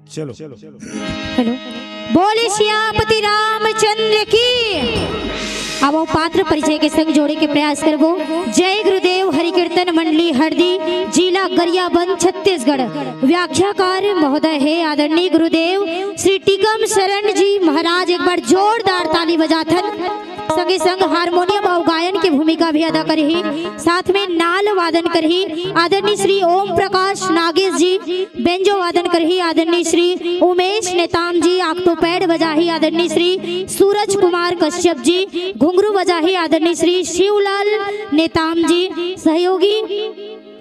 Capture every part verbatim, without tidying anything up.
चलो। हेलो। बोले सियापति रामचंद्र की। अब वो पात्र परिचय के संग जोड़े के प्रयास करबो। जय गुरुदेव हरि कीर्तन मंडली हरदी, जिला गरियाबंद, छत्तीसगढ़। व्याख्याकार महोदय हे आदरणीय गुरुदेव श्री टीकम शरण जी महाराज। एक बार जोरदार ताली बजाथन। संगे संग हारमोनियम अउ गायन के भूमिका भी अदा करही। साथ में नाल वादन करही आदरणीय श्री ओम प्रकाश नागेश जी, बेंजो वादन करही आदरणीय श्री उमेश नेताम जी, ऑक्टोपैड बजाही आदरणीय श्री सूरज कुमार कश्यप जी, घुंघरू बजाही आदरणीय श्री शिवलाल नेताम जी, सहयोगी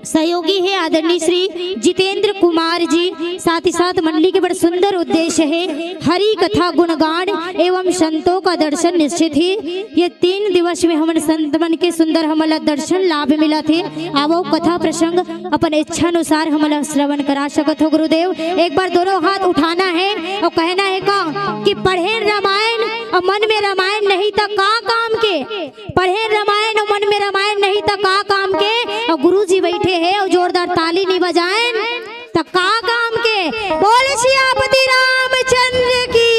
सहयोगी हे आदरणीय श्री जितेंद्र कुमार जी। साथ ही साथ मंडली के बड़ सुंदर उद्देश्य हे, हरि कथा गुणगान एवं संतों का दर्शन निश्चित ही। ये तीन दिवस में हमन संत मन के सुंदर हमला दर्शन लाभ मिलत हे। आवो कथा प्रसंग अपन इच्छा अनुसार हमला श्रवण करा सकत हो गुरुदेव। एक बार दोनों हाथ उठाना है और कहना है का कि पढ़ेन रामायण और मन में रामायण नहीं त का काम के। पढ़ेन रामायण और मन में रामायण नहीं त का काम के। और गुरु जी बैठे हैं और जोरदार ताली नहीं बजाएन त का काम के। बोल सियापति रामचंद्र की।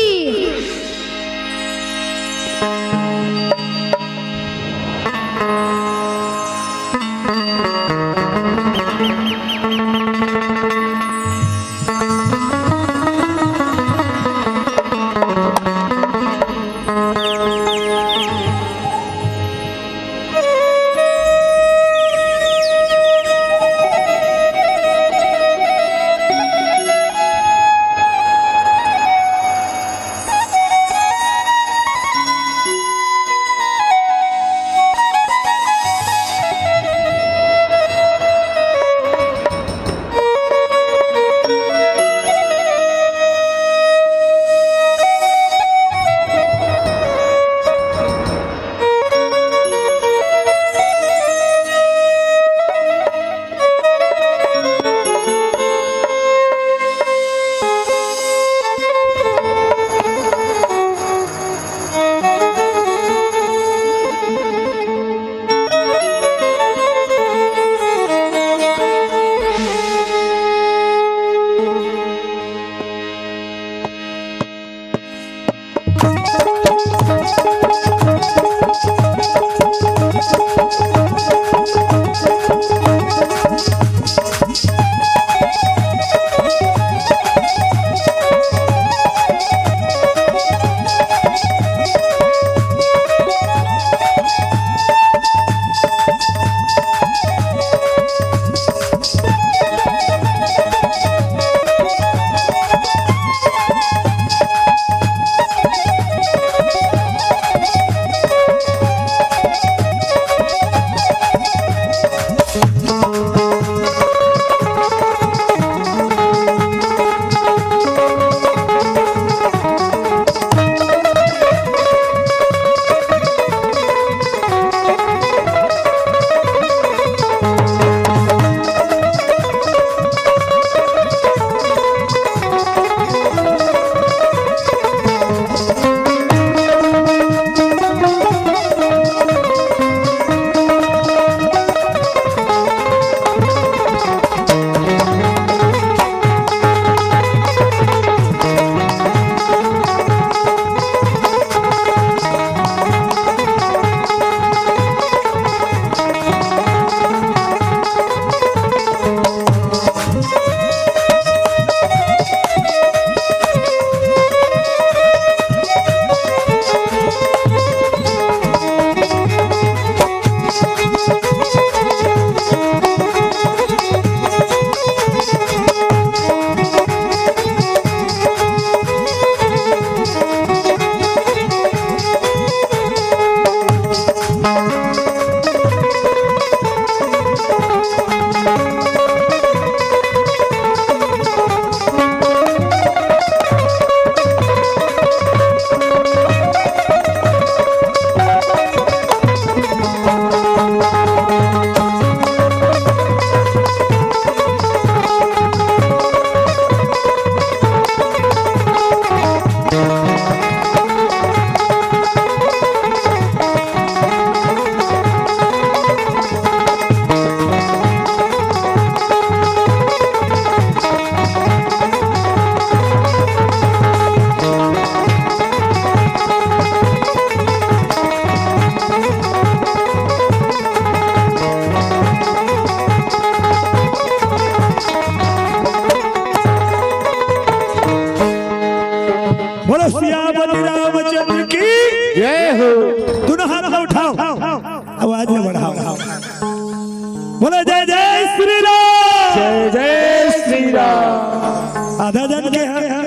बोलो जय जय श्री राम। जय जय श्री राम। आधा जन के यहाँ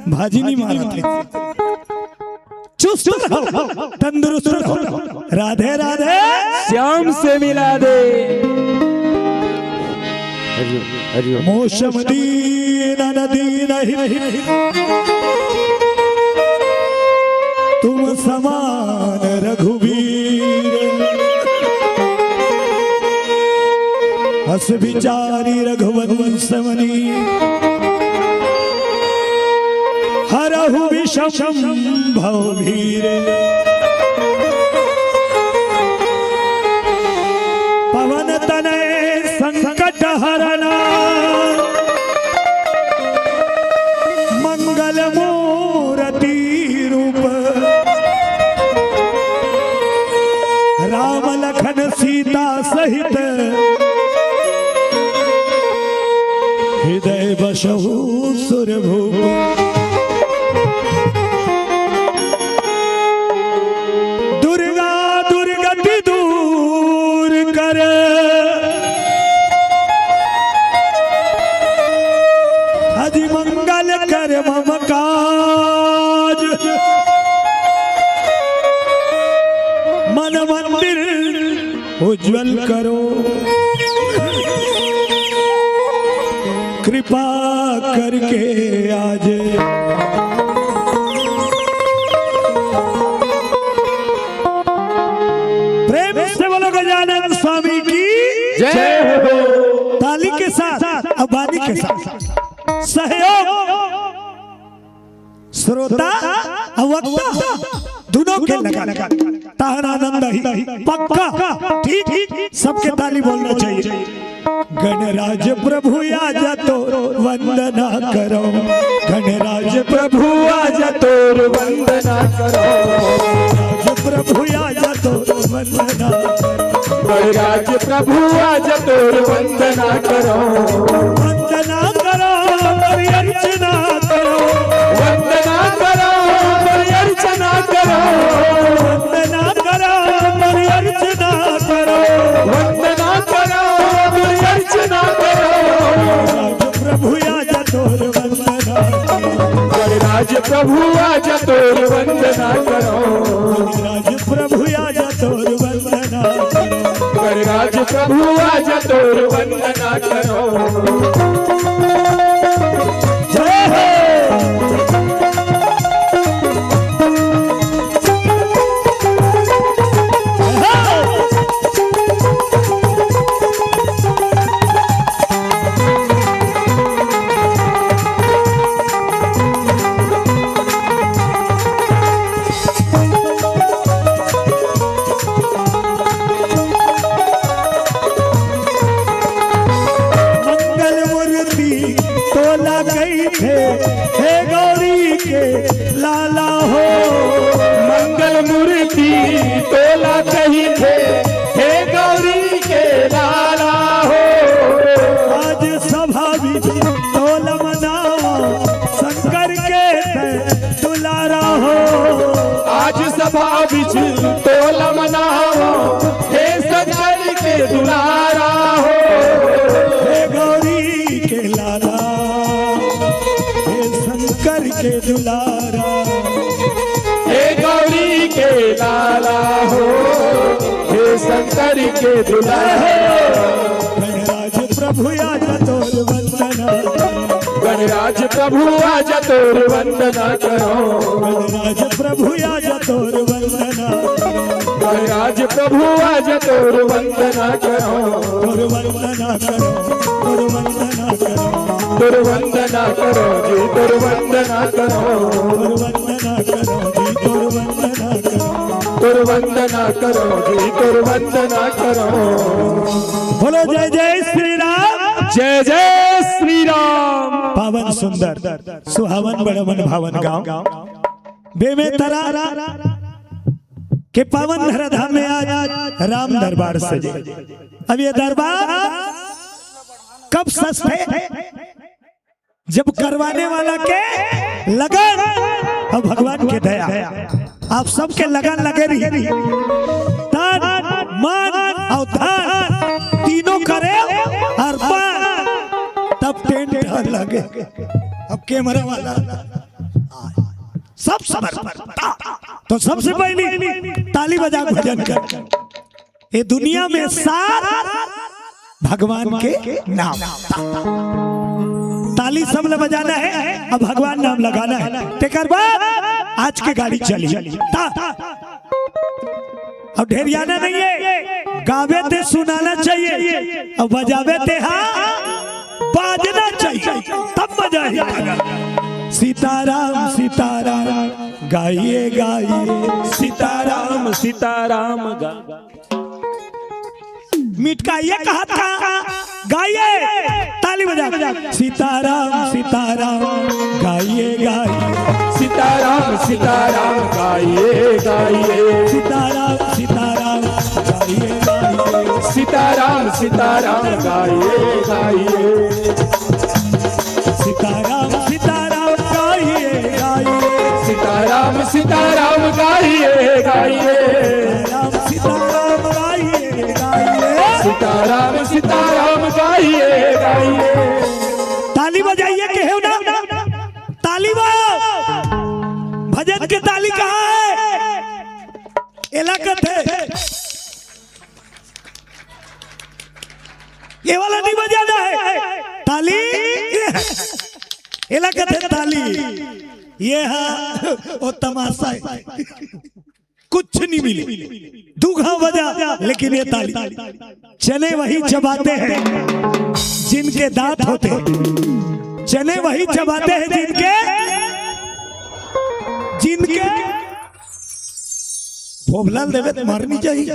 भाजी नहीं मारत हे। चुस्त रहो, तंदुरुस्त रहो। राधे राधे। श्याम से मिला दे। हरिओम, हरिओम। मौसम दीन न दीन ही, तुम समान रघुवीर। अस विचारी रघुवंश मुनि, हरहु विषम भव भीर। पवन तनय संकट हरना, मंगल मूरति रूप। राम लखन सीता सहित, हृदय बसहु सुरभूप। दुर्गा दुर्गति दूर कर, अति मंगल कर मम काज। मन मंदिर उज्जवल करो, कृपा करके आज। प्रेम से बोलो गजानन स्वामी की जय हो। ताली के साथ, अब बानी के साथ सहयोग। श्रोता अउ वक्ता दुनों के लगन, तहन आनंद ही पक्का। ठीक, सबके ताली बोलना चाहिए। गणराज प्रभु आजा तोर वंदना करो, गणराज प्रभु आजा तोर वंदना करो, गणराज प्रभु आजा तोर वंदना करो। गणराज प्रभु आजा तोर वंदना करो। वंदना करो, तोर अर्चना करो। वंदना करो, तोर अर्चना करो। वंदना करो, तोर अर्चना करो। वंदना करो, तोर अर्चना करो। प्रभु आजा तोर वंदना। गणराज प्रभु आजा तोर वंदना करो। गणराज प्रभु आजा तोर वंदना। गणराज प्रभु आजा तोर वंदना करो। जय हो। मंगल मूर्ति तोला कहिथे, हे गौरी के लाला हो। मंगल मूर्ति तोला कहिथे, हे गौरी के लाला हो। आज सभा बिच तोला मनावा, शंकर के तैं दुलारा हो। आज सभा बिच तोला मनावा, हे शंकर के दुलारा हो। हे गौरी के लाला, हे शंकर के दुलारा। हे गौरी के लाला हो, हे शंकर के दुलारा हो। गणराज प्रभु आजा तोर वंदना। गणराज प्रभु आजा तोर वंदना करो। गणराज प्रभु आजा तोर वंदना। गणराज प्रभु आजा तोर वंदना करो। तोर वंदना करो, तोर वंदना करो। तोर वंदना करो जी, तोर वंदना करो। तोर वंदना करो जी, तोर वंदना करो। तोर वंदना करो जी, तोर वंदना करो। बोलो जय जय श्री राम। जय जय श्री राम। पावन सुंदर सुहावन बड़ मन भावन गांव बेमेतरा के पावन धराधाम में आज राम दरबार सजे। अब ये दरबार कब सजथे? जब करवाने वाला के लगन अउ भगवान के दया, आप सबके लगन लगे रही। तन, मन अउ धन तीनों कर लगे, अब कैमरा वाला, सब समर्पण। तो सबसे पहली ताली बजा के भजन कर। ये दुनिया में साथ भगवान के नाम। ताली सब ल बजाना है, अब भगवान नाम लगाना है। तेकर बाद आज के गाड़ी चली। ता। अब ढेरियाना नहीं है, गावे ते सुनाना चाहिए, अब बजावे ते हाँ बाजना चाहिए, तब मजा ही आएगा। सीताराम सीताराम गाइए गाइए, सीताराम सीताराम गा मिटकाइए कहत का गाइए, ताली बजा। सीताराम सीताराम गाइए गाइए, सीताराम सीताराम गाइए गाइए, सीताराम सीताराम गाइए गाइए, सीताराम सीताराम गाइए गाइए, सीताराम सीताराम गाइए गाइए, सीताराम सीताराम गाइए गाइए, राम सीताराम गाइए गाइए। सीताराम सीताराम गाइए गाइए। ताली बजाइए, केहेव ना ताली बा। भजन के ताली कहाँ है? एला कथे, ये वाला नहीं बजाना है ताली। एला कथे ताली। ये है वो तमाशा है, कुछ नहीं मिली। दू घाव बजा, लेकिन ये ताली। चने वही चबाते हैं जिनके दांत होते हैं। चने वही चबाते हैं जिनके, जिनके भोभला ल देवे त मरनी चाहिए।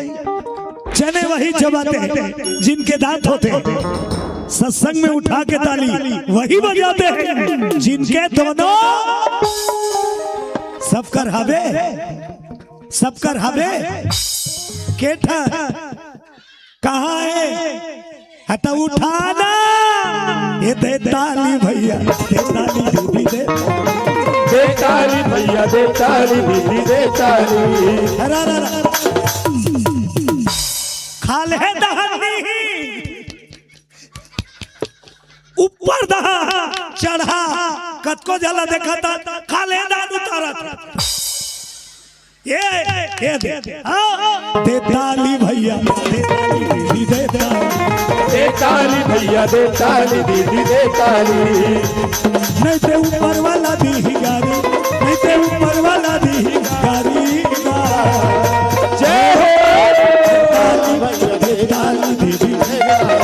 चने वही चबाते हैं जिनके दांत होते हैं। सत्संग में उठा के ताली वही बजाते हैं जिनके दोनों, सबकर हवे, सबकर हवे। के ठा कहाँ है? हटा उठाना। ये दे ताली भैया, दे ताली दीदी दे। दे ताली भैया, दे ताली दीदी दे ताली। अरे, अरे, अरे। खाले दहनी। ऊपर दहा, चढ़ा, कतको जला देखा था, खाले दान उतारत। ये, ये दे। हाँ। दे ताली भैया, दे ताली दीदी, दे ताली। दे ताली भैया, दे ताली दीदी, दे ताली। नहीं ते ऊपर वाला दी ही गारी, नहीं ते ऊपर वाला दी ही गारी। जय हो। दे ताली भैया, दे ताली दीदी, दे ताली।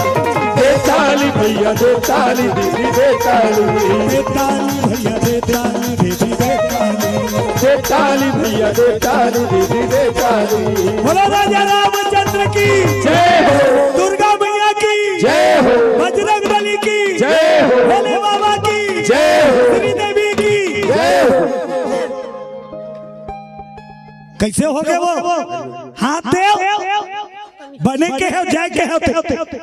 दे ताली भैया, दे ताली दीदी, दे ताली। दे ताली भैया, दे ताली दीदी, दे ताली। दे ताली भैया, दे ताली दीदी, दे ताली। बोलो राजा रामचंद्र की जय हो। दुर्गा मैया की जय हो। बजरंग बली की जय हो। भोले बाबा की जय हो। श्रीदेवी की जय हो। कैसे हो गए वो? हाथ दे। बने के हो, जाए के हो।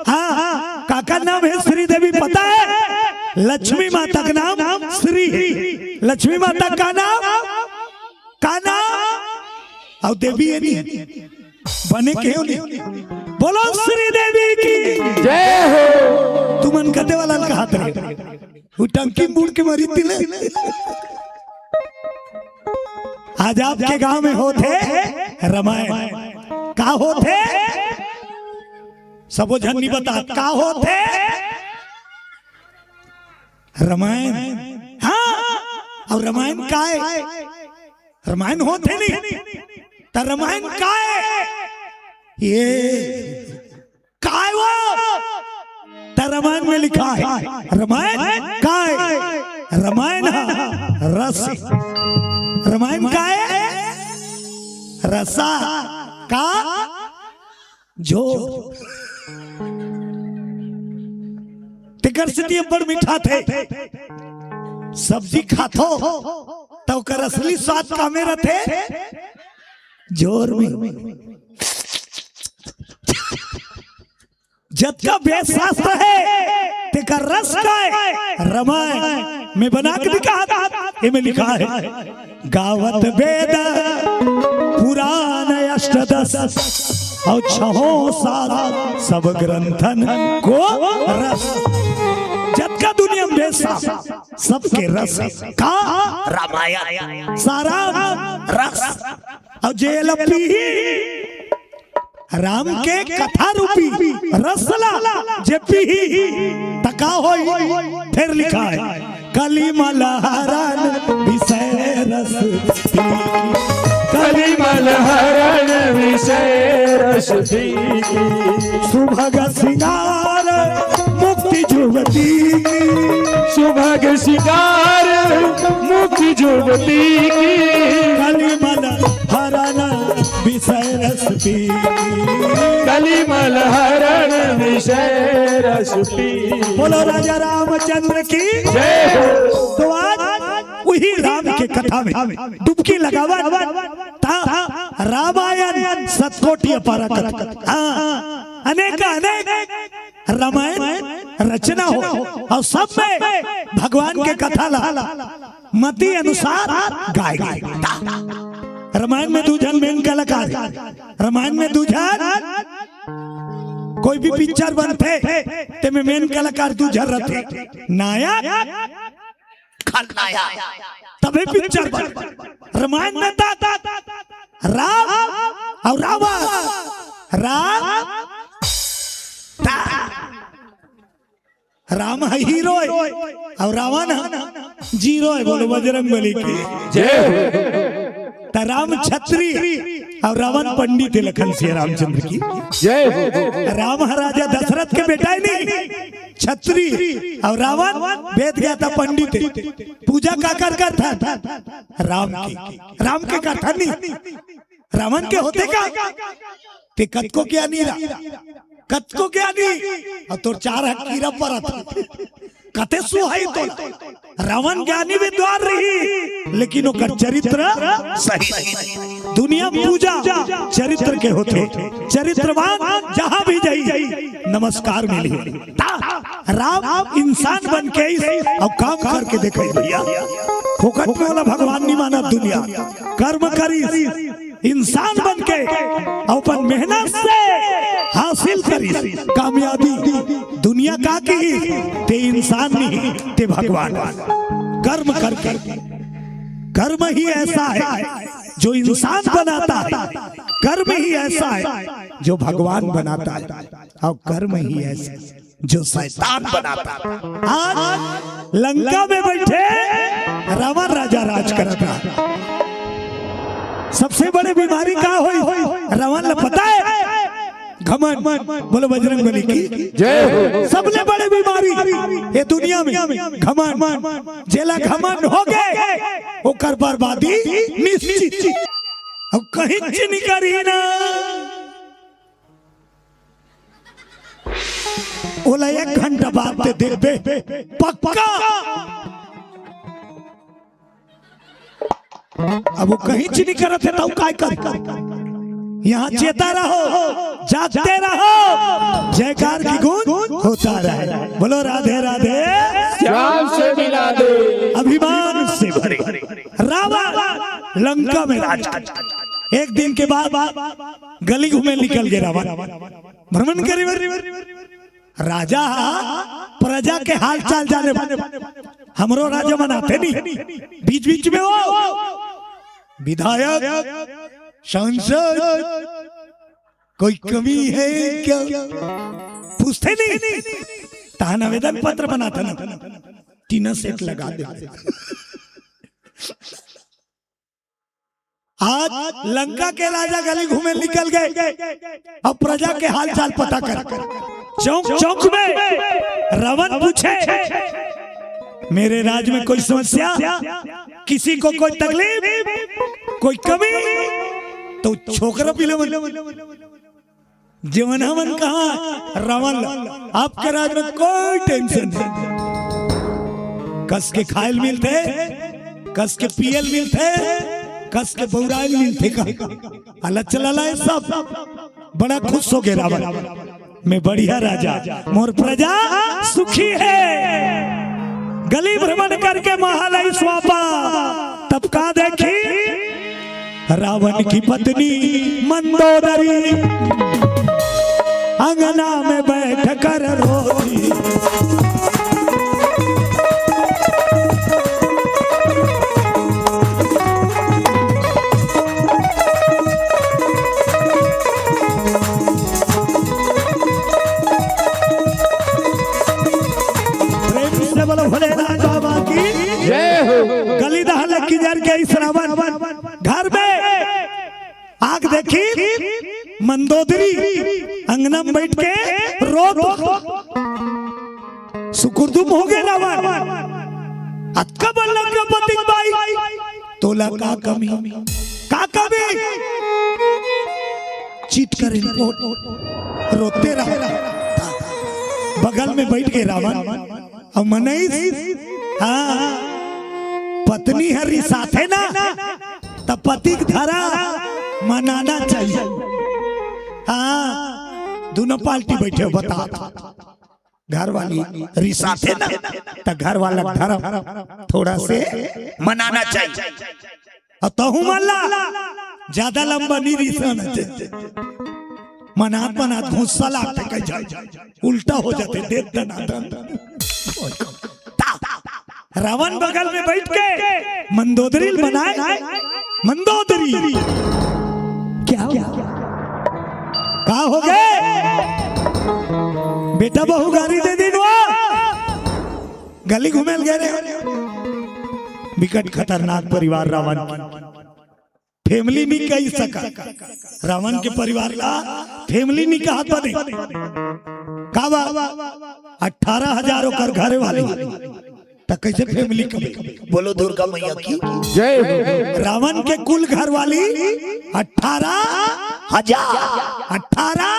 हाँ, हाँ। काका नाम है श्रीदेवी, पता है? लक्ष्मी माता का नाम श्री। लक्ष्मी माता का नाम, का नाम? अउ देवी है नहीं। बने के हो नहीं। बोलो श्रीदेवी की जय हो। तुमन कते वाला का हाथ रहे। वो टंकी मुड़ के मारी तिले। आज आपके गांव में होथे रमायन। का होथे? सबो झन नहीं बता, का होथे? रमायन। हाँ, अउ रमायन काय? रमायन होथे नहीं, त रमायन काय? ये काय वो? त रमायन में लिखा है, रमायन काय? रमायन हा रस। रमायन काय? रसा। का? जो तेकर सेती अब्बड़ मीठाथे। सब्जी खाथो त ओकर असली स्वाद कामे रथे? जोर में। जतका वेद शास्त्र हे, तेकर रस काय? रमायन में बना के दिखा, एमे लिखा हे, गावत वेद पुराण अष्टदश, अउ छहों साल सब ग्रंथन को रस। जतका दुनिया में बेसाम, सबके रस हे। का? रामायण। सारा रस। अउ जे एला पीही, राम के कथा रूपी रस ला जे पीही, त का होई? फेर लिखाय, कलिमल हरण विषय रस पी। कलिमल हरण विषय रस पी। सुभग सिंगार मुक्ति जुवती की। सुभग सिंगार मुक्ति जुवती की। कलिमल हरण विषय रस पी। कलिमल हरण विषय रस पी। बोलो राजा रामचंद्र की जय हो। तो आज उही राम के कथा में डुबकी लगावन, त रामायण सतकोटि अपार कथा। हाँ, अनेक अनेक रामायण रचना हो अउ सब में भगवान के कथा ला मति अनुसार गाय गे। रामायण में दू झन main कलाकार, रामायण में दू झन, कोई भी picture बनथे तेमे main कलाकार दू झन रथे, नायक, खलनायक, तभे picture बन। रामायण में त राम अउ रावण, राम त राम ह hero हे अउ रावण ह zero हे। बोलो बजरंग बली की जय हो। त राम छत्री अउ रावण पंडित हे, लखन सिया रामचंद्र की जय हो। राम ह राजा दशरथ के बेटा हे नहीं, छत्री, अउ रावण वेद ज्ञाता पंडित हे। पूजा काकर करथन? राम के। राम के करथन नहीं, रावण के होथे का? ते कतको ज्ञानी रह, कतको ज्ञानी, अउ तोर चार हाथ कीरा परत, कते सुहाई तोला। रावण ज्ञानी विद्वान रही, लेकिन ओकर चरित्र सही नहीं। दुनिया में पूजा चरित्र के होथे, चरित्रवान जहां भी जाई, नमस्कार मिली। त राम इंसान बन के अउ काम करके देखाइस भैया। फोकट में ओला भगवान नहीं मानत दुनिया, कर्म करिस, इंसान बन के अपन मेहनत से हासिल करिस कामयाबी। दुनिया का किहिस, ते इंसान नहीं, ते भगवान। कर्म करके, कर्म ही ऐसा है जो इंसान बनाता है, कर्म ही ऐसा है जो भगवान बनाता है, अउ कर्म ही ऐसा जो शैतान बनाता। आज लंका में बइठे रावण राजा राज करत रहा। सबसे बड़े बीमारी का होई? रावण ला पता हे? घमंड। बोलो बजरंग बली की जय हो। सबले बड़े बीमारी ये दुनिया में घमंड। जेला घमंड हो गे, ओकर बर्बादी निश्चित। अब कहीं निकरी ना। ओला एक घंटा बाद ते देखबे, पक्का। अब वो कहीं चीनी करत हे, तब काय कर? यहाँ चेता रहो, जागते रहो, जयकार की गूंज होता रहे। बोलो राधे राधे, श्याम से मिला दे। अभिमान से भरे रावण लंका में राज कर। एक दिन के बाद गली घूमे निकल गे रावण, भ्रमण करे बर। राजा ह प्रजा के हाल चाल जाने बर। हमरो राजा मन आथे नहीं बीच बीच में, वो विधायक, सांसद, कोई कमी है क्या पूछथे नहीं, तहान आवेदन पत्र बनाथन, टीना सेट लगा दे। आज लंका के राजा गली घूमे निकल गे, अब प्रजा के हाल चाल पता कर। चौक चौक में रावण पूछे, मेरे राज में कोई समस्या, किसी को कोई तकलीफ, कोई कमी, तो छोकरा पीले मन जेवन हमन कहा रावण ला, आपके राज में कोई टेंशन नहीं। कस के खायल मिलथे, कस के पियल मिलथे, कस के बौरायल मिलथे का? अलग चला लाए सब, बड़ा खुश हो गे रावण। मैं बढ़िया राजा, मोर प्रजा सुखी है। गली भ्रमण करके महल आइस वापा, तब का देखी? रावण की पत्नी मंदोदरी अंगना में बैठ कर रोती। रावण घर में आग देखी, मंदोदरी अंगना में बैठ के रोत। सुकुरदुम हो गए रावण। अतका बड़ लंका पतिक बाई, तोला का कमी, का कमी? चित करिन पोट, रोते रहा। बगल में बैठ के रावण अउ मनई, हाँ, पत्नी हर रिसाथे ना, त पतिक धरा मनाना चाहिए। हाँ, दोनों पार्टी बैठे हो, बता। घर वाली रिसाथे ना, त घर वाला धरम थोड़ा से मनाना चाहिए। अउ तहु मन ला ज्यादा लंबा नहीं रिसाना चाहिए। मनात मनात गुस्सा लागथे, कहीं जाए उल्टा हो जाथे, देख दनादन। रावण बगल में बैठ के मंदोदरी बनाए, मंदोदरी। क्या हो? का हो गए? बेटा बहू गारी दे दिन वो गली घूमे गए रहे। बिकट खतरनाक परिवार रावण की। फैमिली नहीं कही सका। रावण के परिवार ला फैमिली नहीं कहा बने। का बा? अठारह हजार ओकर घरे वाली, त कैसे फैमिली कहे? बोलो दुर्गा मैया की जय हो। रावण के कुल घर वाली अठारह हजार, अठारह।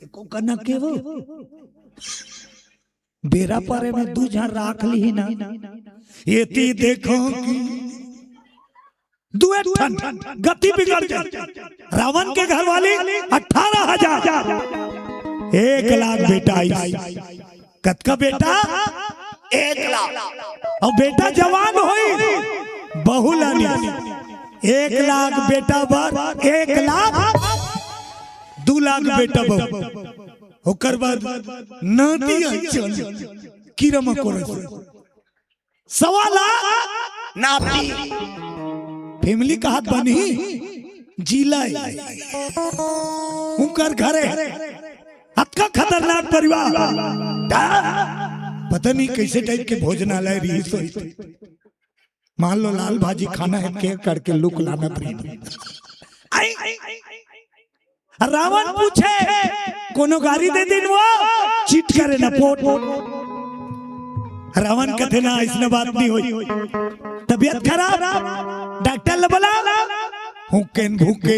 एको कना के वो बेरा परे में दू झन राख ली ना। ये ती देखो कि दुए ठन गति बिगड़ जाए। रावण के घर वाली अठारह हजार, एक लाख बेटा आई। कतका बेटा? एक लाख। अब बेटा जवान होई, बहू लानी। एक लाख बेटा बर एक लाख, दू लाख बेटा बहू। ओकर बाद नाती अंचल कीरा मकोरा से। सवा लाख नाती। फैमिली कहात बनी जिला उनकर घरे। अतका खतरनाक परिवार। पता नहीं कैसे टाइप के भोजनालय रही सोई। मान लो लाल भाजी खाना है, के करके लुक लाना प्रीत। आई, रावण पूछे, कोनो गारी दे दिन वो? चित करे ना पोट। रावण कथे ना, इसने बात नहीं हुई। तबीयत खराब, डॉक्टर ले बुला। हुकेन भूके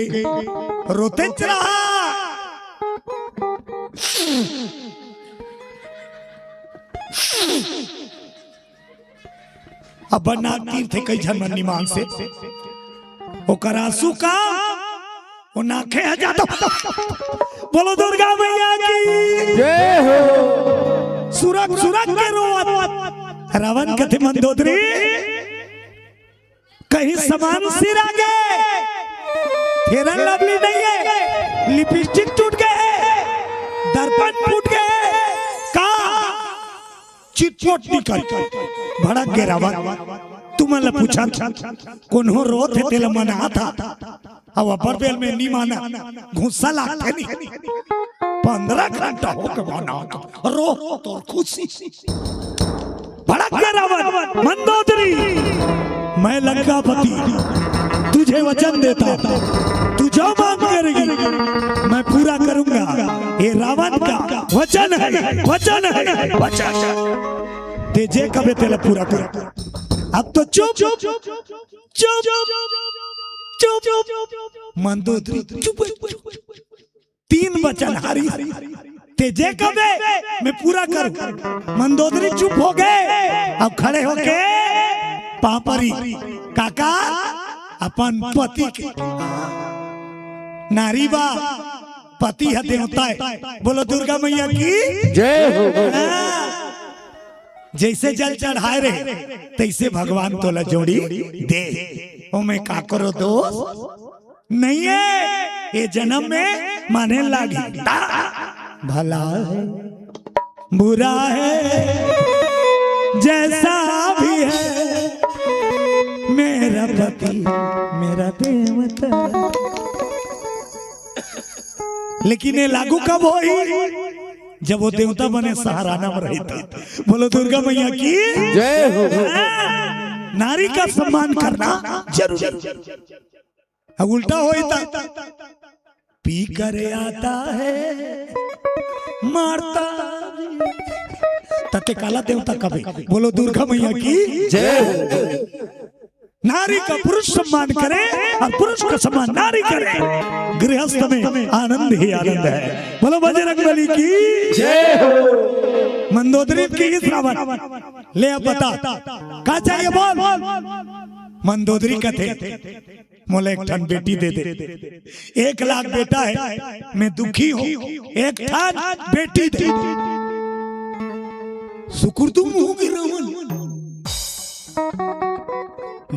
रोते रहा। अब नाक तीर थे कई झन मन निमान से। ओकर आंसू का, वो नाखे ह जाता। बोलो दुर्गा मैया की। जय हो। सुरक सुरक के रोवत। रावण कथे मंदोदरी, कहीं सामान सिरा गे, फेरन लवली नहीं है, लिपस्टिक टूट गए, दर्पण फूट गए, का चिटपोट निकल भड़क गे रावण। तुमन ला पूछा था, कोनो रोत हे तेला मनात हा। अब अपर बेल में नी माना, गुस्सा लागथे नी। पंद्रह घंटा हो के मनात हा। रो तोर खुशी। भड़क गे रावण, मंदोदरी, मैं लंकापति तुझे वचन देता हूँ, तू जो मांग करेगी मैं पूरा करूंगा। ये रावण का वचन है, वचन है, वचन। ते जे कबे तेला पूरा कर। अब तो चुप, चुप, चुप, चुप। मंदोदरी चुप, चुप। तीन वचन हारी, ते जे कबे मैं पूरा करूं। मंदोदरी चुप हो गए। अब खड़े होके पापरी काका अपन पति के, नारी बा, पति ह देवता हे। बोलो दुर्गा मैया की जय हो। हाँ। जैसे जल चढ़ाए रहे तैसे भगवान तोला जोड़ी दे, ओमे काकरो दोष नहीं है। ये जन्म में माने लागी। भला है, बुरा है, जैसा भी है, मेरा पति, मेरा देवता। लेकिन ये लागू कब होई? जब वो देवता बने सहाराना में रही था। बोलो दुर्गा मैया की जय हो। हाँ। नारी का सम्मान करना जरूरी। अब उल्टा होई त पी कर आता है मारता भी। तते काला देवता कबे। बोलो दुर्गा मैया की जय। नारी का पुरुष सम्मान करे और पुरुष का सम्मान नारी करे, गृहस्थ में आनंद ही आनंद है। बोलो बजरंग बली की जय हो। मंदोदरी की श्रावण ले अब बता का चाहिए बोल। मंदोदरी कथे मोला एक ठन बेटी दे दे। एक लाख बेटा है, मैं दुखी हूँ, एक ठन बेटी दे। सुकुर तुम हो के रावण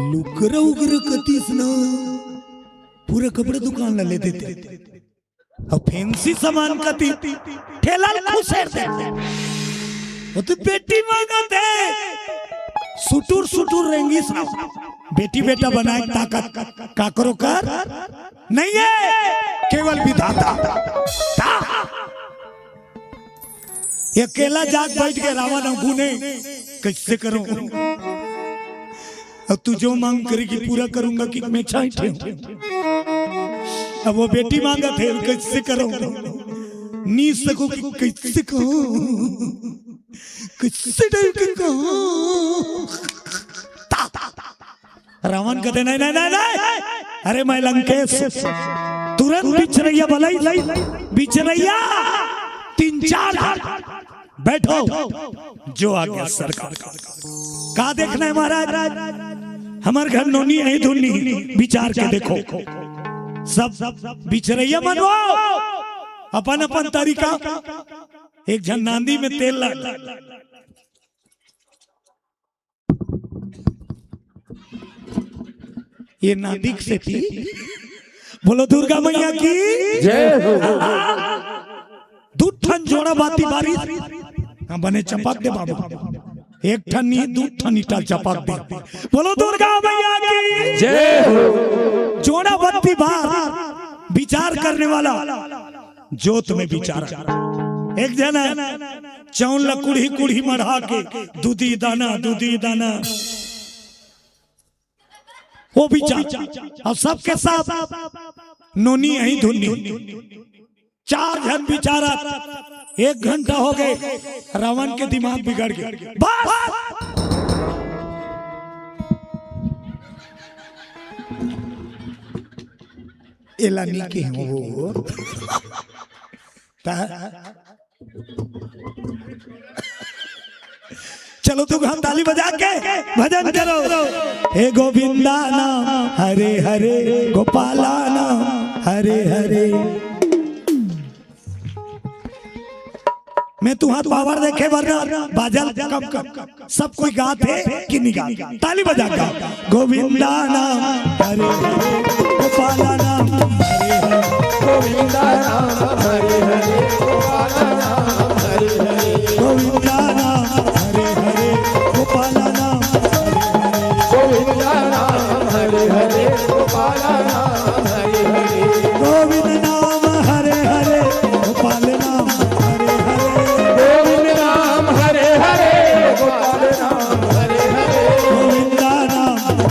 लुकर उकर कतीस ना पूरा कपड़ा दुकान ला ले देते। अब फैंसी सामान कती ठेला ल खुसेर दे। वो तो बेटी मांगत है। सुटुर सुटुर रेंगी सा। बेटी बेटा बनाए ताकत काकरो कर नहीं है, केवल विधाता। ता। ये अकेला जाग बैठ के रावण गुने कैसे करूं? अब तू जो मांग करेगी पूरा करूंगा कि मैं छाई थे। अब वो बेटी मांगा थे, कैसे करो? नी सको कि कैसे कहो, कैसे टाइप के कहो। रावण कहते नहीं नहीं नहीं नहीं। अरे मैं लंकेश तुरंत बिचरैया बलाई। बिचरैया तीन चार बैठो, जो आ गया सरकार। का देखना है महाराज? हमर घर नोनी है धुनी, विचार के देखो। सब बिचरैया मन हो, अपन अपन तरीका। एक झन नांदी में तेल ला ये नांदी के सेती। बोलो दुर्गा मैया की जय हो। दू ठन जोड़ा बाती बारी। हाँ, बने चपक दे बाबू। एक ठन नहीं, दू ठन ईटा चपक दे। बोलो दुर्गा मैया की जय हो। जोड़ा बाती बार विचार करने वाला जोत में विचार। एक जना चौन ला कुढ़ी कुढ़ी मढ़ा के दूधी दाना, दूधी दाना। वो विचार। और सबके साथ नोनी यही धुनी। चार झन विचारत एक घंटा हो गए, रावण के दिमाग बिगड़ गए। बस एला नी के हो वो। ता चलो तुम हम ताली बजा के भजन करो। हे गोविंदा नाम हरे हरे, गोपाला नाम हरे हरे। मैं तुहार पावर देखे बर ना बाजल कम कम। सब कोई गात हे कि नहीं गात? ताली बजा के। गोविंदा नाम हरे हरे, गोपाला नाम हरे हरे। गोविंदा नाम हरे हरे, गोपाला नाम हरे हरे। गोविंदा नाम हरे हरे, गोपाला नाम हरे हरे। गोविंदा नाम हरे हरे, गोपाला नाम हरे हरे। गोविंद नाम हरे हरे, गोपाल नाम हरे हरे। गोविंद नाम हरे हरे, गोपाल नाम हरे हरे। गोविंदा नाम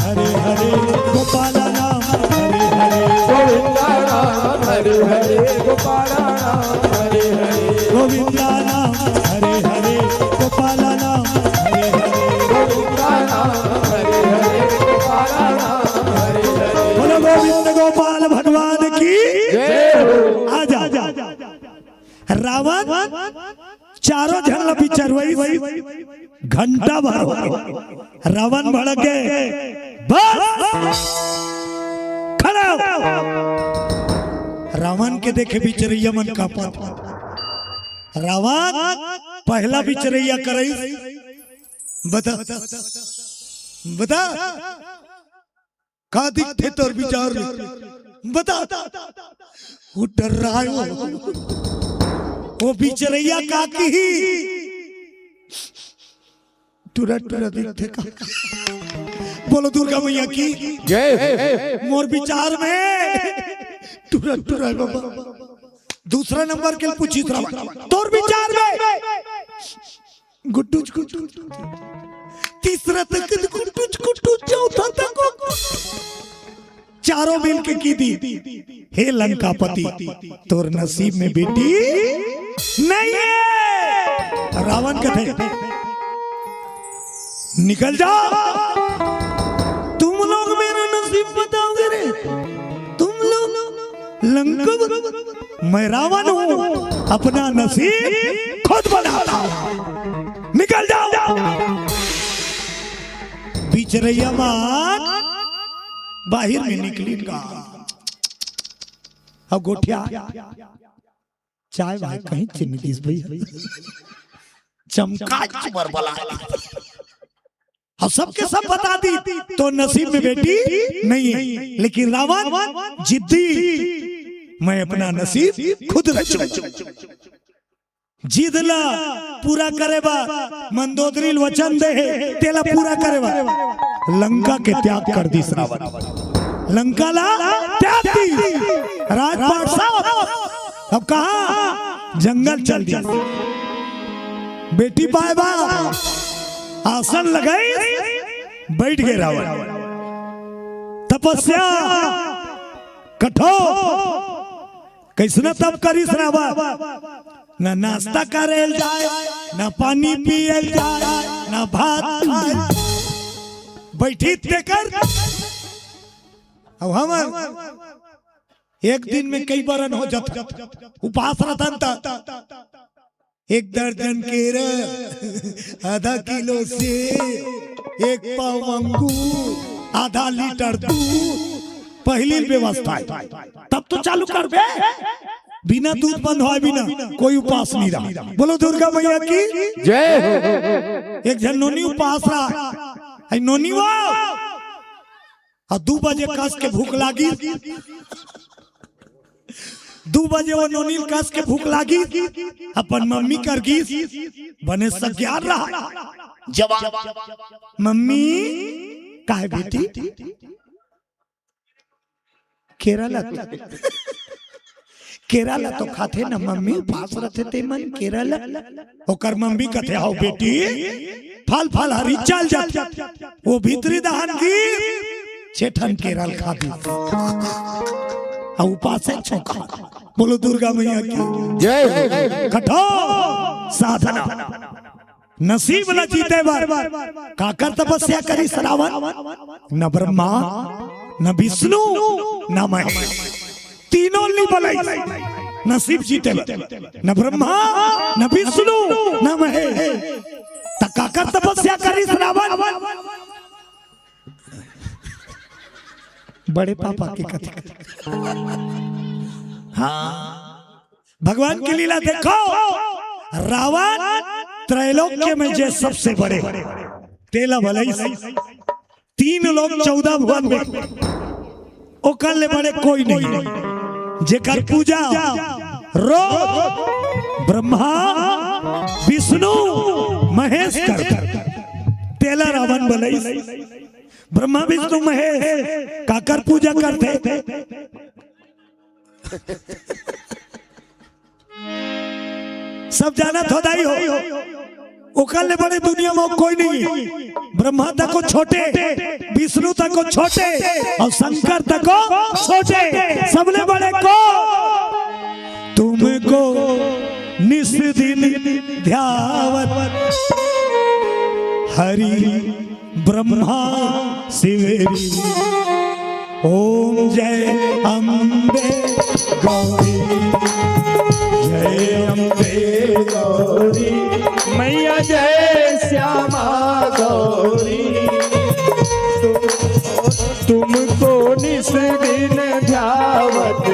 हरे हरे, गोपाल नाम हरे हरे। गोविंदा नाम हरे हरे, गोपाल नाम हरे हरे। गोविंदा नाम हरे हरे, गोपाल नाम हरे हरे। गोविंदा नाम हरे हरे, गोपाल नाम हरे हरे। बोलो गोविंद गोपाल भगवान की जय हो। आजा, आजा। रावण चारों झन ला बिचरवई, घंटा भर हो। रावण भड़क गए। बस खड़ा हो। रावण के देखे बिचरैया मन कांपत। रावण पहला बिचरैया करई। बता, बता, का दिखथे तोर विचार में? बता। वो डर्राय हो। वो बिचरैया का किही? टुरा टुरा दिखथे का? बोलो दुर्गा मैया की जय। मोर विचार में टुरा टुरा हे बाबा। दूसरा नंबर के पूछी तोर विचार में गुड्डू गुड्डू तीसरा तक कुटुच कुटुच, चौथा तक चारों मिलके कहि दिस, "हे लंकापति, तोर नसीब में बेटी नहीं हे।" रावण कथे, "निकल जाओ, तुम लोग मेरा नसीब बताओगे रे, तुम लोग।" लंका, मैं रावण हूँ, अपना नसीब खुद बनाता हूँ। निकल जाओ। बिचरैया मन बाहिर में निकलिन गा। अब गोठिया चाय वाय कहीं चिन्ह दिस भैया, चमका चुमर बला। अब सबके सब बता दिस, तोर नसीब में बेटी नहीं हे, लेकिन रावण जिद्दी, "मैं अपना नसीब खुद रचूं।" जिद ला पूरा करे बर मंदोदरी ल वचन दे हे, तेला पूरा करे बर लंका के त्याग कर दिस रावण। लंका ला त्याग दिस। राजपाट साहब, अब कहाँ? जंगल चल दिस। बेटी पाए बर आसन लगाइस, बइठ गे रावण। तपस्या कठोर, कइसना तप करिस रावण, न नास्ता करे ल जाय, न पानी पिए ल जाय, न भात खाय। बइठिस तेकर। अब हमन एक दिन में कई बरन हो जात, उपास रथन त एक दर्जन केरा, आधा किलो सेब, एक पाव अंगूर, आधा लीटर दूध, पहिली व्यवस्था हे। तब तो चालू करबे। बिना दूध बंद होय बिना कोई उपास नहीं रहा। बोलो दुर्गा मैया की जय हो। एक झन नोनी उपास रहा, आई नोनी वो, अउ दू बजे कस के भूख लागिस, दू बजे वो नोनी ल कस के भूख लागिस, अपन मम्मी कर गिस, बने सगियार रहा। जवान, "मम्मी।" "काहे बेटी?" "केरा ल, केरा ल तो खाथे न मम्मी, उपास रथे ते मन केरा ल।" ओकर मम्मी कथे, "हव बेटी, फल फल हरी चल जाथे।" वो भीतरी दहान गिस, छे ठन केरा ल खा दिस। अउ उपासे छोका। बोलो दुर्गा मैया की जय हो। कठोर साधना। नसीब ल जीते बर काकर तपस्या करिस रावण? न ब्रह्मा, न विष्णु, न महेश। तीनों ल नइ बलाइस नसीब जीते बर। न ब्रह्मा, न विष्णु, न महेश। त काकर तपस्या करिस रावण? बड़े पापा के कथे। हाँ, भगवान की लीला देखो। रावण त्रैलोक्य में जे सबसे बड़े, तेला बलाइस तीन लोक चौदह भुवन में, ओकर ले बड़े कोई नहीं, जेकर पूजा रोज ब्रह्मा, विष्णु, महेश कर, तेला रावण बलाइस। ब्रह्मा, विष्णु, महेश काकर पूजा करथे? सब जानत हो दाई हो, ओकर ले बड़े दुनिया में कोई नहीं। ब्रह्मा तको छोटे, विष्णु तको छोटे, अउ शंकर तको छोटे। सबले बड़े को, तुमको निस दिन ध्यावत हरि ब्रह्मा शिव। ओम जय अम्बे गौरी, जय अम्बे गौरी, मैया जय श्यामा गौरी। तुमको निस दिन ध्यावत,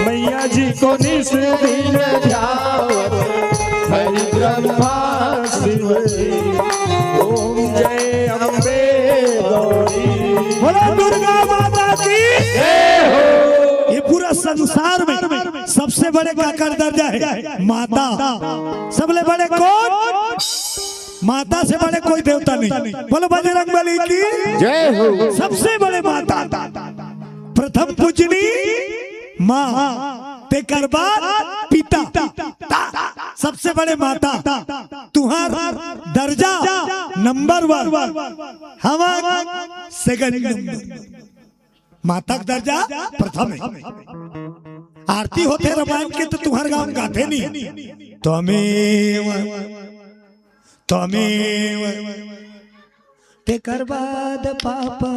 मैया जी को निस दिन ध्यावत, हरि ब्रह्मा शिव, ओम जय अम्बे गौरी। बोलो दुर्गा माता की जय हो। ये पूरा संसार में सबसे बड़े काकर दर्जा हे? माता। सबले बड़े कोन? माता से बड़े कोई देवता नहीं। बोलो बजरंग बली की जय हो। सबसे बड़े माता, प्रथम पूजनी माँ, तेकर बाद पिता। सबसे बड़े माता, तुहार दर्जा नंबर वन, हमन सेकंड नंबर। माता के दर्जा प्रथम हे। आरती होथे रामायण के त तुंहर गांव गाथे नहीं, त्वमेव त्वमेव, तेकर बाद पापा।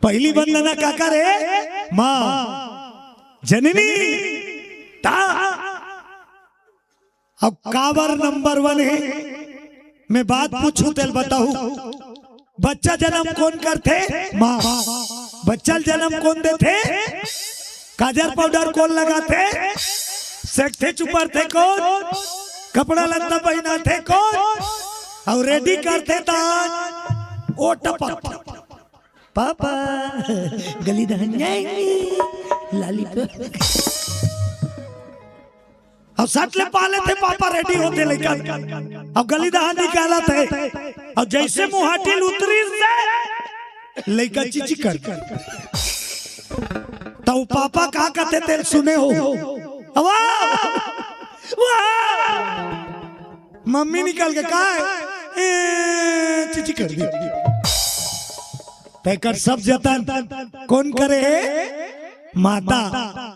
पहली वंदना काकर हे? माँ जननी। ता अब काबर नंबर वन हे? मैं बात पूछूं, तेल बताहू। बच्चा जन्म कोन करथे? माँ। बच्चा ल जन्म कोन देथे? काजर पाउडर कोन लगाथे? सेकथे चुपरथे कोन? कपड़ा लत्ता पहिनाथे कोन? अउ रेडी करथे त ओ टपक। पापा, गली दहन जाएंगे, लॉलीपॉप। अउ सट ले पा लेथे, पापा रेडी होथे लइका। अउ गली दहन निकालत हे। अउ जइसे मुहाटी ल उतरिस हे, लइका चिची कर। त ओ पापा का कथे तेल सुने हो? वाह! वाह! मम्मी निकल के का हे? ए, चिची कर दी। तेकर सब जतन कोन करे हे? माता।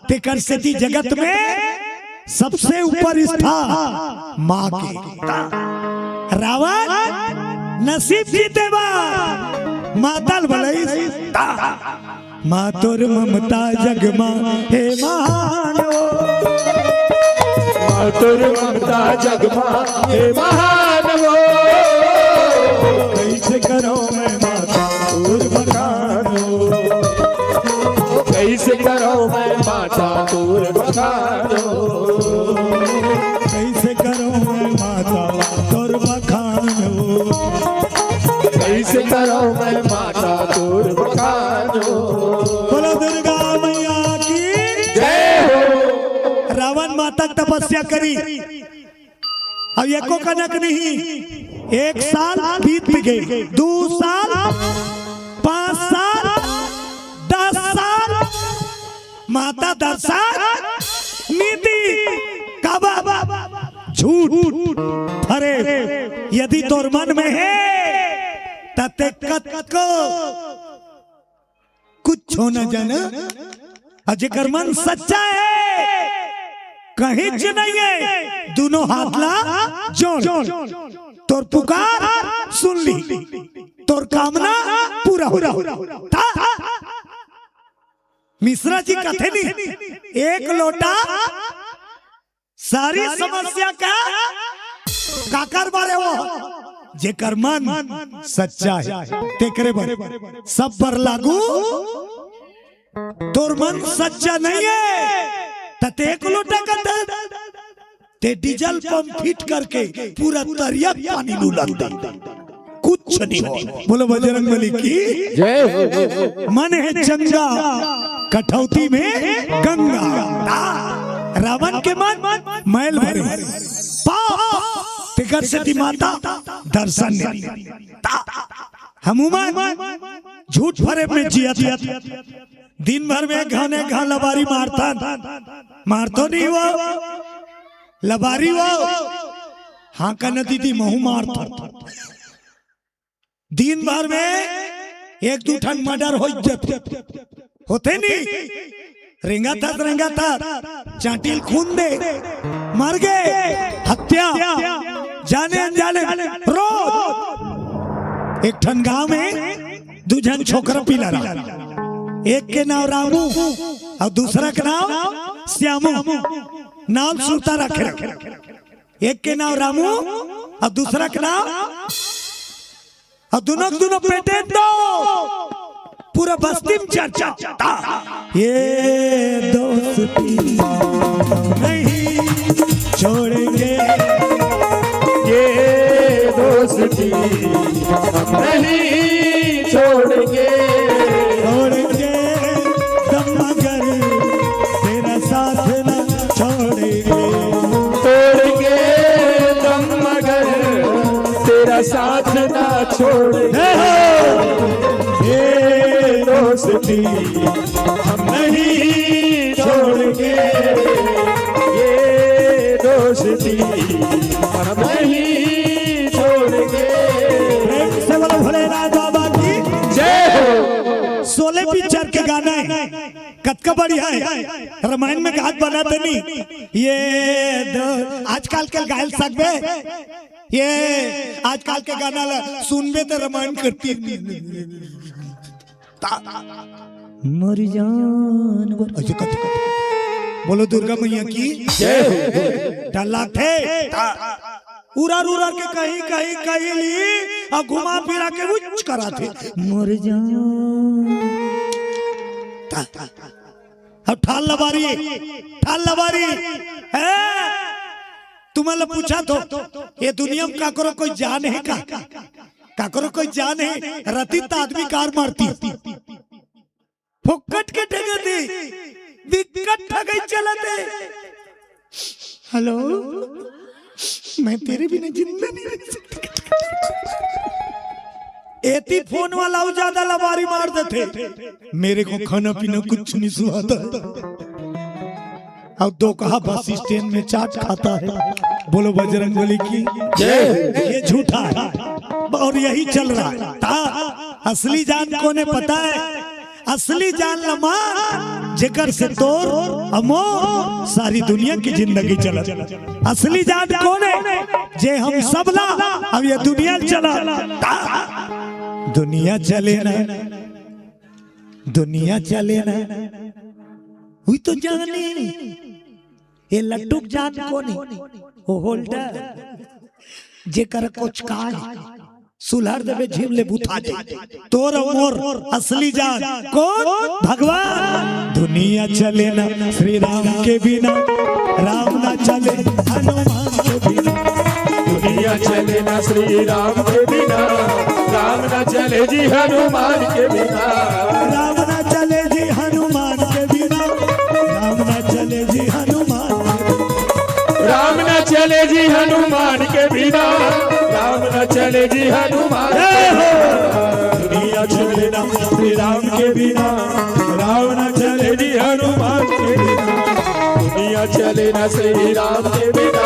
तेकर सेती जगत में सबसे ऊपर स्थान माँ के। रावण नसीब जीते बा, माता ल बलइस। माँ तोर ममता जग मा हे महान ओ। माँ तोर ममता जग मा हे महान ओ। कइसे करंव मैं माता तोर बखान ओ। कइसे करंव मैं माता तोर बखान ओ। कइसे करंव मैं माता तोर बखान ओ। कइसे करंव मैं माता तोर बखान ओ। बोलो दुर्गा मैया की जय हो। रावण माता के तपस्या करिस, अब एको कनक नहीं। एक साल बीत गे, दू साल, पांच साल, दस साल, माता दर्शन नइ दिस। काबर? झूठ। अरे, यदि तोर मन में हे, त ते कतको कुछ न जान, अउ जेकर मन सच्चा हे, कहीं च नहीं हे, दूनों हाथ ला जोड़, तोर पुकार सुन लिही, तोर कामना पूरा हो जाही। त मिश्रा जी कथे नहीं, एक लोटा सारी समस्या का काकर बर हे ओ? जेकर मन सच्चा हे, तेकरे बर। सब बर लागू। तोर मन सच्चा नहीं हे, त ते एक लोटा का दे, ते डीजल पंप फिट करके पूरा तरिया पानी लुला दे। कुछ नहीं हो। बोलो बजरंग बली की जय हो। मन हे चंगा, कठौती में गंगा। रावण के मन मैल भरे, पाप, तेकर सेती माता दर्शन नइ। हमू मन झूठ फरेब में जियत हन। दिन भर में एक घाव एक घाव लबारी मारथन, मारथन नहीं ओ, लबारी ओ। हाँ कन दीदी, महू मारथन। दिन भर में एक दू ठन मर्डर हो जाथे, होथे नहीं? रेंगत हस, रेंगत हस, चांटी ल खून दे, मर गे, हत्या, जाने अनजाने, रोज। एक ठन गांव में दू झन छोकरा पिला रहा, एक के नाम रामू अउ दूसरा के नाम श्यामू। नाम सुरता रखे रहे। एक के नाम रामू अउ दूसरा के नाम, अउ दूनों के दूनों पेटे दो, पूरा बस्ती में चर्चा। ये दोस्ती नहीं छोड़ेंगे, ये दोस्ती नहीं छोड़ेंगे, छोड़ेंगे दम मगर तेरा साथ ना छोड़ेंगे। तोड़ेंगे दम मगर तेरा साथ ना छोड़ेंगे। जय हो। ये दोस्ती हम नहीं छोड़ेंगे, ये दोस्ती हम नहीं कतका बढ़िया हे। रामायण में गात बनाथे नहीं, ये द-, आजकल के गायल सकबे, ये आजकल के गाना ला सुनबे त रामायण करती। ता-, मर जान बर-, अइसे कथे, कथे। बोलो दुर्गा मैया की जय हो। डर लागथे। ता-, उरर उरर के कहीं कहीं कहीं ली अउ घुमा फिरा के उच्च कराथे। मर जान। ता-, अब ठाल लबारी, ठाल लबारी। हैं? तुमन ला पूछत हों, ये दुनिया में काकरो कोई जान हे का? काकरो कोई जान हे? रतित आदमी कार मारती। फोकट के ठगथे, बिकट ठगई चलथे। हेलो, मैं तेरे बिना जिंदा नहीं रह सकती। एती फोन वाला अउ जादा लबारी मार देथे, मेरे को खाना पीना कुछ नहीं सुहाता है। अब दोकहा बस स्टैंड में चाट खाता है। बोलो बजरंगबली की जय। ये झूठा है और यही चल रहा है। ता असली जान कोन हे पता हे? असली जान ल मान, जेकर से तोर अउ मोर सारी दुनिया की जिंदगी चलत। असली जान कोन हे? जे हम सब ला अब ये दुनिया चला। ता दुनिया चले ना, दुनिया चले ना, उही तो जाने। ये लट्टू के जान कोन हे? वो होल्डर, जेकर कुछ काज सुलहर देबे झिम ले बुता जाय। तोर अउ मोर असली जान कोन? भगवान। दुनिया चले ना श्री राम के बिना, राम ना चले हनुमान के बिना। दुनिया चले ना श्री राम के बिना, राम ना चले जी हनुमान के बिना। राम ना चले जी हनुमान के बिना, राम ना चले जी हनुमान के बिना। राम न चले जी हनुमान के बिना, राम न चले जी हनुमान के बिना। दुनिया चले ना श्री राम के बिना, राम न चले जी हनुमान के बिना। दुनिया चले ना श्री राम के बिना,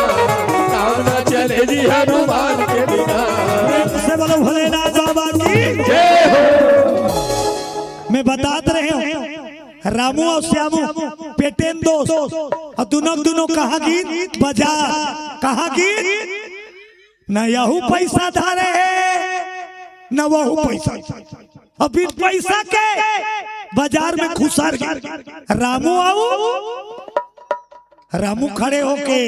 राम न चले जी हनुमान के बिना। प्रेम से बोलो भोलेनाथ बाबा की जय हो। मैं बतात रहे हूँ, रामू अउ श्यामू पेटेन दोस्त, अउ दुनों दुनों कहाँ गिन? बजार। कहाँ गिन? न यहू पइसा धरे हे, न वहू पइसा। अउ बिन पइसा के बजार में खुसर गे। रामू अउ रामू खड़े होके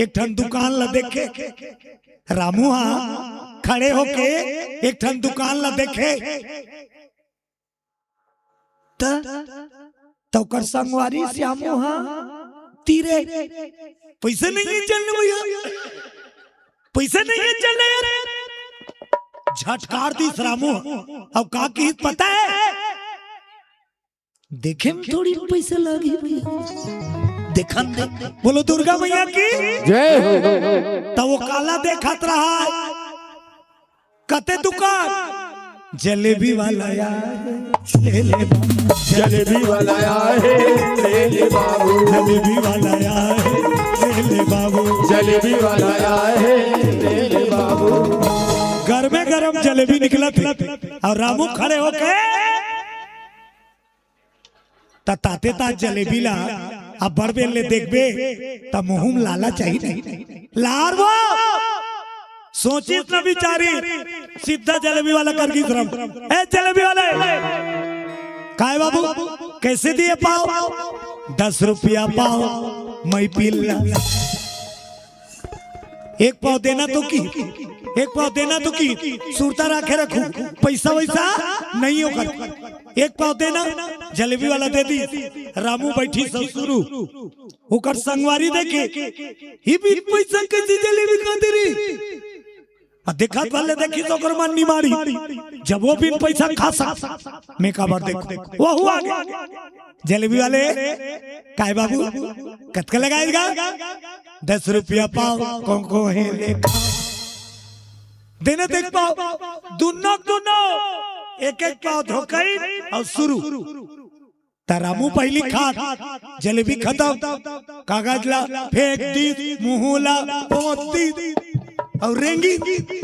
एक ठन दुकान ला देखे। रामू हा खड़े होके एक ठन दुकान ला देखे। त, त ओकर संगवारी श्यामू हा तीरे, "पइसा नइ हे, चल ना भइया, पइसा नइ हे, चल ना यार।" झटकार दिस रामू हा। अब का किहिस पता हे? देखे में थोड़ी पइसा लागही भइया, देखन दे। बोलो दुर्गा मैया की जय हो। त वो काला देखत रहा, कते दुकान? जलेबी वाला आय हे, ले ले बाबू। जलेबी वाला आय हे, ले ले बाबू। जलेबी वाला आय हे, ले ले बाबू। जलेबी वाला आय हे, ले ले बाबू। गरमे गरम जलेबी निकलत हे अउ रामू खड़े होके त ताते तात जलेबी ला अब्बड़ बेर ले देखबे, त मुहूं म लाला चाही नहीं। लार वो सोचिस न बिचारी, सीधा जलेबी वाला कर गिस राम। ए जलेबी वाले, काय बाबू, कैसे दिए पाव? दस रुपया पाव, मैं पी ला। एक पाव देना तो की, एक पाव देना तो की, सुरता राखे रखू, पइसा वइसा नहीं ओकर। एक पाव देना, जलेबी वाला दे दिस। रामू बइठिस ससुरू, ओकर संगवारी देखे, ही बिन पइसा कइसे जलेबी खा दे रे? अउ देखत भर ले देखिस त ओकर मन निमाड़ी, जब वो बिन पइसा खा सकथे, मैं काबर देखूं? वहू आगे। जलेबी वाले, काय बाबू, कतका लगाएगा? दस रुपया पाव, कोन कोन हे ले खा। देने देख पाव, दुनो दुनो एक एक पाव धोकई अउ सुरू। त रामू पहिली खात, जलेबी खतम, कागज ला फेंक दिस, मुहूं ला पोंछ दिस अउ रेंगिस।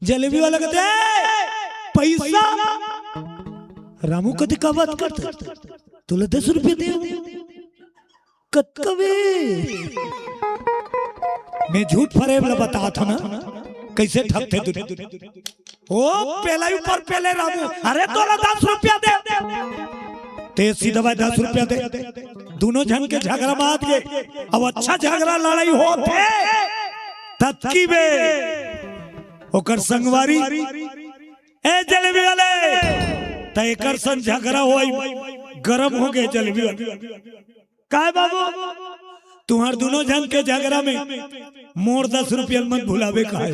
जलेबी वाला कथे, "ए, पइसा।" रामू कथे, "का बात करत हस?" तोला दस रुपया दे। कतका बे? मैं झूठ फरेब ला बतात हँव ना, कइसे ठगथे तू? ओ, पेलई ऊपर पेलई रामू, अरे तोला दस रुपया दे। ते सीधा भाई दस रुपया दे। दूनों झन के झगरा मात के, अब अच्छा झगरा लड़ई होत हे। ततकी बे, ओकर संगवारी, ए जलेबी वाले, त एकर संग झगरा होई, गरम हो गे जलेबी वाले। काय बाबू, तुँहर दूनों झन के झगरा में मोर दस रुपया मत भुलाबे काय?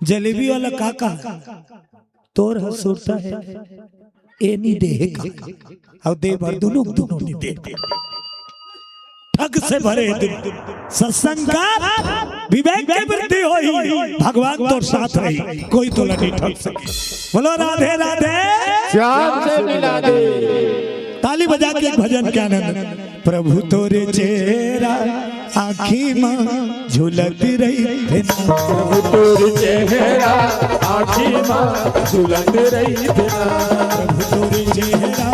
जलेबी वाला का कहा, तोर ह सुरता हे, ए नी दे हे का? अउ दे बर दूनों, दूनों नी दे। ठग से भरे दिन, सत्संग का विवेक के वृद्धि होई, भगवान तोर साथ रही, कोई तोला नी ठग सके। बोलो राधे राधे। श्याम से मिला दे। ताली बजा के एक भजन के आनंद। प्रभु तोरे चेहरा आँखी मा झूलत रहिथे ना। प्रभु तोर चेहरा आँखी मा झूलत रहिथे ना। प्रभु तोरे चेहरा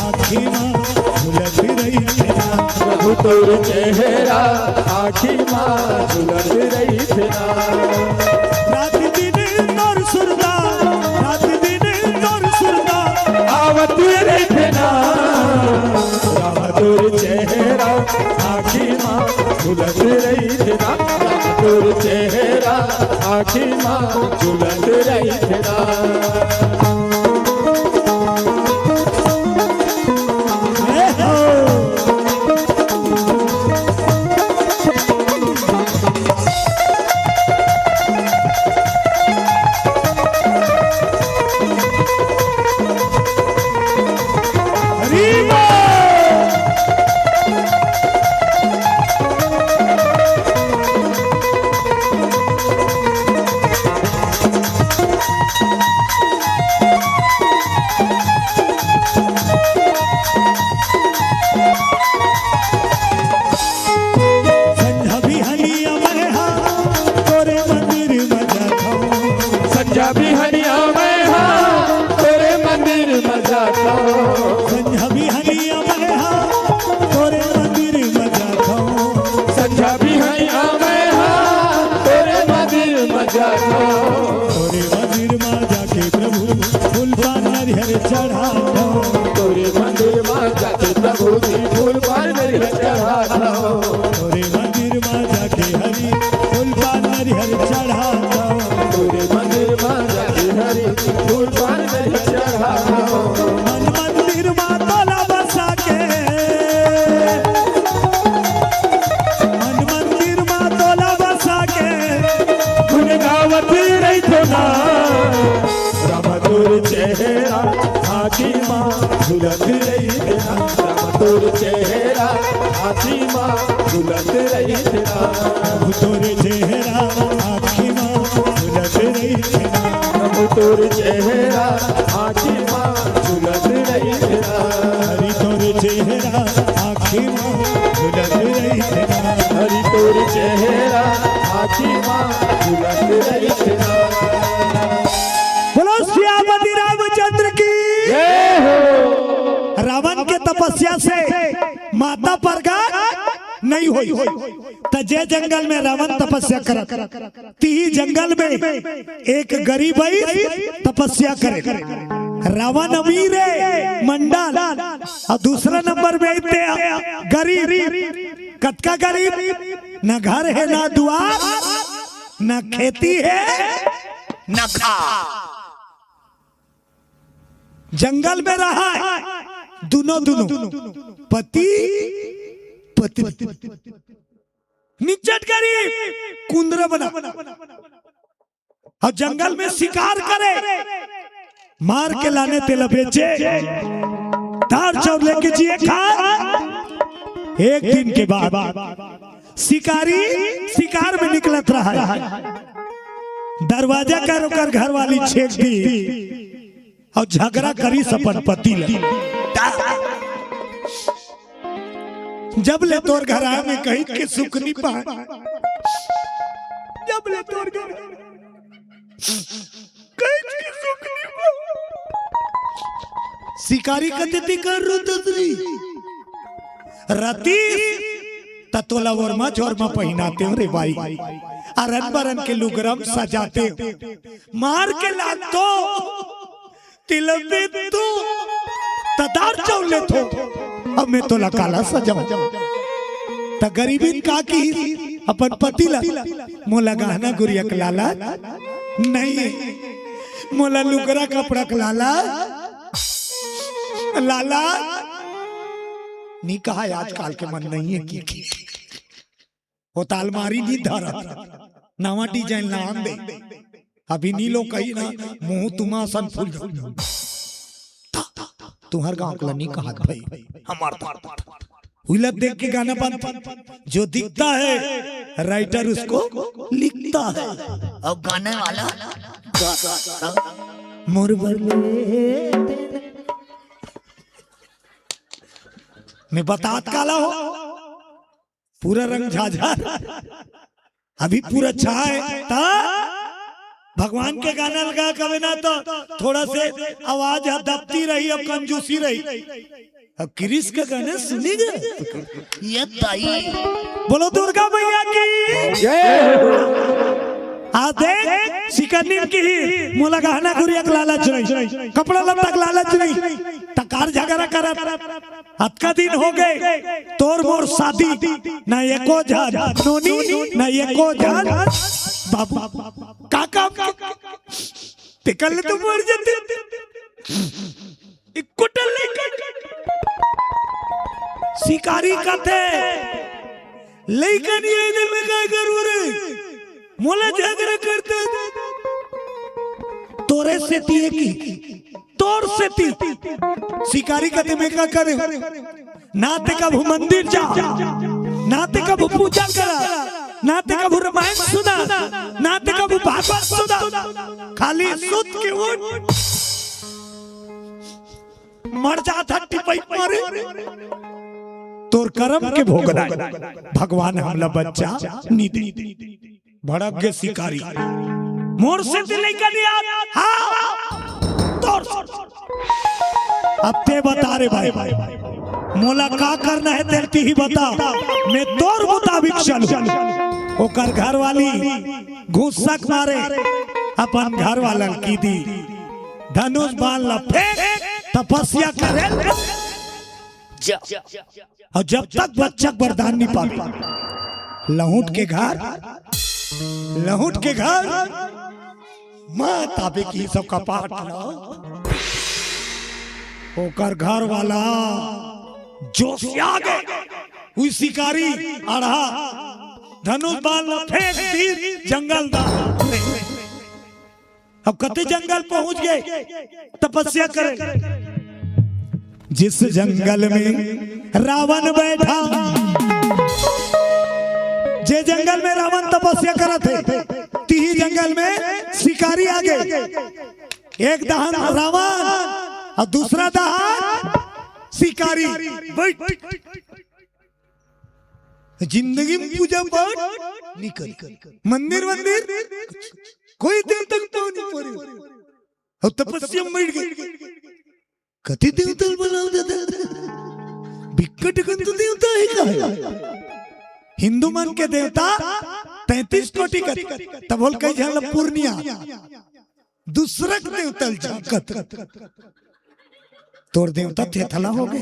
आँखी मा झूलत रहिथे ना। प्रभु तोर चेहरा आँखी मा झूलत रहिथे ना। रात दिन तोर सुरता, रात दिन तोर सुरता आवत रहिथे ना। राम तोर चेहरा आँखी मा झूलत रहिथे ना। राम तोर चेहरा आँखी मा झूलत रहिथे ना। संझा बिहनिया मैं हा तोरे मंदिर म जाथंव। संझा बिहनिया मैं हा तोरे मंदिर म जाथंव। संझा बिहनिया मैं हा तोरे मंदिर म जाथंव। संझा बिहनिया मैं हा तोरे मंदिर म जाथंव। तोरे मंदिर म जाके प्रभु फूल पान नरियर चढ़ाथंव। तोरे मंदिर म जाके प्रभु जी फूल पान नरियर चढ़ाथंव। तोरे मंदिर म जाके हरी फूल पान नरियर चढ़ाथंव। तोरे मंदिर म जाके हरी फूल पान नरियर चढ़ाथंव। मन मंदिर म तोला बसा के, मन मंदिर म तोला बसा के गुन गावत रहिथंव ना। राम तोर चेहरा आँखी मा झूलत रहिथे ना। राम तोर चेहरा आँखी मा झूलत रहिथे ना। प्रभु तोर चेहरा आँखी मा झूलत रहिथे ना। प्रभु तोर चेहरा आँखी मा झूलत रहिथे ना। हरि तोर चेहरा आँखी मा झूलत रहिथे ना। हरि तोर चेहरा आँखी मा झूलत रहिथे ना। बोलो सियापति रामचंद्र की। जय हो। रावण के तपस्या से माता प्रगट नहीं होई, त जे जंगल में रावण तपस्या करत, तिही जंगल में एक गरीब आइस तपस्या करे। रावण अमीर हे मंडल, अउ दूसरा नंबर में ते गरीब। कतका गरीब? न घर हे, न दुआर, न खेती हे, न खार। जंगल में रहय दूनों, दूनों पति पत्नी। निचट गरीब, कुंदरा बना। अउ जंगल में शिकार करे, मार के लाने तेला बेचे, दार चाउर लेके जिए खाय। एक दिन के बाद शिकारी शिकार में निकलत रहय, दरवाजा कर ओकर घरवाली छेक दिस अउ झगरा करिस अपन पति ले। जब ले तोर घर आए में कहीं के सुख नी पाए, जब ले तोर घर कहीं के सुख नी पाए। शिकारी कथे तेकर रुतत रही। रतीस, त तोला ओरमा झोरमा पहिनातेंव रे बाई। अरन बरन के लुगरम सजातेंव। मार के लातो, तिलबे तू, तदार चौले थो। अब मैं तोला काला सजाऊं। त गरीबिन का की अपन पति ला, मोला गहना गुरिया के लाला नहीं, मोला लुगरा कपड़ा के लाला लाला नी कहा, आजकल के मन नहीं है कि, कि। वो त अलमारी नी धरत, नवा डिजाइन लान दे। अभी नी लो कही ना, मुंह तुमा असन फूल जाऊ। तुहर गांव के ला नी कहत भाई, हमार त उइला देख के गाना बनता। जो दिखता है राइटर उसको लिखता है। अब गाने वाला मोर बरले मैं बतात काला हो, पूरा रंग झाझर, अभी पूरा छाए ता भगवान के गाना लगा कबे ना तो थोड़ा से आवाज ह दबती रही, अब कंजूसी रही। अब क्रिस के गाने सुनी गए। ये ताई बोलो दुर्गा मैया की। आ देख, सिकन्नी की ही मोला गहना गुरिया के लालच नहीं, कपड़ा लत्ता के लालच नहीं, तकार झगड़ा करत। अतका दिन हो गए तोर मोर शादी, ना एको झन नोनी, ना एको झन बाबू। का काम के? ते कल तो मर जाते। एक कुटल लेकर शिकारी कथे, लेकर ये दिन में काय करू रे? मोला झगड़ा करता। तोरे सेती है कि तोर सेती शिकारी कथे मैं का करे? ना ते कभू मंदिर जा, ना ते कभू पूजा करा, ना ते कभू रामायण सुना, ना ते कभू भागवत सुना, खाली सुत के उठ मर जात ह टिपई मारे। तोर करम के भोगना भगवान हमला बच्चा नी दे। भड़क गे शिकारी, मोर सेती लइका नहीं आत। हाँ, तोर से। अब ते बता रे भाई, मोला का करना है तेल तिही बता, मैं तोर मुताबिक चलूं। ओकर घरवाली गुस्सा के मारे अपन घरवाला ल की दी धनुष बाण ला फेंक तपस्या करे। जा। अउ जब तक बच्चा के वरदान नहीं पावे, लहुट के घर, लहुट के घर, माँ ताबे की सब कपाट ला। ओकर घर वाला जोशिया गे, उही शिकारी अड़हा धनुष बाण ला फेंक तीर जंगल दा। अब कते जंगल पहुंच गए तपस्या करे। जिस जंगल में रावण बैठा, जे जंगल में रावण तपस्या करत हे, तिही जंगल में शिकारी आ गे। एक दहन रावण अउ दूसरा दहन शिकारी। बैठ। जिंदगी में पूजा पाठ नहीं करी, मंदिर वंदिर कोई दिन तक पाँव नहीं परे। अउ तपस्या में बैठ गे। कति देवता ल बलाव दादा, बिकट कन तो देवता हे का हे? हिंदू मन के देवता तैंतीस कोटि कथे, तभो ल कई झन ल पूर्णिया दूसरा के देवता ल झांकत। तोर देवता थेथला हो गे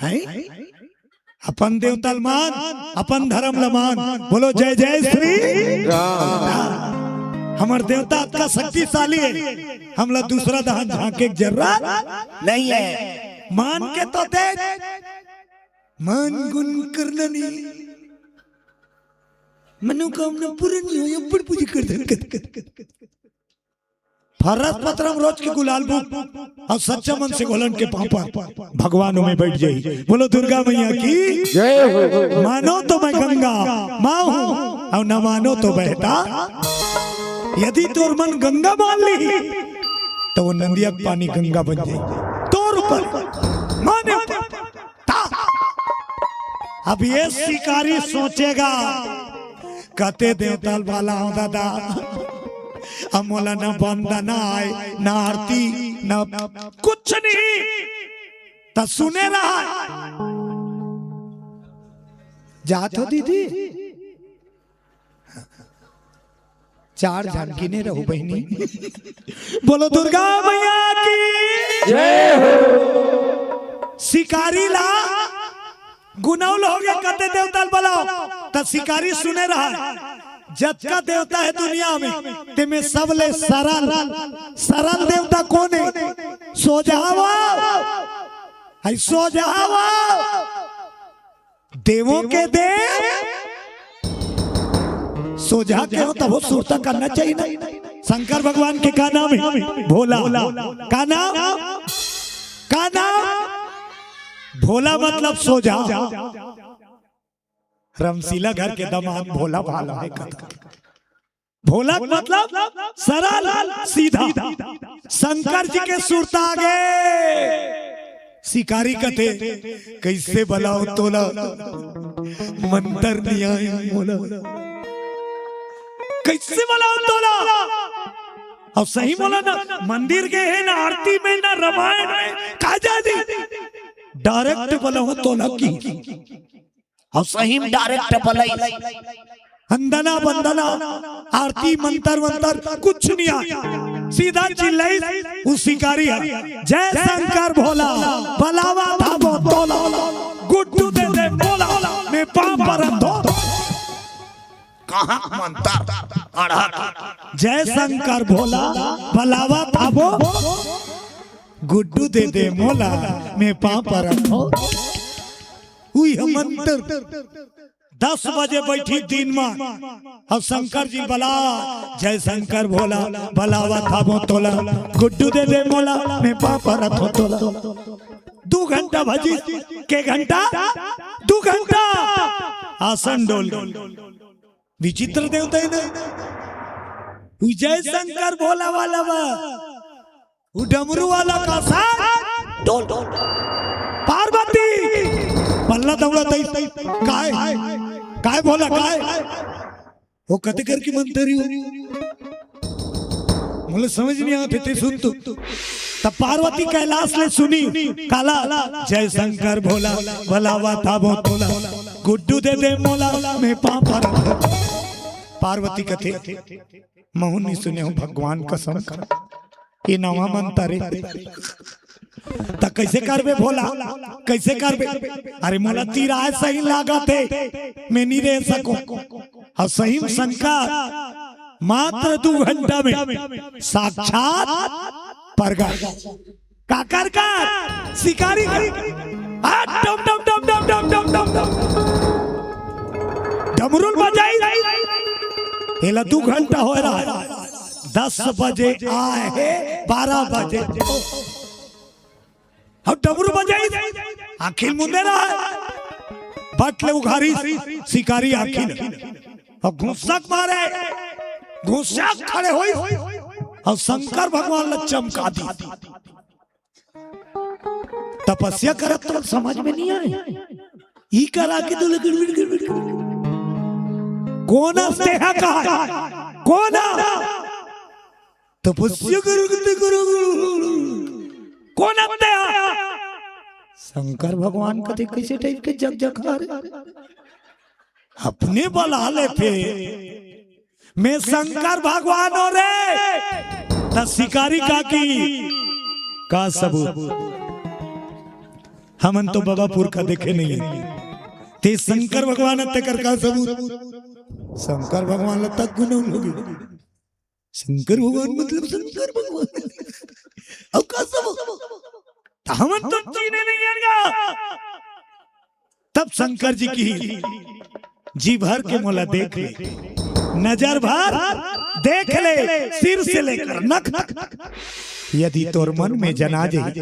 हे। अपन देवता ल मान, अपन धर्म ल मान। बोलो जय जय श्री राम। हमर देवता अतका शक्तिशाली हे, हमला दूसरा दहन झांके के जरूरत नहीं हे। मान के तो दे, मान गुण करना नहीं, मनोकामना पूरा नहीं हो, ये बड़ पूजा कर दे। फरस पतरम रोज के गुलाल बुक अउ सच्चा मन से घोलन के पाँव पर भगवान ओमे बैठ जाई। बोलो दुर्गा मैया की। जय हो। मानो तो मैं गंगा माँ हूँ अउ न मानो तो बहता। यदि तोर मन गंगा मान ली तो वो नंदिया के पानी गंगा बन जाई। तोर ऊपर माने ऊपर। अब ये शिकारी सोचेगा, कते देवता ल बलाव दादा, अब मोला न बंदना आय, न आरती, ना कुछ नहीं, त सुने रहा। जात हो दीदी, चार झन गिने रहू बहिनी। बोलो दुर्गा मैया की जय हो। शिकारी ला गुनौल हो गया, कते देवता ल बलाओ, त शिकारी सुने रहा। जतका देवता हे दुनिया में, तेमे सबले सरल, सरल देवता कोन हे? सोझा आओ, हे सोझा आओ। देवों के देव, सोझा के हो तब वो सुरता करना चाहिए ना। शंकर भगवान के का नाम हे? भोला। का नाम? का नाम? भोला मतलब सोझा। रमशीला घर के दामाद भोला भाला हे कथा। भोला मतलब सरल सीधा। शंकर जी के सुरता आगे शिकारी कथे, कैसे बलाओ तोला, मंतर नइ आए मोला, कैसे बलाओ तोला। अउ सही बोला ना, मंदिर गे हे ना, आरती में ना, रामायण में, का जानी, डायरेक्ट बलाओ तोला की। अउ सही में डायरेक्ट बलाइस। अंदना बंदना, आरती मंतर वंतर कुछ नइ आय। सीधा चिल्लाइस उ शिकारी ह, जय शंकर भोला, बलावा धाबो तोला, गुड्डू दे दे मोला, मैं पाँव परत हों। कहाँ मंतर अड़हक। जय शंकर भोला, बलावा धाबो, गुड्डू दे दे मोला, मैं पाँव परत हों। उही ह मंतर। दस बजे बैठी दिन मा, अउ शंकर जी बला, जय शंकर भोला, बलावा धाबो तोला, गुड्डू दे दे मोला, मैं पाँव परत हों तोला। दू घंटा भजी, के घंटा? दू घंटा। आसन डोल गे। विचित्र देवता हे ना। उ जय शंकर भोला वाला बा। उ डमरू वाला का साथ डोल, डोल। पार्वती पल्ला दौड़ा तई, काय? काय भोला, काय? वो कते करके मंतर ही हो? मोला समझ नइ आत हे, ते सुन तो। तब पार्वती कैलाश ले सुनी, काला, जय शंकर भोला, बलावा धाबो तोला, गुड्डू दे दे मोला, मैं पाँव परत हों। पार्वती कथे, महूँ नइ सुने हों भगवान कसम का, ये नवा मंतर हे। त कैसे करबे भोला, कैसे करबे? अरे मोला तिराय सही लागत हे, मैं नइ रह सकों। अउ सही में शंकर मात्र दू घंटा में साक्षात प्रगट। काकर का? शिकारी का। आ, डम, डम, डम। डमरू ल बजाई। एला दू घंटा होय रहा हे। दस बजे आय हे, बारह बजे। अउ डमरू बजाई, आँखी ल मुंदे रहा हे। बट ले उघारी शिकारी आँखी ल। अउ घुसक मारे, घुसक खड़े होइस। अउ शंकर भगवान ल चमका दिस। तपस्या करत तो समझ में नइ आय। ई करा के तो लगे बिड़, बिड़, बिड़, बिड़। कोन अस तेहा कहा? कोन अस? तपस्या करो, कते करो। कोन अस तेहा? शंकर भगवान कथे, कैसे टाइप के जग जग रे? अपने बला लेथे। मैं शंकर भगवान हों रे। त शिकारी का की का सबूत? हमन तो बबापुर का देखे नइ हे। ते शंकर भगवान तेकर का सबूत? शंकर भगवान ल तक गुनौल होगे। शंकर भगवान मतलब शंकर भगवान। अउ का सबूत? त हमन तो चीने नइ हे गा। तब शंकर जी कहिस, जी भर के मोला देख ले, नजर भर देख ले, सिर से लेकर नख तक। यदि तोर मन में जना जाही,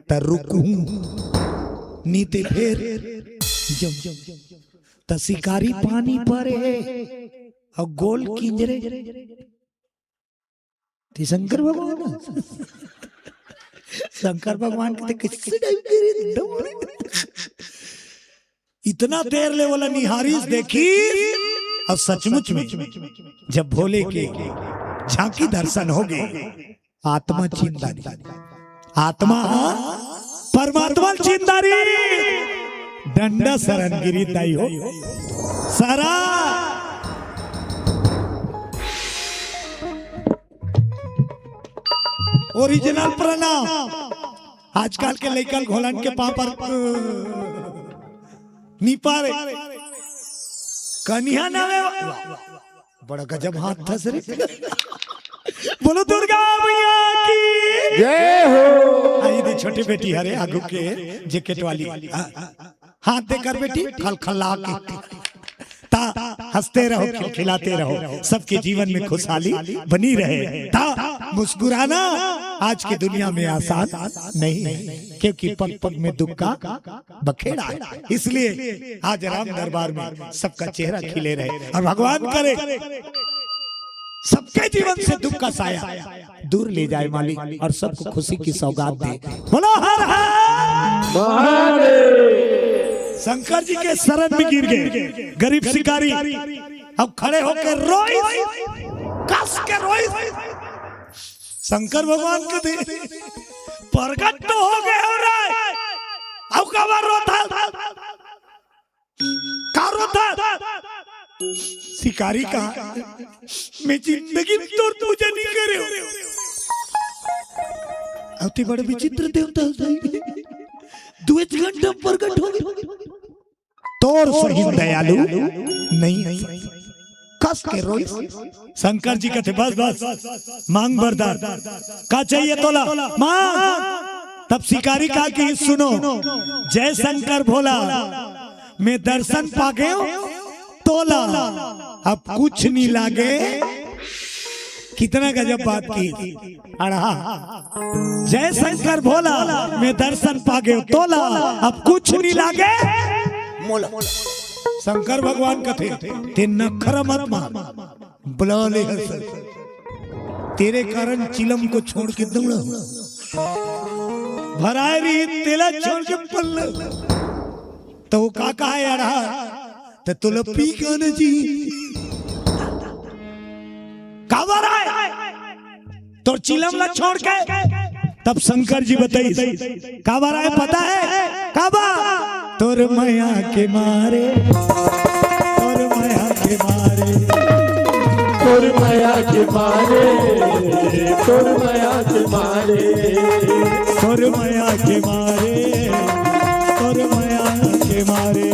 त रुकहूं, नइ ते फेर जम। त शिकारी पानी परे हे, अउ गोल किंजरे। ते शंकर भगवान, शंकर भगवान कथे, कैसे टाइप के रे, डमरू। इतना देर ले ओला निहारिस, देखिस, अउ सचमुच में जब भोले के झांकी दर्शन होगे, आत्मा चिंता नहीं। आत्मा ह परमात्मा ल चिन्हत रही। डंडा सरन गिरी दाई हो। सारा ओरिजिनल प्रणाम। आजकल के लइका ल घोलन के पाँव पर नी पारे। कनिहा नावे। बड़ा गजब हाथ थस रे। बोलो दुर्गा मैया की। जय हो। आई दे छोटी बेटी हरे आगू के जैकेट वाली। हाँ, हाथ देकर बेटी खलखला के। ता हंसते रहो, खिलखिलाते रहो, सबके जीवन में खुशहाली बनी रहे। ता मुस्कुराना आज की दुनिया में आसान नहीं है, क्योंकि पग पग में दुख का बखेड़ा है। इसलिए आज राम दरबार में सबका चेहरा खिले रहे और भगवान करे सबके जीवन से दुख का साया दूर ले जाए मालिक, और सबको खुशी की सौगात दे। बोलो हर हर महादेव। शंकर जी के शरण में गिर गए गरीब शिकारी। अब खड़े होकर रोइस, कस के रोइस। शंकर भगवान के दे प्रगट तो हो गए हो रे, अब काबर रोथा? का रोथा? शिकारी कहा, मैं जिंदगी में तोर पूजा नहीं करे हो। अति बड़ विचित्र देवता हो। दो एक घंटा प्रगट हो गए। तोर सही दयालु नहीं। कस के रोइस। शंकर जी कथे, बस बस, मांग वरदान। का चाहिए तोला? मांग। तब शिकारी कहा कि सुनो, जय शंकर भोला, मैं दर्शन पागेंव तोला, अब कुछ नहीं लागे। कितना गजब बात की। अड़हा, जय शंकर भोला, मैं दर्शन पागेंव तोला, अब कुछ नहीं लागे मोला। शंकर भगवान कथे, ते नखरा मत मार, बुला ले हर सर। तेरे कारण चिलम को छोड़ के दौड़ा हूँ। भराए रही तेला छोड़ के पल्ला। तो वो का कहा है अड़हा? तो तुला पी गाना जी। काबर आए? तोर चिलम ला छोड़ के। तब शंकर जी बताइस, काबर आए पता है? काबर? तोर मया के मारे, तोर मया के मारे, तोर मया के मारे, तोर मया के मारे, तोर मया के मारे, तोर मया के मारे,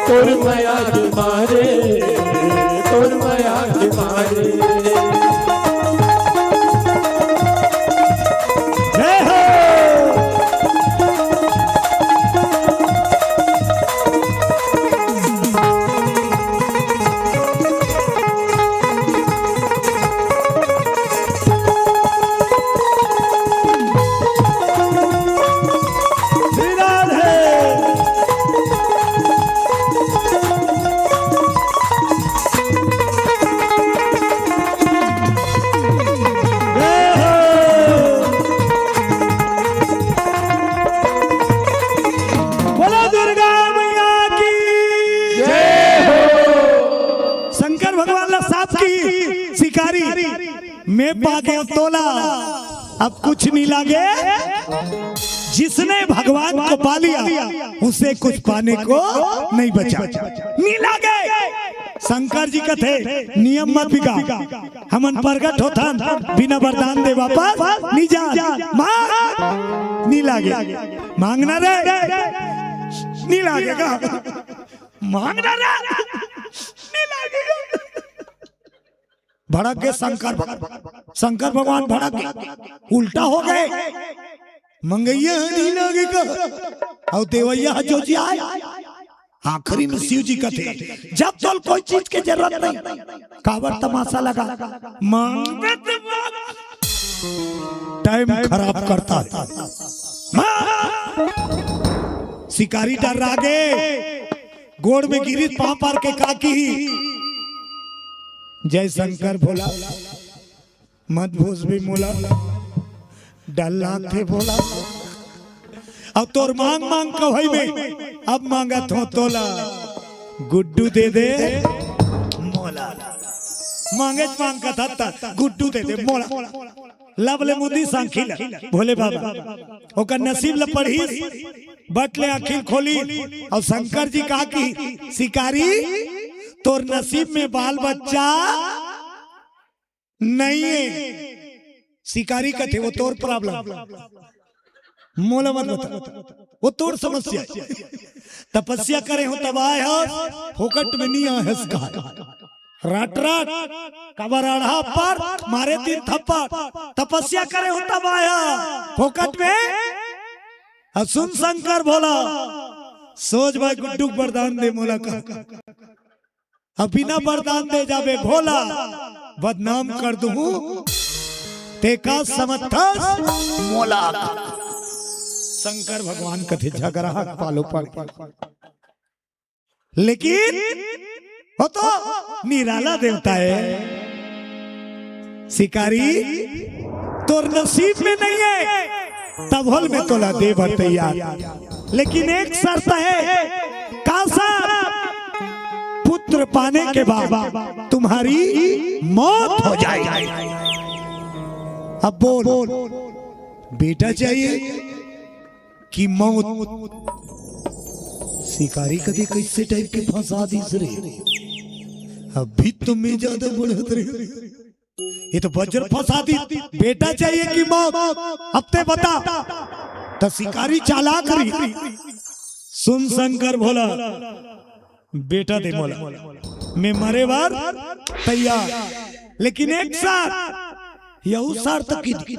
तोर मया के मारे, तोर मया के मारे। जय हो। श्री राधे। जय हो। बोलो दुर्गा मैया की जय हो। शंकर भगवान ला साफ की शिकारी, मैं पागेंव तोला, अब कुछ नहीं लागे। जिसने भगवान को पा लिया, उसे कुछ पाने को नहीं बचा। नहीं लागे। शंकर जी कथे, नियम मत बिगाड़। हमन प्रगट होथन, बिना वरदान दे वापस नहीं जा। मांग, नहीं लागे। मांगना रे, नहीं लागेगा। मांगना रे, नहीं लागेगा। भड़क गए शंकर भग-, शंकर भगवान भड़क गए, उल्टा हो गए। मंगइया ह नहीं लागे का, अउ देवइया ह जो जी आए। आखिरी में शिव जी कथे, जब तोल कोई चीज के जरूरत नहीं, काबर तमाशा लगा, मांगबे ते मांग। टाइम खराब करता है। मां! शिकारी डर्रा गे, गोड़ में गिरिस, पांव पर के का किही, जय शंकर भोला। मत भूसबे मोला, डर लागथे भोला। अब तोर मांग मांग कहई में, अब मांगत हों तोला, गुड्डू दे दे मोला। मांगेच मांग कथस त गुड्डू दे दे मोला। लब ले मुंदी सांखी ला, भोले बाबा ओकर नसीब ला पढ़िस, बट ले आँखी खोलिस, अउ शंकर जी कहा कि शिकारी, तोर नसीब में बाल बच्चा नहीं है। शिकारी कथे, वो तोर problem, मोला मत बता, वो तोर समस्या। तपस्या करे हो तब आए हो, फोकट में नहीं आए हस कहा। राट राट, काबर आढ़ा पर मारे तीन थप्पड़। तपस्या करे हो तब आया फोकट में। अब सुन शंकर भोला, सोच भाई गुड्डू के वरदान दे मोला का। अब बिना वरदान दे जाबे भोला, बदनाम कर दूं ते का समझथस मोला। शंकर भगवान कथे झगड़ा पालो पड़, लेकिन वो तो निराला देवता है। शिकारी, तोर नसीब में नहीं है, तब होल में तोला दे बर तैयार, लेकिन एक शर्त है। का शर्त? पुत्र पाने के बाद तुम्हारी मौत हो जाए। अब बोल, बेटा चाहिए कि मौत? शिकारी कथे, कैसे टाइप के फंसा दिस रे? अभी तो मैं ज्यादा बढ़त रहे, ये तो वज्र फंसा दिस। बेटा चाहिए कि मौत? अब ते बता। तो शिकारी चालाक रही। सुन शंकर भोला, बेटा दे मोला, मैं मरे बर तैयार, लेकिन एक शर्त, यहू शर्त की।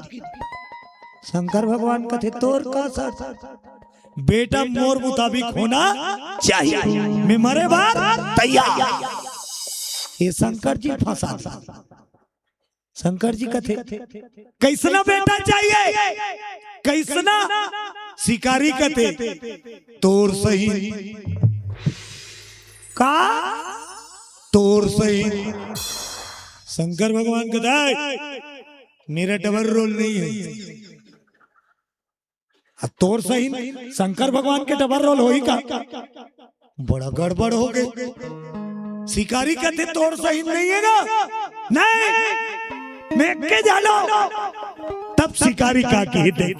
शंकर भगवान कथे, तोर का शर्त? बेटा मोर मुताबिक होना चाहिए, मैं मरे बर तैयार। ये शंकर जी फंसा। शंकर जी कथे, कैसना बेटा चाहिए, कैसना? शिकारी कथे, तोर सही। का? तोर सही। शंकर भगवान कथे, मेरा डबल रोल नहीं है। अब तोर सही, शंकर भगवान के डबल रोल होही का? बड़ा गड़बड़ हो गए। शिकारी कथे, तोर सही नहीं है ना? नहीं, मैं के जानो। तब शिकारी का कही दे,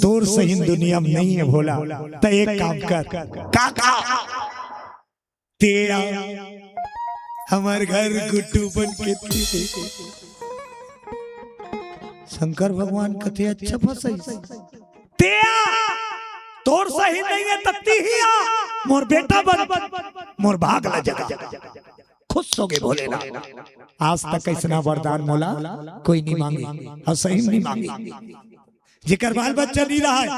तोर सही दुनिया में नहीं है भोला, तो एक काम कर। का, का? ते आ, हमर घर गुड्डू बन के ती। शंकर भगवान कथे, अच्छा फंसई। ते आ, तोर सही नहीं है, तत्ती ही आ, मोर बेटा बन, मोर भाग ला जगा। खुश हो गए भोलेनाथ। आज तक ऐसना वरदान मोला कोई नहीं मांगे, और सही नहीं मांगे। जेकर बाल बच्चा नहीं रहा है,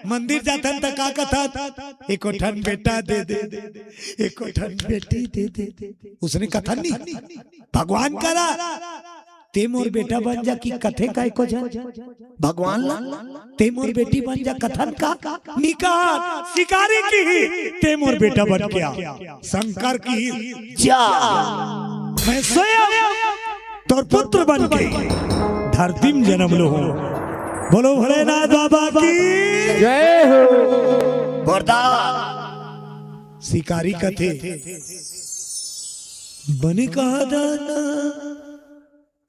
मंदिर जाथन त का कथन, एको ठन बेटा दे दे, एको ठन बेटी दे दे। उसने कथन नहीं, भगवान करा, ते मोर बेटा बन जा कि कथे का एको झन? भगवान ला, ते मोर बेटी बन जा कथन का? निकार, शिकारी की ही, ते मोर बेटा बन के आ, शंकर की ही, जा। मैं स्वयं तोर पुत्र बन के धरती में जन्म लो हूँ। बोलो भोलेनाथ बाबा की जय हो। वरदान। शिकारी कथे, बने कहा दादा,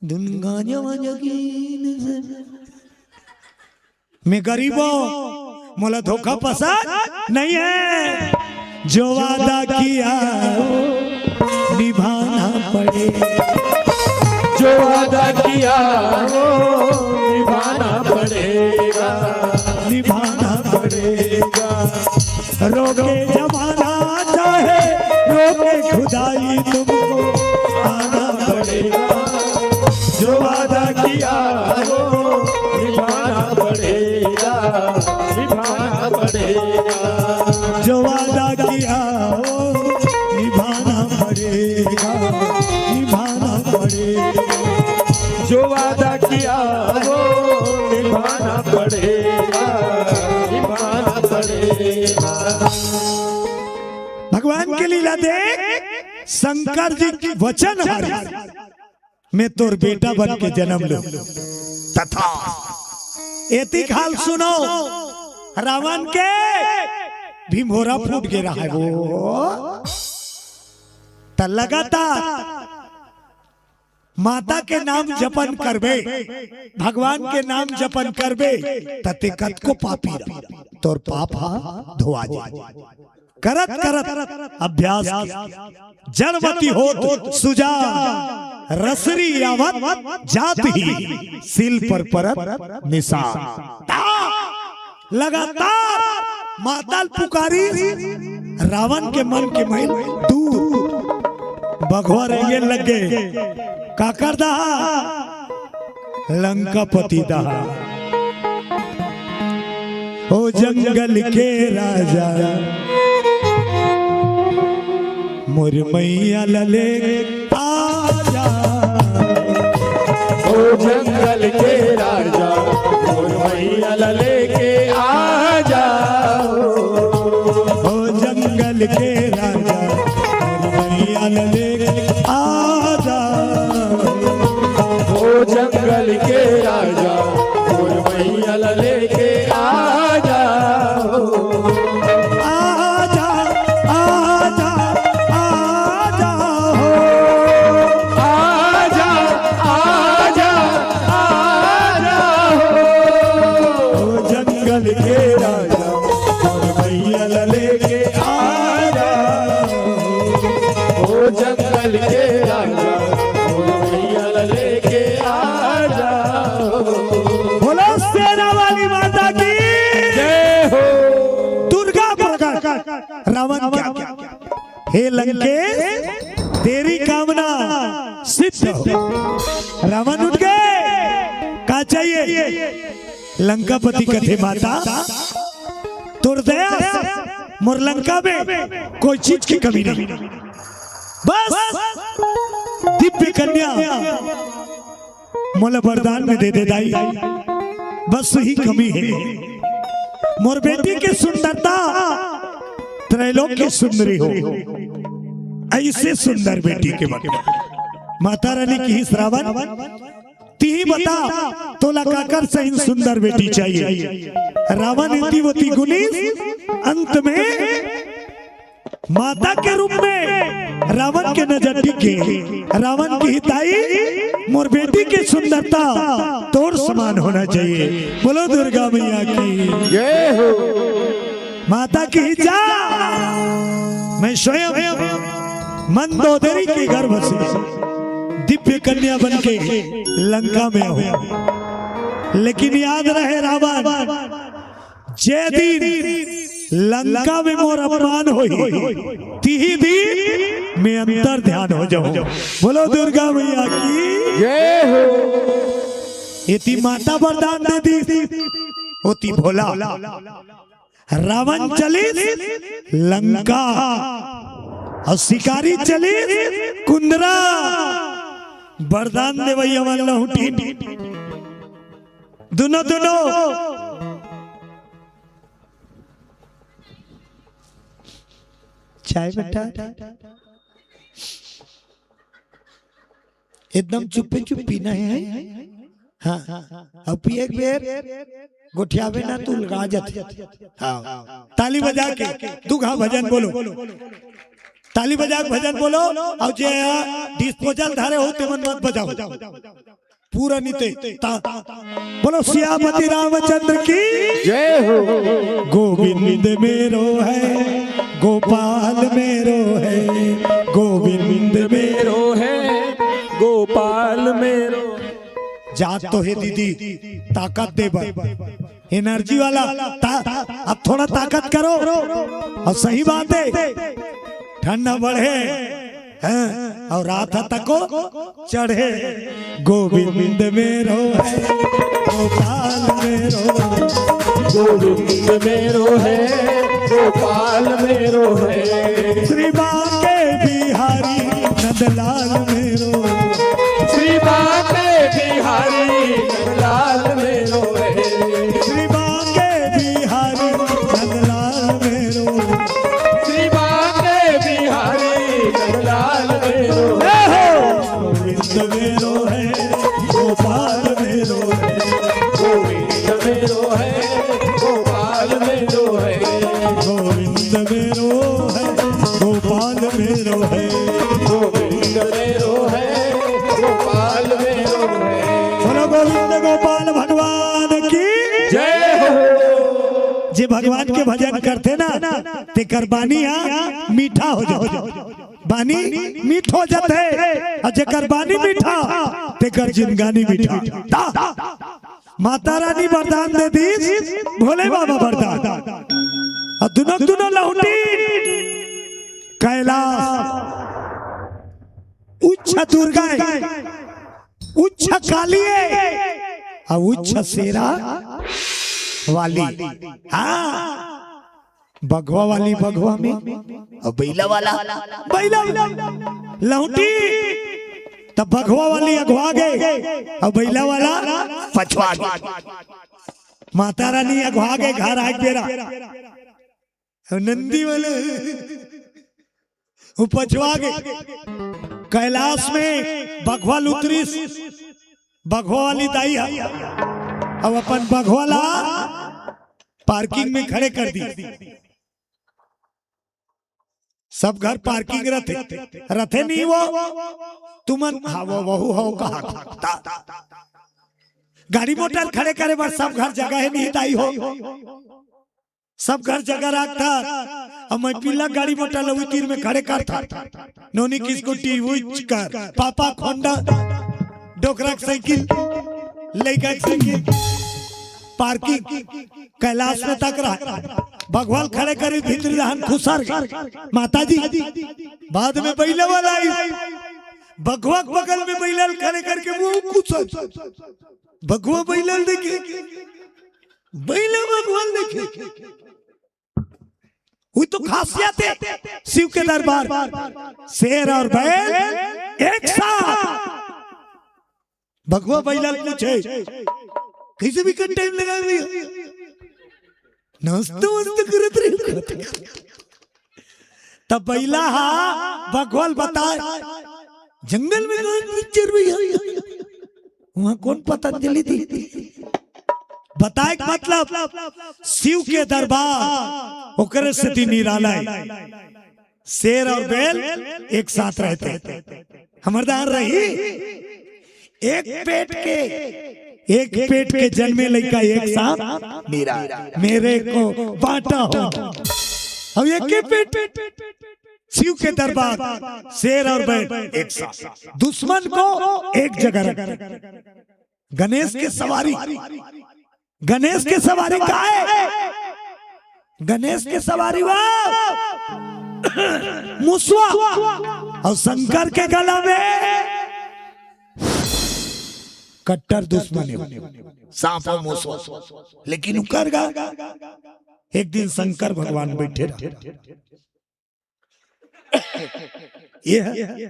धुन गांजा वांजा कीन से। मैं गरीब हूँ, मोला धोखा पसंद नहीं है। जो वादा किया वो निभाना पड़ेगा। जो वादा किया वो निभाना पड़ेगा, निभाना पड़ेगा। रोके जमाना चाहे रोके खुदाई, तुमको आना पड़ेगा। जो वादा किया वो निभाना पड़ेगा, निभाना पड़ेगा। जो वादा किया वो निभाना पड़ेगा, निभाना पड़ेगा। जो वादा किया वो निभाना पड़ेगा, निभाना पड़ेगा। भगवान के लीला देख, शंकर जी के वचन हरे, मैं तोर बेटा बन के जन्म लूं। तथा एतिक हाल सुनो, रावण के भीमोरा फूट गे रहा है वो। त लगातार माता के नाम जपन करबे, भगवान के नाम जपन करबे, त ते कतको पापी रह, तोर पाप ह धोआ जाए। करत करत अभ्यास के जड़मति होत सुजान, रसरी आवत जात ही, सील पर परत निशान। ता लगातार माता ल पुकारी, रावण के मन के मैल दूर। बघवा रेंगे लग गे, काकर दहा, लंकापति दहा। ओ जंगल के राजा, मोर मैया ल ले आजा। ओ जंगल के राजा, मोर मैया ल लेके आजा। ओ जंगल के राजा, मोर मैया ल लेके आजा। ओ जंगल के राजा, मोर मैया ल लेके आजा। आजा, आजा, आजा हो। आजा, आजा, आजा हो। ओ जंगल के राजा, मोर मैया ल लेके आजा। ओ जंगल के राजा, मोर मैया ल लेके आजा। बोलो शेरा वाली माता की जय हो। दुर्गा प्रकट, रावण क्या? हे लंकेश, तेरी कामना सिद्ध हो। रावण उठ गए, का चाहिए? लंकापति कथे, माता, तोर दया से मोर लंका में कोई चीज की कमी नहीं, बस दिव्य कन्या मोला वरदान में दे दे दाई, बस यही कमी है। मोर बेटी के सुंदरता त्रैलोक्य सुंदरी हो, ऐसे सुंदर बेटी के बन। माता रानी किहिस, रावण, तिही बता, तोला काकर सही सुंदर बेटी चाहिए? रावण इति वती गुनीस, अंत में माता के रूप में रावण के नजर टिके। रावण किहिस, दाई, मोर बेटी के सुंदरता तोर समान होना चाहिए। बोलो दुर्गा मैया की जय हो। माता किहिस, जा, मैं स्वयं मंदोदरी के गर्भ से दिव्य कन्या बन के लंका में आऊं। लेकिन याद रहे रावण, जे दिन लंका में मोर अपमान होही, तिही दिन मैं अंतर ध्यान हो जाऊं। बोलो दुर्गा मैया की जय हो। एती माता वरदान दे दी, ओती भोला। रावण चलिस लंका, अउ शिकारी चलिस कुंदरा। वरदान देवइया मन लहुटिन। दुनों, दुनों। चाय बेटा। एकदम चुप्पे चुप पीना है। हाँ, अब पिए एक बेर, गोठियाबे ना, तू लगा जाथे। हाँ, ताली बजा के दू घा भजन बोलो, ताली बजा के भजन बोलो। अउ जे डिस्पोजल धारे हो, ते मन मत बजाओ, पूरा निते। ता, बोलो सियापति रामचंद्र की जय हो। गोविंद मेरो है, गोपाल मेरो है, गोविंद मेरो है, गोपाल मेरो। जात तो हे दीदी, ताकत दे बर, एनर्जी वाला। ता, अब थोड़ा ताकत करो। अउ सही बात है, ठंडा बढ़े, हैं, अउ रात ह तको चढ़े। गोविंद मेरो है, गोपाल मेरो है। गोविंद मेरो है, गोपाल मेरो है। श्री बांके बिहारी नंदलाल मेरो। श्री बांके बिहारी नंदलाल मेरो है। श्री बांके बिहारी नंदलाल मेरो। श्री बांके बिहारी नंदलाल मेरो। हे हो। गोविंद मेरो है, गोपाल मेरो है। गोविंद मेरो है, गोपाल मेरो है। गोविंद मेरो है, गोपाल मेरो है। गोविंद मेरो है, गोपाल भगवान के भजन करथे ना, तेकर बानी ह मीठा हो जाथे। बानी मीठ हो जाथे, अउ जेकर बानी मीठा, तेकर जिंदगानी मीठा। ता, माता रानी वरदान दे दीस, भोले बाबा वरदान। अउ दुनो, दुनो लहुटी कैलाश, उच्च दुर्गा, उच्च काली, अउ उच्च शेरा वाली। हाँ, बघवा वाली बघवा में, अउ बइला वाला बइला में। लहुटी, त बघवा वाली अघवा गे, अउ बइला वाला पछवा गे। माता रानी अघवा गे घर आए बेरा, अउ नंदी वाला वो पछवा गे। कैलाश में बघवा ल उतरिस, बघवा वाली दाई ह, अउ अपन बघवा ला पार्किंग में खड़े कर दी। सब घर पार्किंग रथे, रथे नहीं वो? तुमन, हाँ, वो, वहू हो कहा था। गाड़ी मोटर खड़े करे बर सब घर जगह हे नहीं दाई हो? सब घर जगह रखता, अउ मैं पीला गाड़ी मोटर लवी तीर में खड़े करता। नोनी की स्कूटी उच कर, पापा खोंडा, डोकरा के साइकिल, लइका के साइकिल, पार्किंग। कैलाश में तक रहा, बघवा ल खड़े करी भीतरी रहन खुसर। माता जी, बाद में बइला वाला आई, बघवा के बगल में बइला ल खड़े करके वो खुसर। बघवा बइला ल देखे, बइला बघवा ल देखे। वो तो खासियत हे शिव के दरबार, शेर अउ बैल एक साथ। बघवा बइला ल पूछे, "कइसे भी कर टाइम लगा भैया?" "नाश्ता वास्ता करत रहे।" तब बइला हा बघवा ल बताय, "जंगल में कौन पिक्चर भैया, वहाँ कौन पतंजलि दी?" बताय के मतलब शिव के दरबार, ओकरे सेती निराला हे। शेर अउ बैल एक साथ रहिथे। हमर दान रही, एक पेट के, एक पेट के जन्मे लइका एक साथ निराला। मेरे को बांटा हो। अब एक के पेट, शिव के दरबार, शेर अउ बैल एक साथ, दुश्मन को एक जगह रख। गणेश के सवारी, गणेश के सवारी का हे? गणेश के सवारी वो मुसवा, अउ शंकर के गला में कट्टर दुश्मन हे वो, सांप अउ मुसवा। लेकिन उकर गा, एक दिन शंकर भगवान बइठे रहे। ये हे।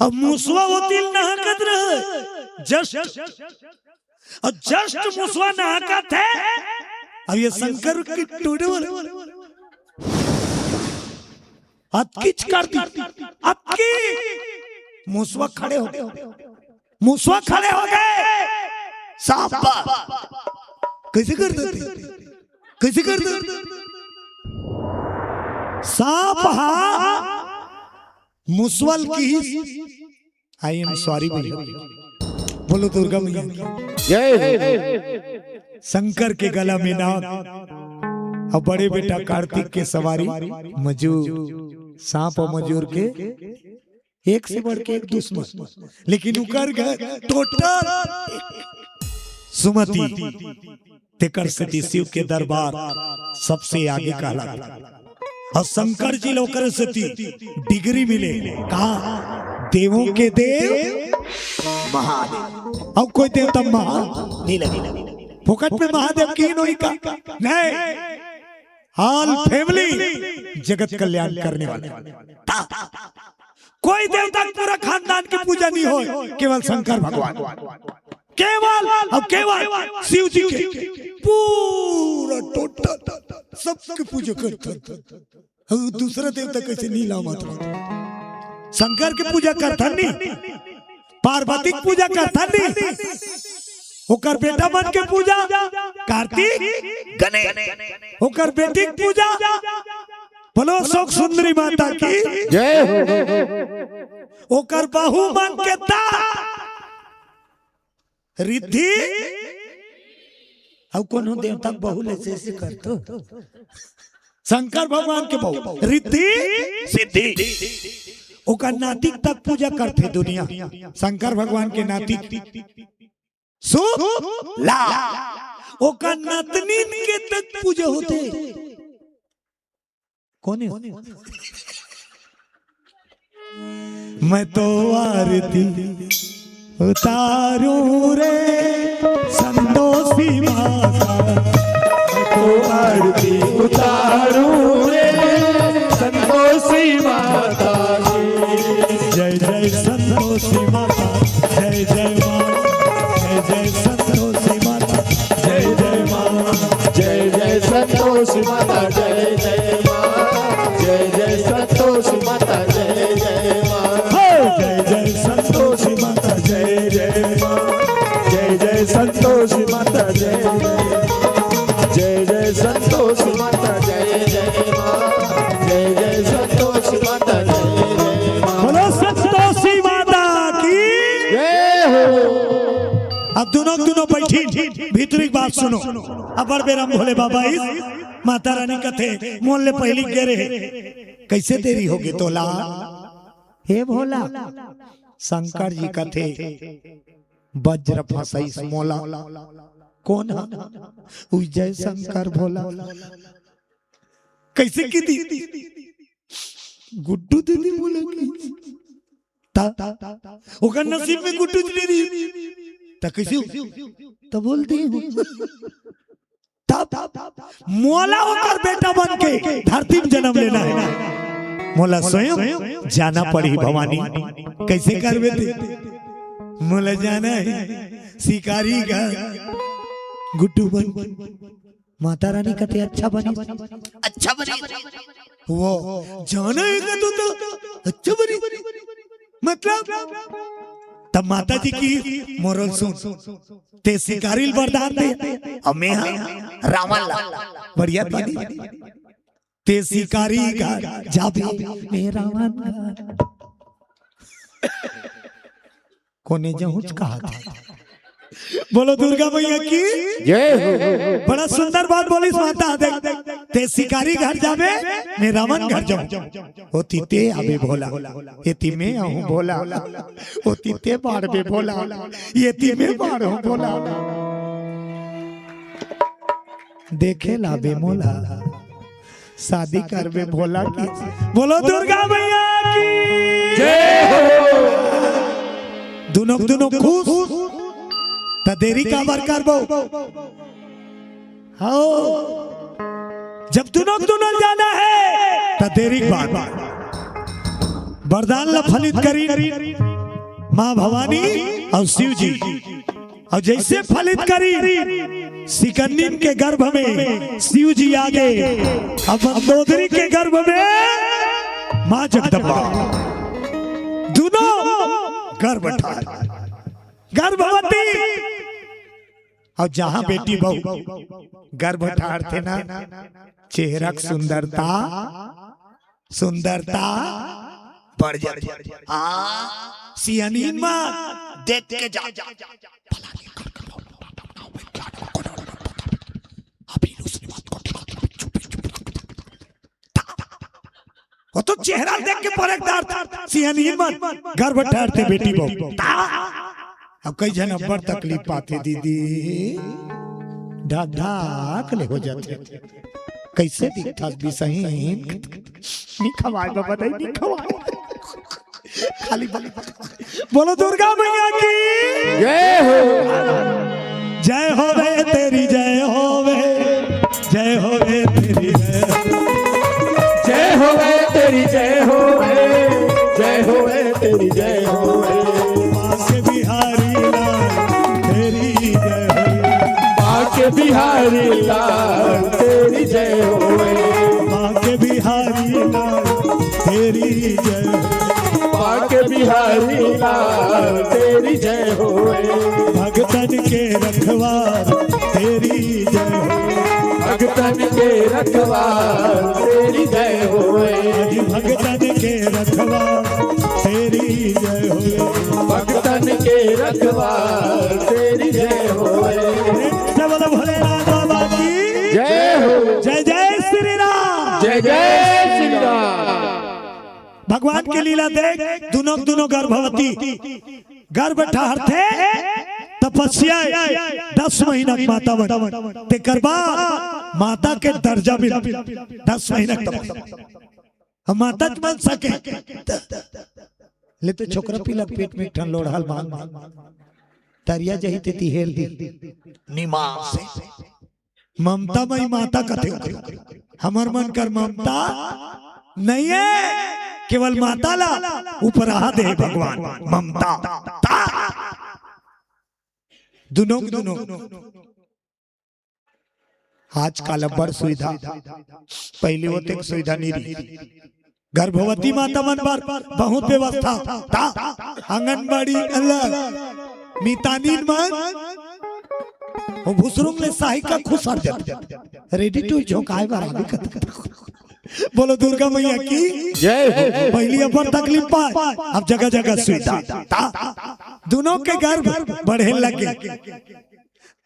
अब मुसवा ओती ल नहाकत रहे, just, अउ just मुसवा नहाकत हे। अब ये शंकर के टूटे वाले अतकीच कर दी, अतकी। मुसवा खड़े हो गे, मुसवा खड़े हो गे। सांप कइसे कर देथे, कइसे कर देथे? सांप हा मुसवा ल किहिस, "I am sorry भैया।" बोलो दुर्गा मैया की। जय हो। शंकर के गला में नाग, अउ बड़े बेटा कार्तिक के सवारी मजूर, सांप अउ मजूर के एक से बढ़ के एक दुश्मन, लेकिन उकर घर टोटल सुमति। तेकर सेती शिव के दरबार सबसे आगे कहलाथे। अउ शंकर जी ल ओकर सेती डिग्री मिले, का देवों के देव महादेव। अउ कोई देवता महा नहीं लगे, फोकट में महादेव की नोई का नहीं। All family जगत कल्याण करने वाले। कोई देवता के पूरा खानदान के पूजा नहीं होय, केवल शंकर भगवान, केवल अउ केवल शिव जी के पूरा टोटल सबके पूजा करथन। अउ दूसरा देवता कइसे नहीं लावत? शंकर के पूजा करथन नहीं, पार्वती के पूजा करथन नहीं, ओकर बेटा मन के पूजा कार्तिक, गणेश, ओकर बेटी के पूजा, बोलो शोक सुंदरी माता की। जय हो। ओकर बहू मन के ता रिद्धि, अउ कोनो देवता के बहू ले से, से करतो। शंकर भगवान के बहू, रिद्धि सिद्धि। ओकर नाती तक पूजा करथे दुनिया। शंकर भगवान के नाती शुभ लाभ, ओकर नतनीन के तक पूजा होथे। कोन हे? मैं तो आरती उतारूं रे संतोषी माता, मैं तो आरती उतारूं रे संतोषी माता की। जय जय संतोषी माता, जय जय माँ, जय जय संतोषी माता, जय जय माँ। जय जय संतोषी माता, जय जय माँ। जय जय संतोषी माता, जय जय माँ। हे! जय जय संतोषी माता, जय जय माँ। जय जय संतोषी माता, जय जय। जय जय संतोषी माता, जय जय माँ। जय जय संतोषी माता, जय जय माँ। बोलो संतोषी माता की। जय हो। अब दुनों, दुनों बैठी, भीतरी बात सुनो। अब्बड़ बेर म भोले बाबा इस माता रानी कथे, मोर ले पहिली गे रहे, कइसे देरी होगे तोला? हे भोला, शंकर जी कथे, वज्र फंसइस मोला। कोन ह? उइ जय शंकर भोला। कइसे कहि दिस? गुड्डू दीदी बोले कि ता, ओकर नसीब में गुड्डू दीदी। ता कइसे हो? ता बोल दे। तब मोला ओकर बेटा बन के धरती में जन्म लेना हे। मोला स्वयं जाना पड़ही भवानी। कइसे करबे ते? मोला जाना हे शिकारी घर गुड्डू बन। माता रानी कथे अच्छा बनी, अच्छा बनी। वो जाना हे का तो, तो अच्छा बनी। मतलब तब माता जी कहिस मोर ल सुन, ते शिकारी ल वरदान दे, अउ मैं ह रावण ला। बढ़िया बनी। ते शिकारी घर जाबे, मैं रावण घर। कोने जहुच कहा था। बोलो दुर्गा मैया की। जय हो। बड़ा सुंदर बात बोलिस माता। देख, ते शिकारी घर जाबे, मैं रावण घर जाहूं। ओती ते आबे भोला, एती मैं आहूं भोला। ओती ते बाढ़बे भोला, एती मैं बाढ़हूं भोला। देखे ला बे मोला। शादी करबे भोला की। बोलो दुर्गा मैया की। जय हो। दुनों, दुनों खुश। त देरी काबर करबो? हव। जब दुनों, दुनों जाना हे, त देरी काबर? वरदान ला फलित करी माँ भवानी अउ शिव जी। अउ जइसे फलित करी, सिकन्निन के गर्भ में शिव जी आगे, अउ मंदोदरी के गर्भ में माँ जगदम्बा, दुनों गर्भ ठाढ़, गर्भवती। अउ जहां बेटी बहू गर्भ ठाढ़थे ना, चेहरा के सुंदरता सुंदरता बढ़ जाथे। हाँ, सियानिन मन देख के जा। वो तो चेहरा देख के परख डारथे सियानिन मन, गर्भ ठाढ़थे बेटी बहू। अब कई झन अब्बड़ तकलीफ पाथे दीदी, ढाक ढाक ले हो जाथे। कइसे दिखथस बिसहीन? नी खवाय बाबा, नहीं, नी खवाय। खाली बोली। बोलो दुर्गा मैया की। जय हो। जय होवे तेरी, जय होवे। जय होवे तेरी, जय होवे। जय होवे तेरी, जय होवे। जय होवे तेरी, जय होवे। बांके बिहारी लाल तेरी जय होवे। बांके बिहारी लाल तेरी जय होवे। बांके बिहारी लाल तेरी जय। बांके बिहारी लाल तेरी जय होवे। भगतन के रखवार तेरी जय होवे। भगतन के रखवार तेरी जय होवे। आज भगतन के रखवार तेरी जय होवे। भगतन के रखवार तेरी जय होवे। प्रेम से बोलो भोलेनाथ भगवान के लीला देख, दुनों दुनों गर्भवती, गर्भ ठहरथे, तपस्या, दस महीना के माता बन, तेकर बाद माता के दर्जा मिल, दस महीना के तपस्या। हम माता मन सके ले तो छोकरा पीला पेट में एक ठन लोढ़ा ल बांध, तरिया जही तेती हेर दी। निमान से ममता मई माता कथे ओकरे। हमर मन कर ममता नहीं है, केवल माता ला उपराहा दे भगवान। ममता ता दुनों के दुनों। आजकल अब्बड़ सुविधा, पहली वो तक सुविधा नहीं रही। गर्भवती माता मन बर बहुत व्यवस्था था, आंगनबाड़ी अलग, मितानिन मन वो भुसरुंग ले सहायिका खुसर जाथे, रेडी टू झोंकाए बर आगे कत। बोलो दुर्गा मैया की जय हो। पहली अब्बड़ तकलीफ पाए, अब जगह जगह सुविधा था। दुनों के गर्भ बढ़े लगे।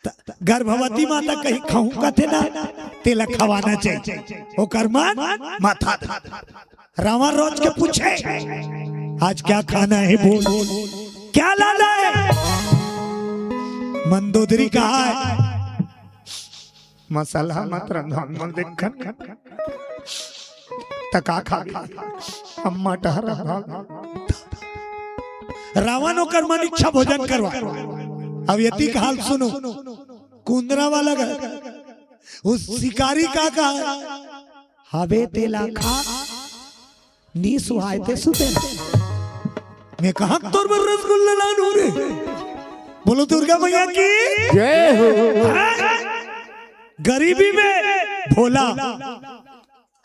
त-, गर्भवती माता कहीं खाहूं कथे ना, तेला खवाना चाहिए। ओकर मन माथा धर। रावण रोज के पूछे, "आज क्या खाना है?" बोल, "क्या लाना है?" मंदोदरी कहा है, "मसाला मत रंधन मन देखन।" त का खा? अम्मा टहरा भाग। रावण ओकर मन इच्छा भोजन करवा। अब यति के हाल सुनो, कुंदरा वाला घर, उस शिकारी का का हवे तेला खा, नी सुहाय ते सुते। मैं कहा तोर बर रसगुल्ला लानू रे। बोलो दुर्गा मैया की जय हो। गरीबी में भोला,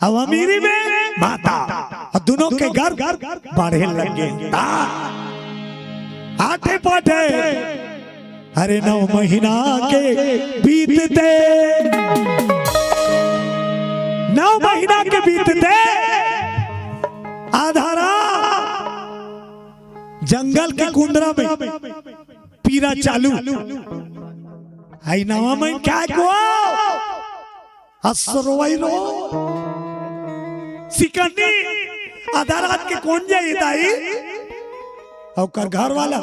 अब अमीरी में माता, और दुनों के गर्भ बढ़े लगे। आठे पाठे, अरे नौ महीना के बीतते, नौ महीना के बीतते आधा रात जंगल के कुंदरा में पीरा चालू। आई नवा में क्या को असरवाई रो सिकनी आधा रात के कोन जाई दाई? ओकर घर वाला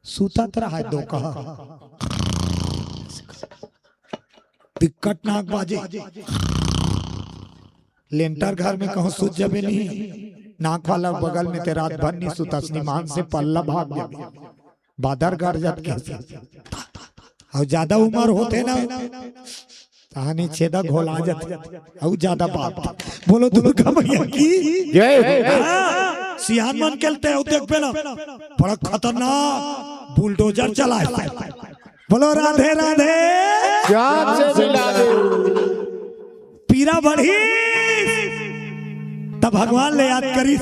सुतत रहा दो कहा। बिकट नाक बाजे। लेंटर घर में कहूं सुत जबे नहीं, नाक वाला बगल में ते रात भर नहीं सुतस, निमान से पल्ला भाग जाबे। बादर गरजत के। अउ ज्यादा उमर होथे ना, तहानी छेदा घोला जाथे। अउ ज्यादा बात। बोलो दुर्गा मैया की जय हो। हाँ, सियान मन के ते अउ देखबे ना, बड़ा खतरनाक बुलडोजर चलाए। बोलो राधे राधे। जान से मिला दे। पीरा बढ़ी, तब भगवान ले याद करी,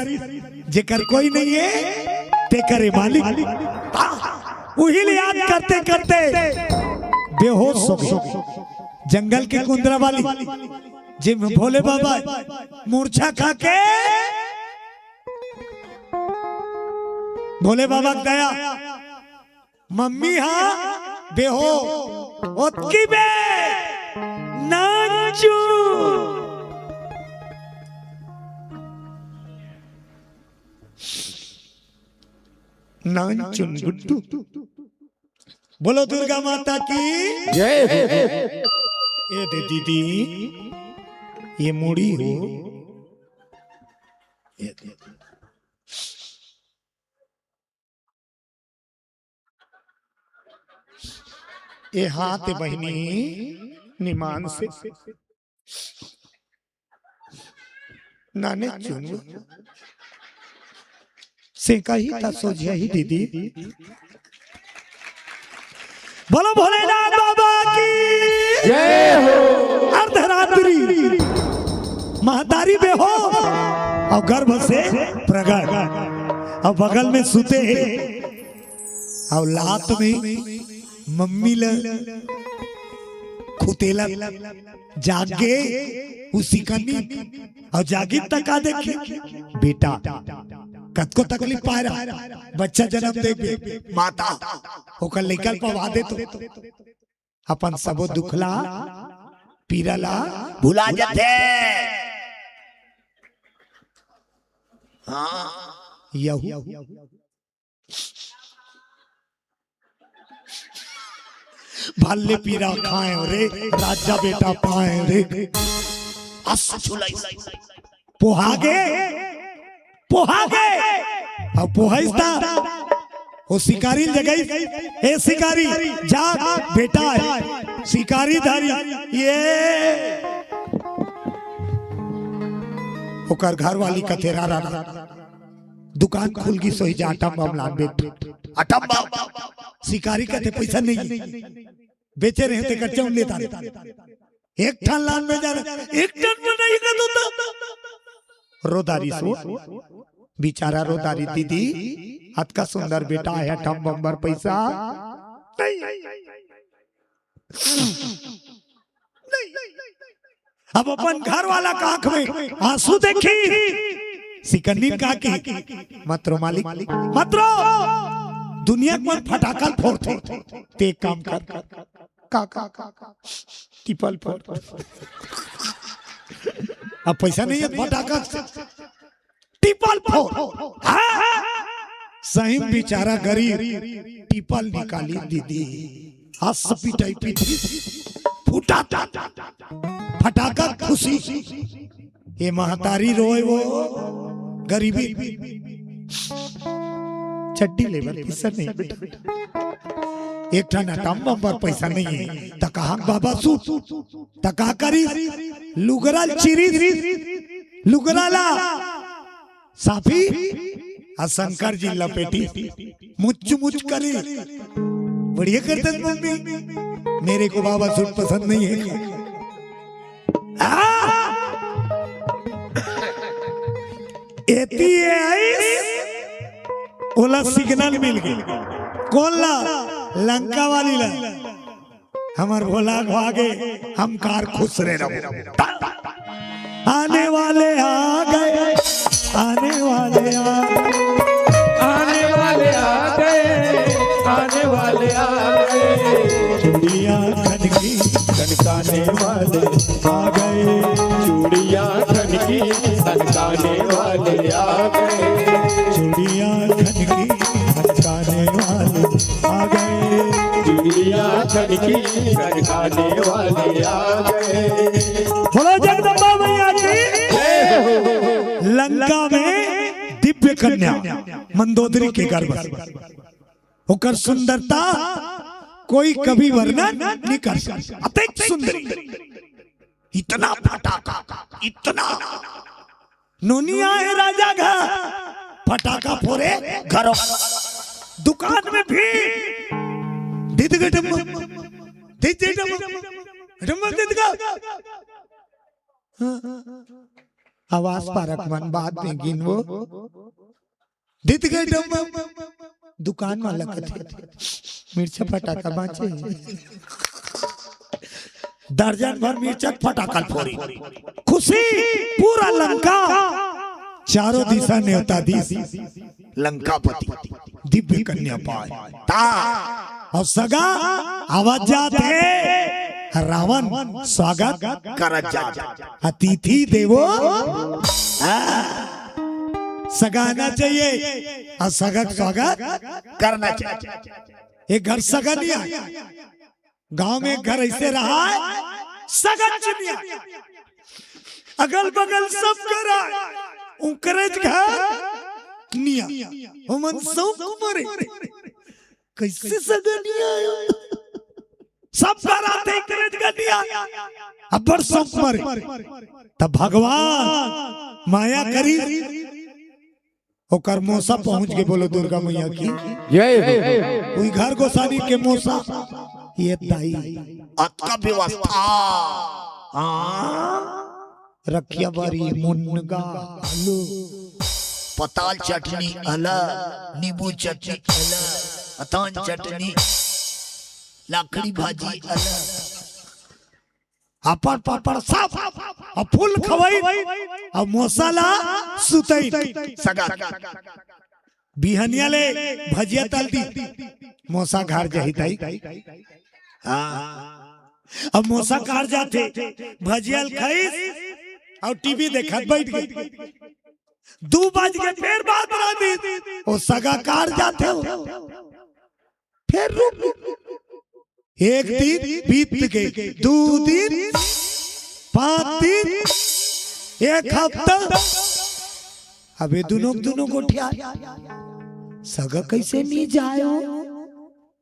जेकर कोई नहीं है, ते करे मालिक। उही ले याद करते करते बेहोश हो गए। जंगल के कुंदरा वाली, जे भोले बाबा मूर्छा खा के भोले बाबा के दया मम्मी हा बेहो ओतकी बे नानचुन। नानचुन गुड्डू। बोलो दुर्गा माता की जय हो। ए दे दीदी, ये मुड़ी हो। ये दे। ए हाथ बहिनी निमान से नाने चुन से कही ता सोझिया ही दीदी। बोलो भोलेनाथ बाबा की जय हो। अर्धरात्रि महतारी बेहोश अउ गर्भ से प्रगट अउ बगल में सुते हे अउ लात में मम्मी ल खुतेला जागे उसी कनी अउ जागी तका देखी बेटा कतको तकलीफ पाए रहा बच्चा जन्म देबे माता ओकर लइका पवा दे तो अपन सबो दुखला पीरा ला भुला जाथे। हाँ। यहू। भले पीरा खाए रे, राजा बेटा पाए रे। अस छुलाई। पोहा गे, पोहा गे। अब पोहाइस ता। वो शिकारी जगह, ए शिकारी, जा, बेटा है। शिकारी धारी, ये। ओकर घर वाली कथे, "रा, रा, रा। दुकान खुल गिस होही, जा अटम बम लान बेट।" Autumn bomb. शिकारी कथे, "पैसा नहीं।" बेचे रहे ते कच्चा उन लेता। एक ठन लान में जाना, एक ठन में नहीं कर देता। रोदारी सो, बेचारा रोदारी, "दीदी, अतका सुंदर बेटा है, अटम बम बर पैसा नहीं।" अब अपन घर वाला का आंख में आंसू देखी, सिकन्नी का की, "मत रो मालिक, मत रो, दुनिया के मन फटाका फोड़थे, ते एक काम कर।" का, का, का, का? टिपल फोड़। अब पैसा नहीं है, फटाका से टिपल फोड़। हाँ, हाँ। सही में बेचारा गरीब टिपल निकाली दीदी। हंस पिटाई पीठी। फुटा फटाका खुशी। ये महतारी रोए वो गरीबी। चड्डी लेबर पइसा नहीं बेटा। एक ठन अटम बम बर पइसा नहीं है। त कहाँ बाबा सूत? त का करी? लुगरा चिरी, लुगरा ला साफी आ शंकर जी लपेटी। मुच मुच करी। बढ़िया करते मम्मी। मेरे को बाबा सूट पसंद नहीं है। आ! एती ये आइस, ओला सिग्नल मिल गई। कौन ला? लंका वाली ला। हमर भोला भागे, हम कार खुश रहे रहो। आने वाले आ गए, आने वाले आ गए, आने वाले आ गए, आने वाले आ गए। चूड़ियाँ खनकी खनकाने वाले आ गए। चूड़ियाँ खनकी खनकाने वाले आ गए। चूड़ियाँ खनकी खनकाने वाले आ गए। चूड़ियाँ खनकी खनकाने वाले आ गए। बोलो जगदम्बा मैया की। लंका में दिव्य कन्या मंदोदरी के गर्भ से। ओकर सुंदरता कोई कवि वर्णन नहीं कर सकता। अतिक सुंदरी, इतना फटाका, इतना नोनी आए राजा घर, फटाका फोरे घरों। दुकान में भीड़, दिद गटम, दिद गटम, गटम, दिद गा। आवाज पारक मन बाद में गिनवो। दित गए डब्बा, दुकान वाला कथे, "मिर्चा फटाका बांचे।" दर्जन भर मिर्चा फटाका फोरी। खुशी पूरा लंका, चारों दिशा नेवता दिस। लंकापति दिव्य कन्या पाए। ता और सगा आवाज जात हे, रावण स्वागत करत जात हे। अतिथि देवो, हाँ, सगा आना चाहिए और सगा के स्वागत करना चाहिए। एक घर सगा नहीं आए, गांव में एक घर ऐसे रहा है, सगा चिनिया, अगल बगल सब घर आए, उंकरेज घर निया, हमन सब मरे, कैसे सगा निया आयो? सब घर आते, उंकरेज घर निया, अब्बड़ सब मरे। तब भगवान माया करी, ओकर मोसा पहुंच के बोलो दुर्गा मैया की। जय हो। कोई घर गोसानी के मोसा, ये दाई, अतका व्यवस्था। हाँ। रखिया बारी, मुनगा, आलू, पताल चटनी अलग, नींबू चटनी अलग, अतान चटनी, लाखड़ी भाजी अलग। पापड़, पापड़, सब, अब फूल खवई, अब मोसा ला सुतई। सगा। बिहनिया ले भजिया तल दी, मोसा घर जाही ताई। हाँ। अब मोसा घर जाथे, भजिया ल खाइस, और टीवी देखत बैठ गई। दू बज के फेर बात रांधिस, ओ सगा कार जाथे हो। फेर रुक, एक दिन बीत गे, दू दिन, पांच दिन, एक हफ्ता। अब ये दुनों दुनों गोठिया, सगा कइसे नी जाय हो?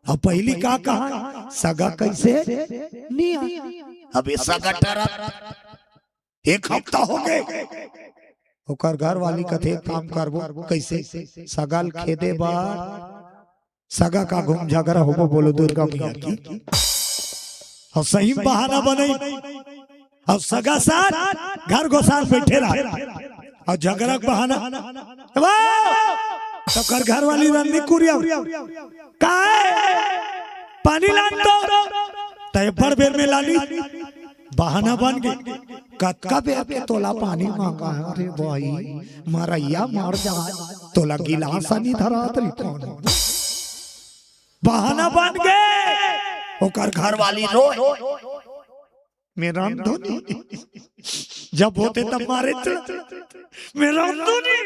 अब पहिली का कहा, सगा कइसे नी आय? अब ये सगा टरा एक हफ्ता हो गे। ओकर घर वाली कथे, "एक काम करबो, कइसे सगा ल खेदे बर, सगा का घूम झगरा होबो, बोलो दुर्गा मैया की।" अउ सही बहाना बनई, अउ सगा साथ घर गोसाल बइठे रहा, अउ झगरा के बहाना, "ए बा, तो कर घर वाली रंधनी कुरिया, काय पानी लान तो, तय बड़ बेर में लानी।" बहाना बन गे। कतका बेर के तोला पानी मांगा है रे भाई, मरइया मर जाय, तोला गिलास नी धरात रे कौन। बहाना बन गे। ओकर घर वाली रोय, "मैं रांधों नी।" जब होथे तब मारे, "मैं रांधों नी।"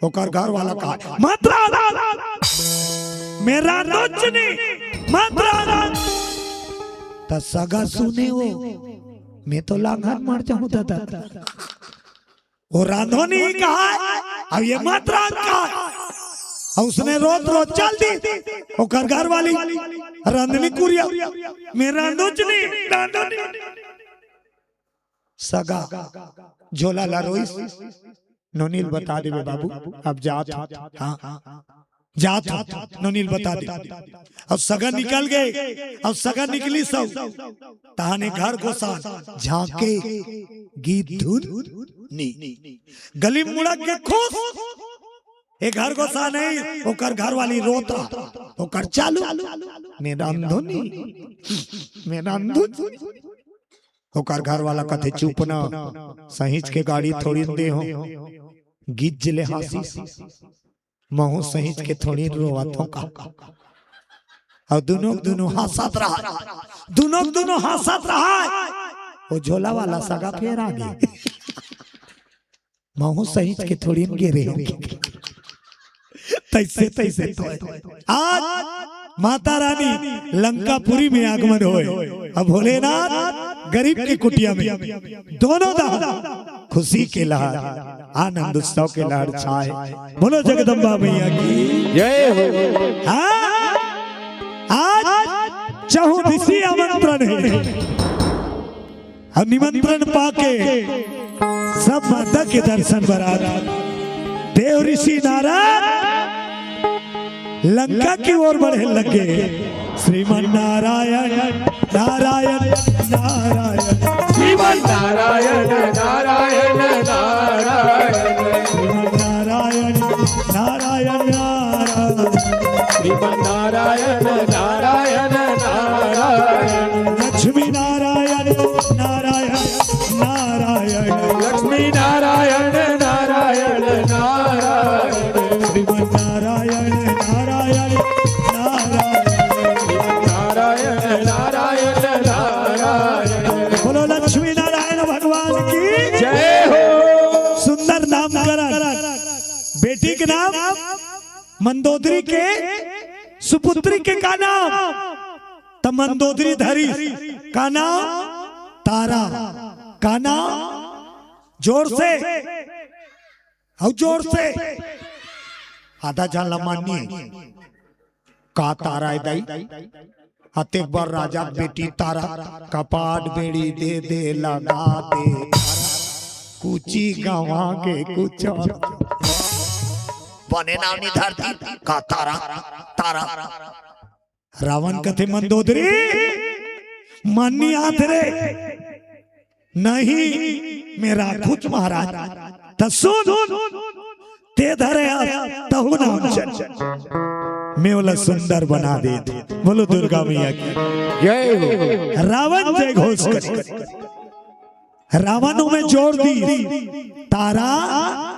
ओकर घर वाला कहा, "मत रांध, मैं रांधों नी, मत रांध।" त सगा सुने हो, "मैं तो लांघन मर जाहूं दादा।" ओ रांधों नी कहा, अब ये मत रांध कहा। अउ उसने रोत रोत चल दी। ओकर घर वाली रंधनी कुरिया, "मैं रांधों नी, रांधों नी।" सगा झोला ला रोइस, "नोनी ल बता देबे बाबू, अब जात हंव।" हाँ, जात हंव, नोनी ल बता दे। अब सगा निकल गे, अब सगा निकलिस, तहाने घर गोसाल झांके, गीत धुन नी। गली मुड़क के खुश, ए घर गोसाल नहीं, ओकर घर वाली रोत रहा, ओकर चालू, "मैं रांधों नी, मैं रांधों नी।" ओकर घर वाला कथे, "चुप ना, सहिंच के गाड़ी थोड़ी दे हो।" गिज्ज ले हांसिस, "महूं सहिंच के थोड़ी रोवत हों का।" अउ दुनों दुनों हांसत रहा, दुनों दुनों हांसत रहा। ओ झोला वाला सगा फेर आ गे, "महूं सहिंच के थोड़ी गे रेहेंव।" तइसे तइसे तो आज माता रानी लंकापुरी में आगमन होय। अब भोलेनाथ गरीब की कुटिया में दोनों दाहन खुशी के लहर, आनंद उत्सव के लहर छाय। बोलो जगदम्बा मैया की। जय हो। हाँ, आज चहुदिशी आमंत्रण हे। अउ निमंत्रण पाके सब माता के दर्शन बर आत। देव ऋषि नारद लंका की ओर बढ़े लगे। श्रीमन नारायण, नारायण, नारायण। श्रीमन नारायण, नारायण, नारायण। श्रीमन नारायण, नारायण, नारायण। श्रीमन नारायण, नारायण, नारायण। लक्ष्मी नारायण, नारायण, नारायण। लक्ष्मी नारायण, नारायण, नारायण। श्रीमन नारायण, नारायण, नारायण। नारायण, नारायण, नारायण। बोलो लक्ष्मी नारायण भगवान की जय हो। सुंदर नामकरण, बेटी के नाम मंदोदरी के सुपुत्री के का नाम? त मंदोदरी धरिस। का नाम? तारा। का नाम? जोर से, अउ जोर से। आधा झन ला मान्य हे। का तारा ए दाई? अतेक बड़ राजा के बेटी तारा, कपाट बेड़ी दे दे लगा दे, कुची गंवा के कुछ अउ। बने नाम नी धरती, का तारा, तारा। रावण कथे, मंदोदरी, मान्य आत रे, नहीं, मैं राखुच महाराज। त सुन, ते धरे हस, तहू नाम चल। मैं ओला सुंदर बना देत। बोलो दुर्गा मैया की जय हो। रावण जय घोष करे। रावण में जोर दी, तारा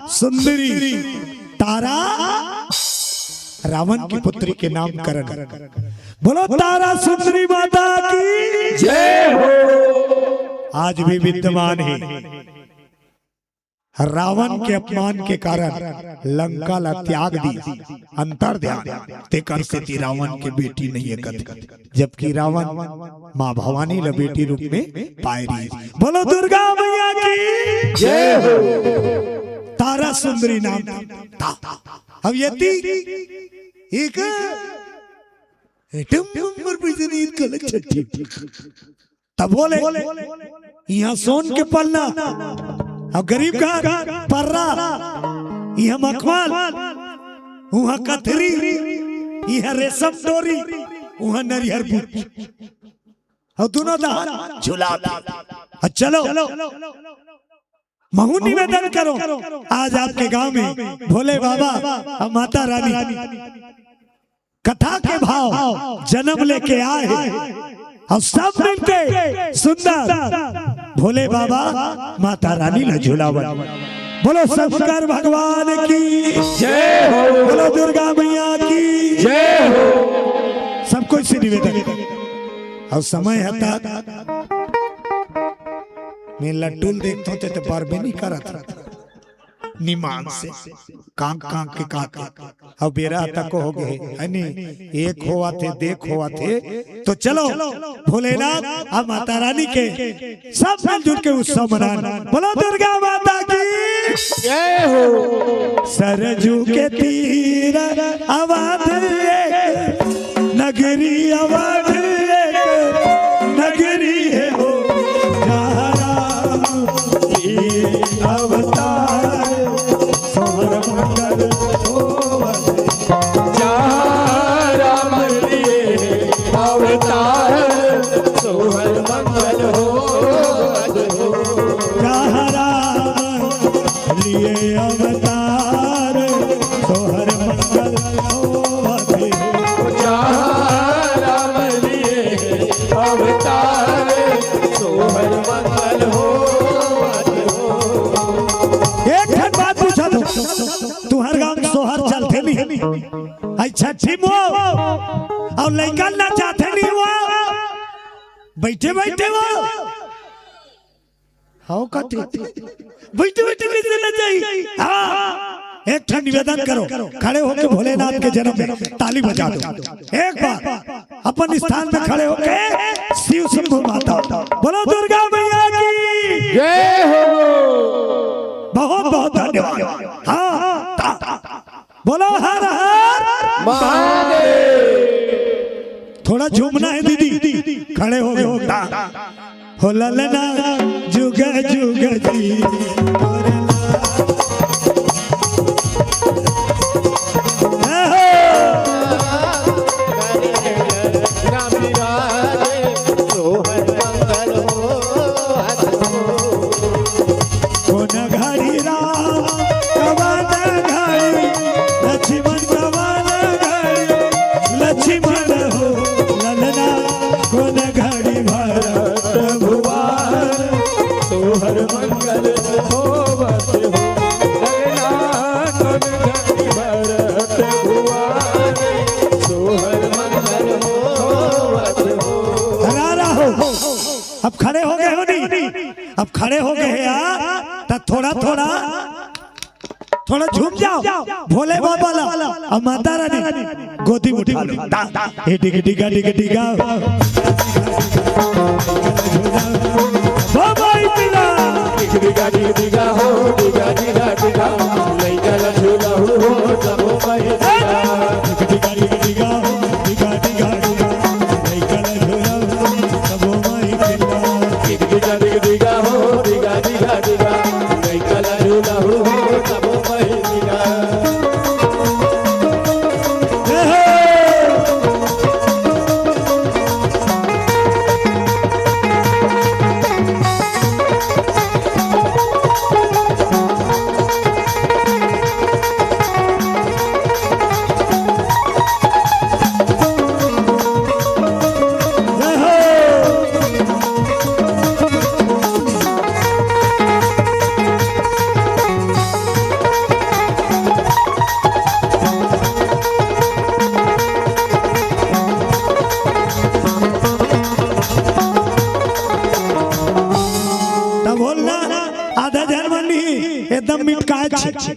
सुंदरी, तारा रावण की पुत्री के नामकरण। बोलो तारा सुंदरी माता की जय हो। आज भी विद्यमान हे। रावण के अपमान के कारण लंका ला त्याग दी, अंतर ध्यान, तेकर सेती रावण के बेटी नहीं हे कथे, जबकि रावण माँ भवानी ला बेटी रूप में पाए रही। बोलो दुर्गा मैया की जय हो। तारा सुंदरी नाम था। अब ये ती एक एटम बम पर भी जनी कलक छठी। तब बोले, यहाँ सोन के पलना, अब गरीब घर पर्रा, यहाँ मखमल, उहाँ कथरी, यहाँ रेशम डोरी, उहाँ नरियर बुच, अउ दोनों दान झुला दे। अउ चलो, महू निवेदन करो, आज आपके गांव में भोले बाबा अउ माता रानी कथा के भाव जनम लेके आए हे, अउ सब मिलके सुंदर भोले बाबा माता रानी ला झुलावन। बोलो शंकर भगवान की जय हो। बोलो दुर्गा मैया की जय हो। सब कोई से निवेदन, अउ समय हे तक मैं लट्टू ल देखथों ते तो परबे नहीं करत। निमान से कांक कांक के कांक, अउ बेरा तक हो गए हे नी, एक होवत हे, देख होवत हे। तो चलो भोलेनाथ अउ माता रानी के सब मिलजुल के उत्सव मनान। बोलो दुर्गा माता की जय हो। सरजू के तीर अवध एक नगरी, अवध एक नगरी हे हो, जहाँ राम लिए अवतार, सोहर मंगल होवत। जहाँ राम लिए अवतार, सोहर मंगल होवत हो। जहाँ राम लिए अवतार, सोहर मंगल होवत हो। जहाँ राम लिए अवतार, सोहर मंगल होवत हो। एक ठन बात पूछत हों, तुंहर गांव में सोहर चलथे नहीं? अई छट्ठी मो, अउ लइका नचाथे नहीं वो, बइठे बइठे वो। हव कथे। बइठे बइठे कइसे नचाही? हाँ, एक ठन निवेदन करो, खड़े होके भोलेनाथ के जनम में ताली बजा दो। एक बार अपन स्थान में खड़े होके शिव शंभू माता, बोलो दुर्गा मैया की जय हो। बहुत बहुत धन्यवाद। हाँ, ता, ता, बोलो हर हर महादेव। थोड़ा झूमना हे दीदी, खड़े हो गए। हो ललना जुग जुग जी। कोन घड़ी राम कवन घड़ी लक्ष्मण कवन घड़ी लक्ष्मण हो ललना कोन घड़ी भरत भुवन तोहर मंगल होवत हो ललना कोन घड़ी भरत भुवन तोहर मंगल होवत हो। हरारा हो। अब खड़े हो गए हो नहीं? अब खड़े हो गए हैं यार, तो थोड़ा थोड़ा थोड़ा झूम जाओ भोले बाबा ला अउ माता रानी गोदी में उठा लो। ता, ता, हे डिग डिगा डिग डिगा। बाबा इतना। डिग डिगा डिग डिगा हो, डिगा डिगा डिगा। लइका ला झूला हो, हो, सबो भाई डिगा। डिग डिगा डिग डिगा, डिगा डिगा डिगा। लइका ला झूला हो, सबो भाई डिगा। डिग डिगा डिग डिगा हो, डिगा डिगा डिगा। लइका ला झूला हो, हो, सबो भाई डिगा।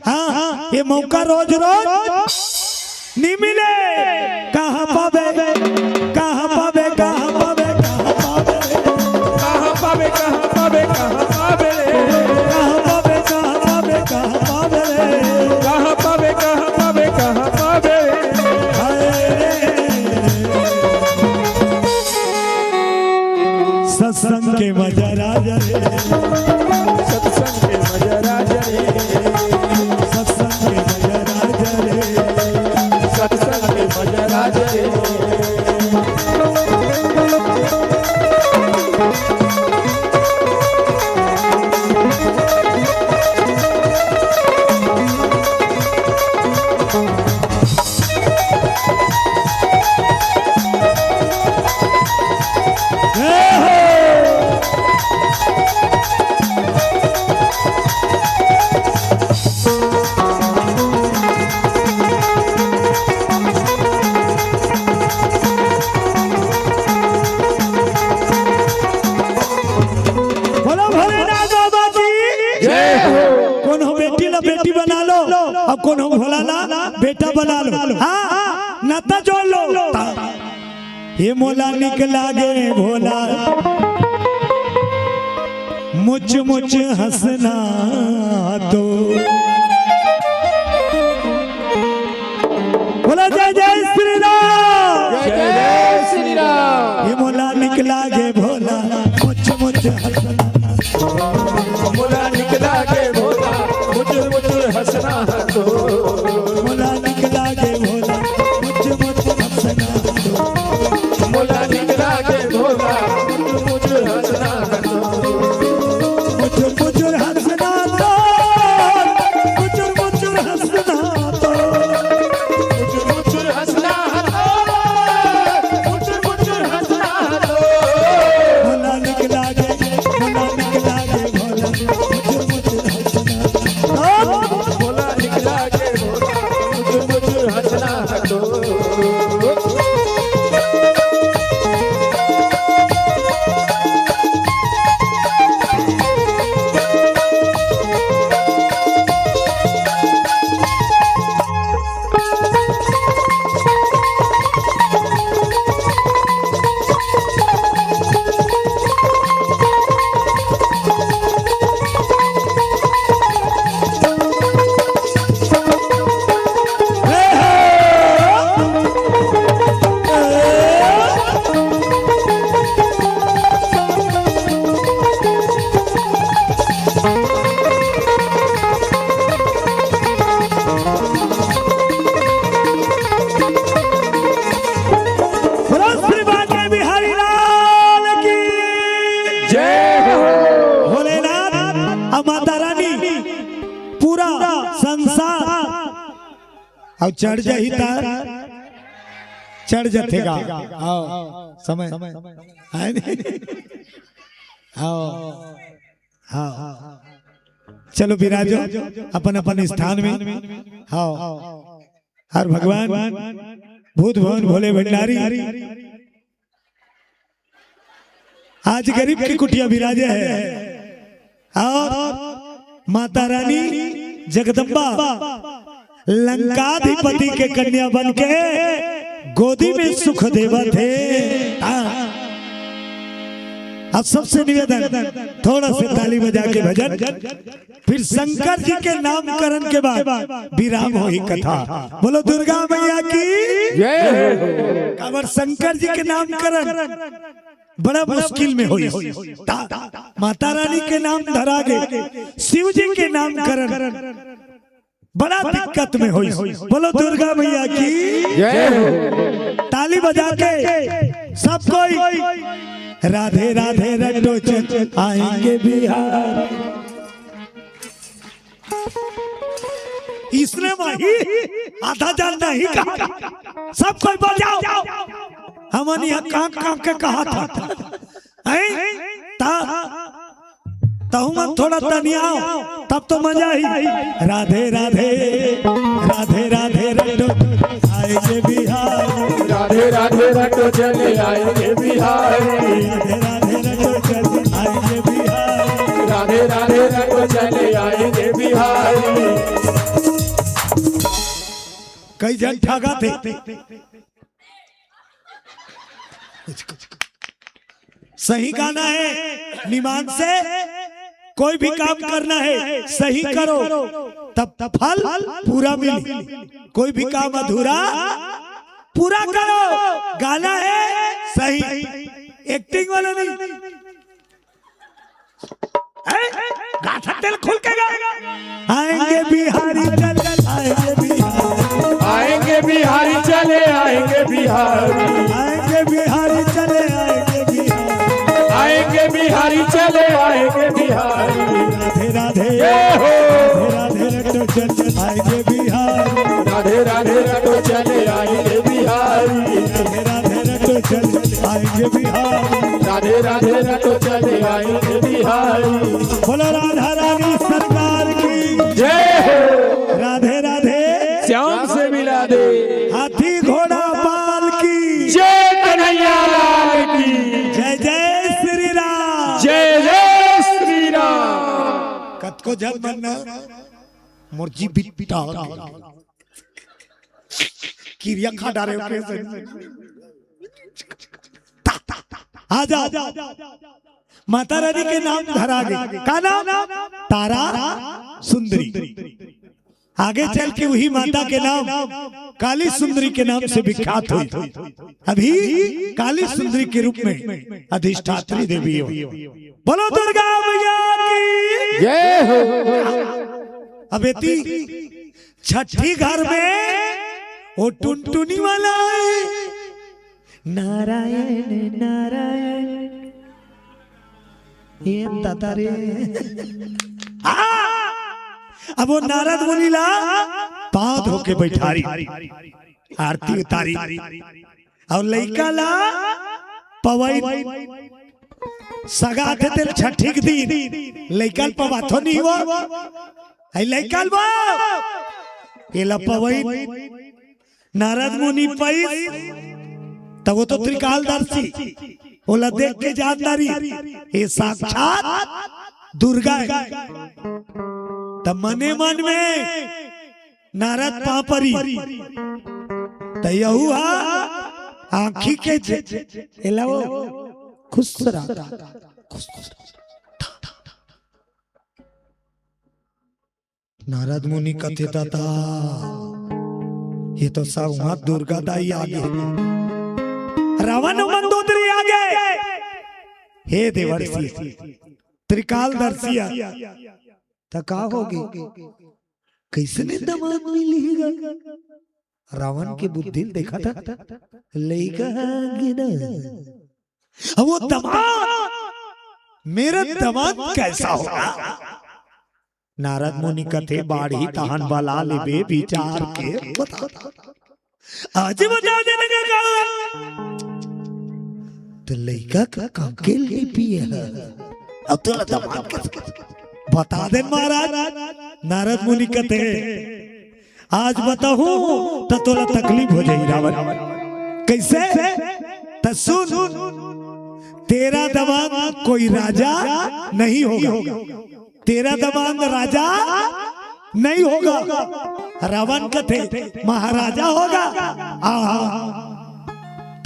हाँ, हाँ, ये मौका रोज रोज नहीं मिले। कहाँ पाबे, कहाँ पाबे, कहाँ पाबे, कहाँ पाबे, कहाँ पाबे, कहाँ पाबे, कहाँ पाबे रे? कहाँ पाबे, कहाँ पाबे, कहाँ पाबे रे? कहाँ पाबे, कहाँ पाबे, कहाँ पाबे रे? हाय रे। सत्संग के मजा राजा रे। सत्संग के मजा राजा रे। सत्संग के मजा राजा रे। सत्संग के मजा राजा रे। बोलो भोलेनाथ बाबा की जय हो। कोनो बेटी ला बेटी बना लो, अउ कोनो भोला ला बेटा बना लो। हाँ, हाँ, नाता जोड़ लो। हे मोला निक लागे भोला, मुच मुच हंसना तो। बोला जय जय श्री राम। जय जय श्री राम। हे मोला निक लागे भोला, मुच मुच हंसना। मोला निक लागे भोला, मुचुर मुचुर हंसना तो। मोला निक लागे भोला, मुच मुच हंसना तो। मोला निक लागे भोला, मुचुर मुचुर हंसना तो। मुचुर मुचुर हंसना तो, मुचुर मुचुर हंसना तो। मुचुर मुचुर हंसना तो, मुचुर मुचुर हंसना तो। भोला निक लागे, भोला निक लागे, भोला मुचुर मुचुर हंसना तो। भोला निक लागे, भोला मुचुर मुचुर हंसना तो। बोलो श्री बांके बिहारी लाल की जय हो। भोलेनाथ अउ माता रानी, पूरा संसार अउ चढ़ जाही तार, चढ़ जथे गा। आओ, समय आए नहीं। आओ, हाँ, चलो विराजो अपन अपन स्थान में। हाँ, हर भगवान भूत भवन भोले भंडारी आज गरीब की कुटिया विराजे है और माता रानी जगदम्बा लंकाधिपति के कन्या बन के गोदी में सुख देवत हे। हाँ। अब सबसे निवेदन, थोड़ा से ताली बजा के भजन, फिर शंकर जी के नामकरण के बाद विराम होही कथा। बोलो दुर्गा मैया की जय हो। काबर शंकर जी के नामकरण बड़ा मुश्किल में होइस। ता-, माता रानी के नाम धरा गे, शिव जी के नामकरण बड़ा दिक्कत में होइस। बोलो दुर्गा मैया की जय हो। ताली बजा के सब कोई राधे राधे रटो चल आएंगे बिहार। इसने माही आधा जानना ही कहा। सब कोई बजाओ। हमन यहाँ कांक कांक के कहा था। हैं? ता-, तहु मन थोड़ा तनियाओ, तब तो मजा ही। राधे राधे, राधे राधे रटो आएंगे बिहार। राधे राधे रटो चले आएंगे बिहार। राधे राधे रटो चले आएंगे बिहार। राधे राधे रटो चले आएंगे बिहार। कई झन ठगा थे। सही गाना है, निमान से कोई भी काम करना है, सही करो, तब फल पूरा मिली। कोई भी काम अधूरा पूरा करो। गाना है सही, एक्टिंग वाला नहीं। हैं? गाथा तेल खुल के गा। आएंगे बिहारी चल, आएंगे बिहारी। आएंगे बिहारी चले आएंगे बिहारी। आएंगे बिहारी चले आएंगे बिहारी। आएंगे बिहारी चले आएंगे बिहारी। राधे राधे। ये हो। राधे राधे रटो चल आएंगे बिहारी। राधे राधे रटो चले आएंगे बिहारी। राधे राधे रटो चल आएंगे बिहारी। राधे राधे रटो चले आएंगे बिहारी। बोलो राधा रानी सरकार की जय हो। राधे राधे। श्याम से मिला दे। हाथी घोड़ा पाल की जय। कन्हैया लाल की जय। जय श्री राम। जय जय श्री राम। कतको जन मन मोर जी बिट्टा हो गया। किरिया खा डारे हो कैसे? आ जा। माता रानी के नाम धरा गए। का नाम? तारा सुंदरी। आगे चल के वही माता के नाम काली सुंदरी के नाम से विख्यात हुई। अभी काली सुंदरी के रूप में अधिष्ठात्री देवी हो। बोलो दुर्गा मैया की जय हो। अब एती छठी घर में वो टुनटुनी वाला है। नारायण नारायण। ये दादा रे। आ! अब वो नारद मुनि ला पाँव धो के बैठारी, आरती उतारी, अउ लइका ला पवई। सगा आथे तेल छठी के दिन लइका ल पवाथो नहीं हुआ। आई लइका ल बा, एला पवई। नारद मुनि पईस, तब वो तो त्रिकालदर्शी, ओला देख के जानदारी, ये साक्षात दुर्गा है। तब मने मन में नारद पापरी, त यहू हा आँखी के जे-, एला वो खुश रहा, खुश रहा। नारद मुनि कथे, "दादा, ये तो सब वहां दुर्गा दाई आ गए, रावण मंदोदरी आ गए। हे देवर्षि, त्रिकालदर्शिया, त का होगे? कैसने दमाद मिलही गा?" रावण के बुद्धि ल देखा था, लइका गिना। अब वो दमाद, मेरा दमाद कैसा होगा? नारद मुनि कथे, "बाढ़ी तहन बला लेबे विचार के बता।" आज बता देने का कारण। तो लइका का कांकेल नहीं पिए है। अब तो दमाद के बता दे महाराज। नारद मुनि कथे, आज बताहूं त तोला तकलीफ हो जाई रावण। कैसे? त सुन, तेरा दमाद कोई राजा नहीं होगा, तेरा दमाद राजा नहीं होगा। रावण कथे महाराजा होगा। आहा,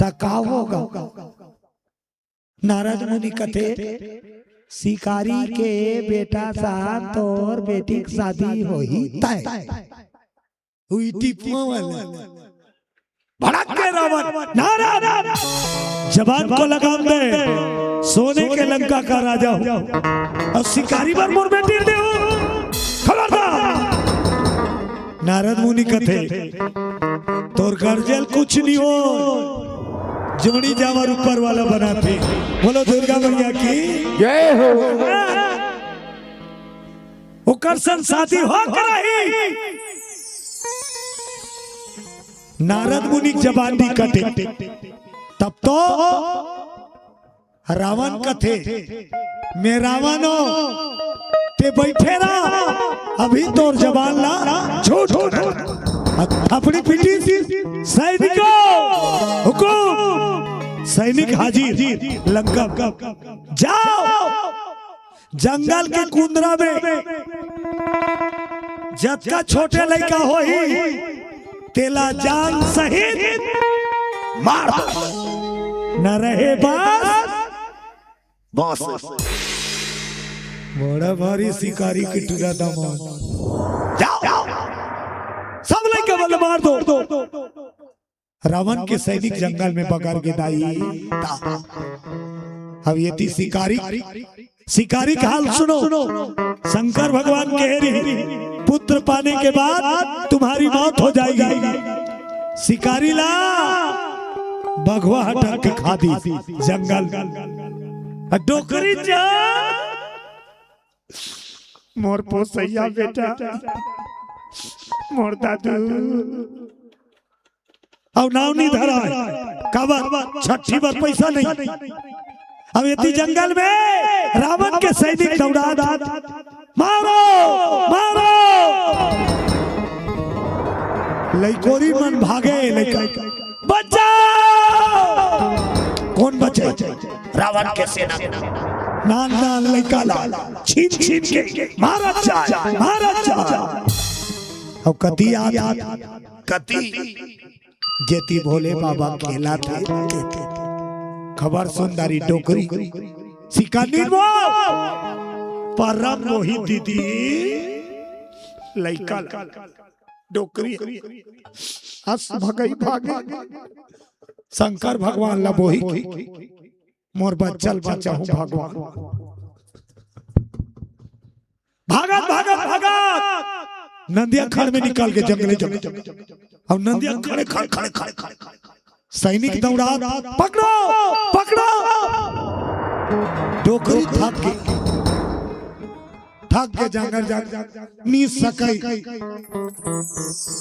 त का होगा? नारद मुनि कथे, शिकारी के बेटा सा तोर बेटी के शादी होही तय। हुई टिपुआ वाला। भड़क के रावण, नारद, जबान को लगाम दे, सोने के लंका का राजा हूँ, अउ शिकारी बर मोर बेटी दे हो। खबरदार। नारद मुनि कथे, तोर गरजे ल कुछ नहीं हो, जोड़ी जावर ऊपर वाला बनाथे। बोलो दुर्गा मैया की जय हो। ओकर संग शादी हो के रही। नारद मुनि के जबान नहीं कटे, तब तो रावण कथे, "मैं रावण हो, ते बैठे रह, अभी तोर जबान ला झूठ कर।" अपनी पीठी से सैनिकों, हुकुम, सैनिक हाजिर, लंका जाओ, जंगल के कुंदरा में जतका छोटे लइका होही, तेला जान सहित मार दो। न रहे बस बस। बड़ा भारी शिकारी के टुरा दमन। जाओ, जाओ। सब लइका मन ल मार दो। रावण के सैनिक जंगल में बगर गे दाई। अब एती शिकारी, शिकारी का हाल सुनो। शंकर भगवान कहे रही, पुत्र पाने के बाद तुम्हारी मौत हो जाएगी। शिकारी ला बघवा हटा के खा दी जंगल। डोकरी जा मोर पोसैया बेटा, मोर दादू। अउ नाव नहीं धरा है। काबर? छट्ठी बर पैसा नहीं। अब एती जंगल में रावण के सैनिक दौड़ा, मारो, मारो। लइकोरी मन भागे, लइका बचाओ। कौन बचे? रावण के सेना। नान नान लइका ला छीन छीन के मारत जाए, मारत जाए। अउ कती आत, कती जेती भोले बाबा खेला थे। खबर सुन दारी डोकरी सिकानी वो परम मोही दीदी लइका ला डोकरी अस भगई भागे शंकर भगवान ला बोही मोर बच्चा ल बचाहूं भगवान। भागत भागत भागत नंदिया खड़ में निकल के जंगले जंगले। अब नंदिया खड़े खड़े खड़े खड़े खड़े सैनिक दौड़ा, पकड़ो, पकड़ो। डोकरी थक के, थक के जांगर जांगर नी सकई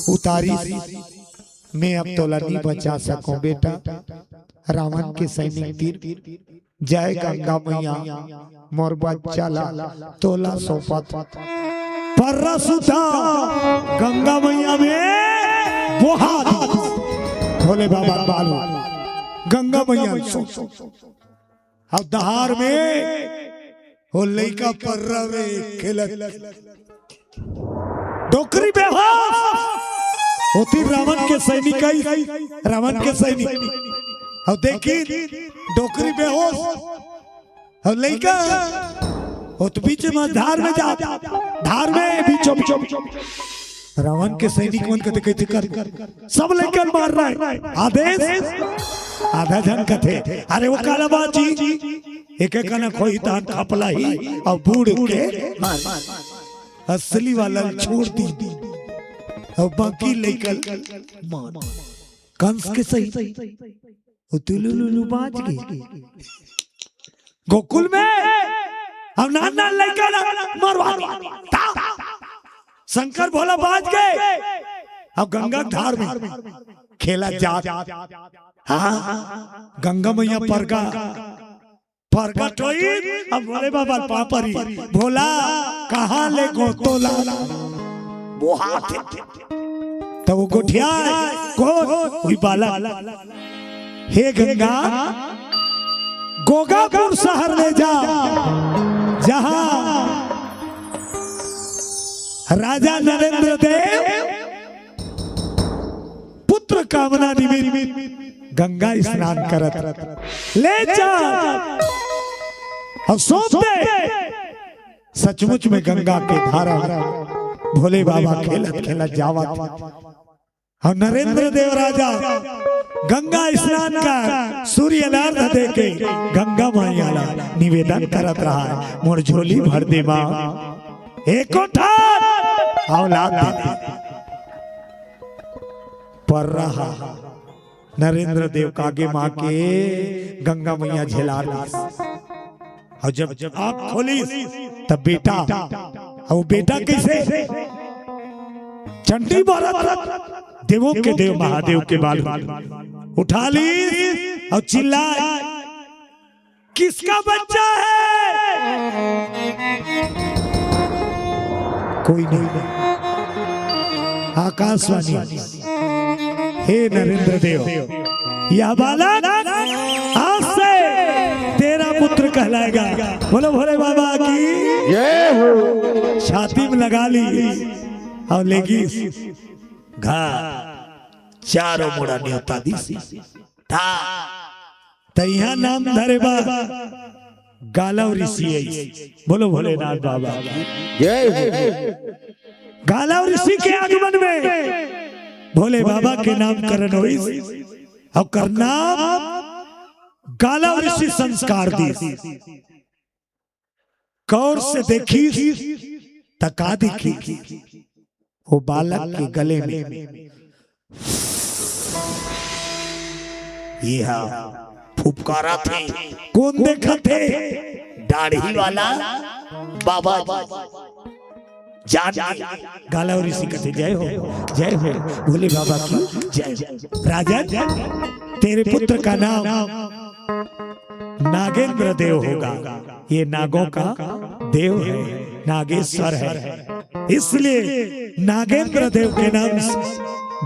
उतारी। मैं अब तोला नी बचा सकूं बेटा। रावण के सैनिक तीर जय गंगा मैया, मोर बच्चा ला तोला सौंपत। पर्रा सुता गंगा मैया में बोहा दी। भोले बाबा बालू गंगा मैया में सो। अब दहार में वो लइका पर्रा में खेलत डोकरी बेहोश होती रावण के सैनिक आई, रावण के सैनिक। अब देखी डोकरी बेहोश, अब लइका होत बीच में धार में जा, धार में बीचों बीच। रावण के सैनिक मन कथे, कैसे कर सब लइका मार रहा है। आदेश आधा झन कथे, अरे वो काला बाजी एक एक ना खोई तान खपला ही और बूढ़ के मार। असली वाला ल छोड़ दी अउ बाकी लइका ल मार। कंस के सही वो तुलुलुलु बाज गे गोकुल में। अब नान नान लइका ल मरवा दी। शंकर भोला बाज गे। अब गंगा धार में खेला जात। हाँ, गंगा मैया परगा परगट होई। अब भोले बाबा पापरी भोला कहाँ ले गोतोला बोहात। तो वो गोठिया को हुई बालक, हे गंगा गोगापुर शहर ले जा, जहाँ राजा नरेंद्र देव पुत्र कामना निमित्त गंगा स्नान करत ले जा और सौंप दे। सचमुच में गंगा के धारा भोले बाबा खेलत खेलत जावत और नरेंद्र देव राजा गंगा स्नान का सूर्य अर्घ दे के गंगा मैया ला निवेदन करत रहा है, मोर झोली भर दे माँ, एको ठान औलाद दे दे। पर रहा नरेंद्र देव कागे माँ के गंगा मैया झेला रही। और जब आँख खोली तब बेटा, और बेटा कैसे चंडी मारत देवों के देव महादेव के बाल उठा ली और चिल्ला, किसका बच्चा है? कोई नहीं। आकाशवाणी, हे नरेंद्र देव, यह बालक आज से तेरा पुत्र कहलाएगा। बोलो भोले बाबा की जय हो। छाती में लगा ली और लेगी घर। चारों मुड़ा न्योता दिस। ता त इहाँ नाम धरे बा गालव ऋषि आइस। बोलो भोलेनाथ बाबा की। जय हो। गालव ऋषि के आगमन में भोले बाबा के नामकरण होइस। ओकर नाम गालव ऋषि संस्कार दिस। गौर से देखिस त का देखिस? वो बालक के गले में ये हा फुफकारा थे। कोन देखत हे? दाढ़ी वाला बाबा जी। जान के गालव ऋषि कथे, "जय हो, जय हो, भोले बाबा की जय हो।" "राजन, तेरे पुत्र का नाम नागेंद्र देव होगा। ये नागों का देव है, नागेश्वर है, इसलिए नागेंद्र देव के नाम से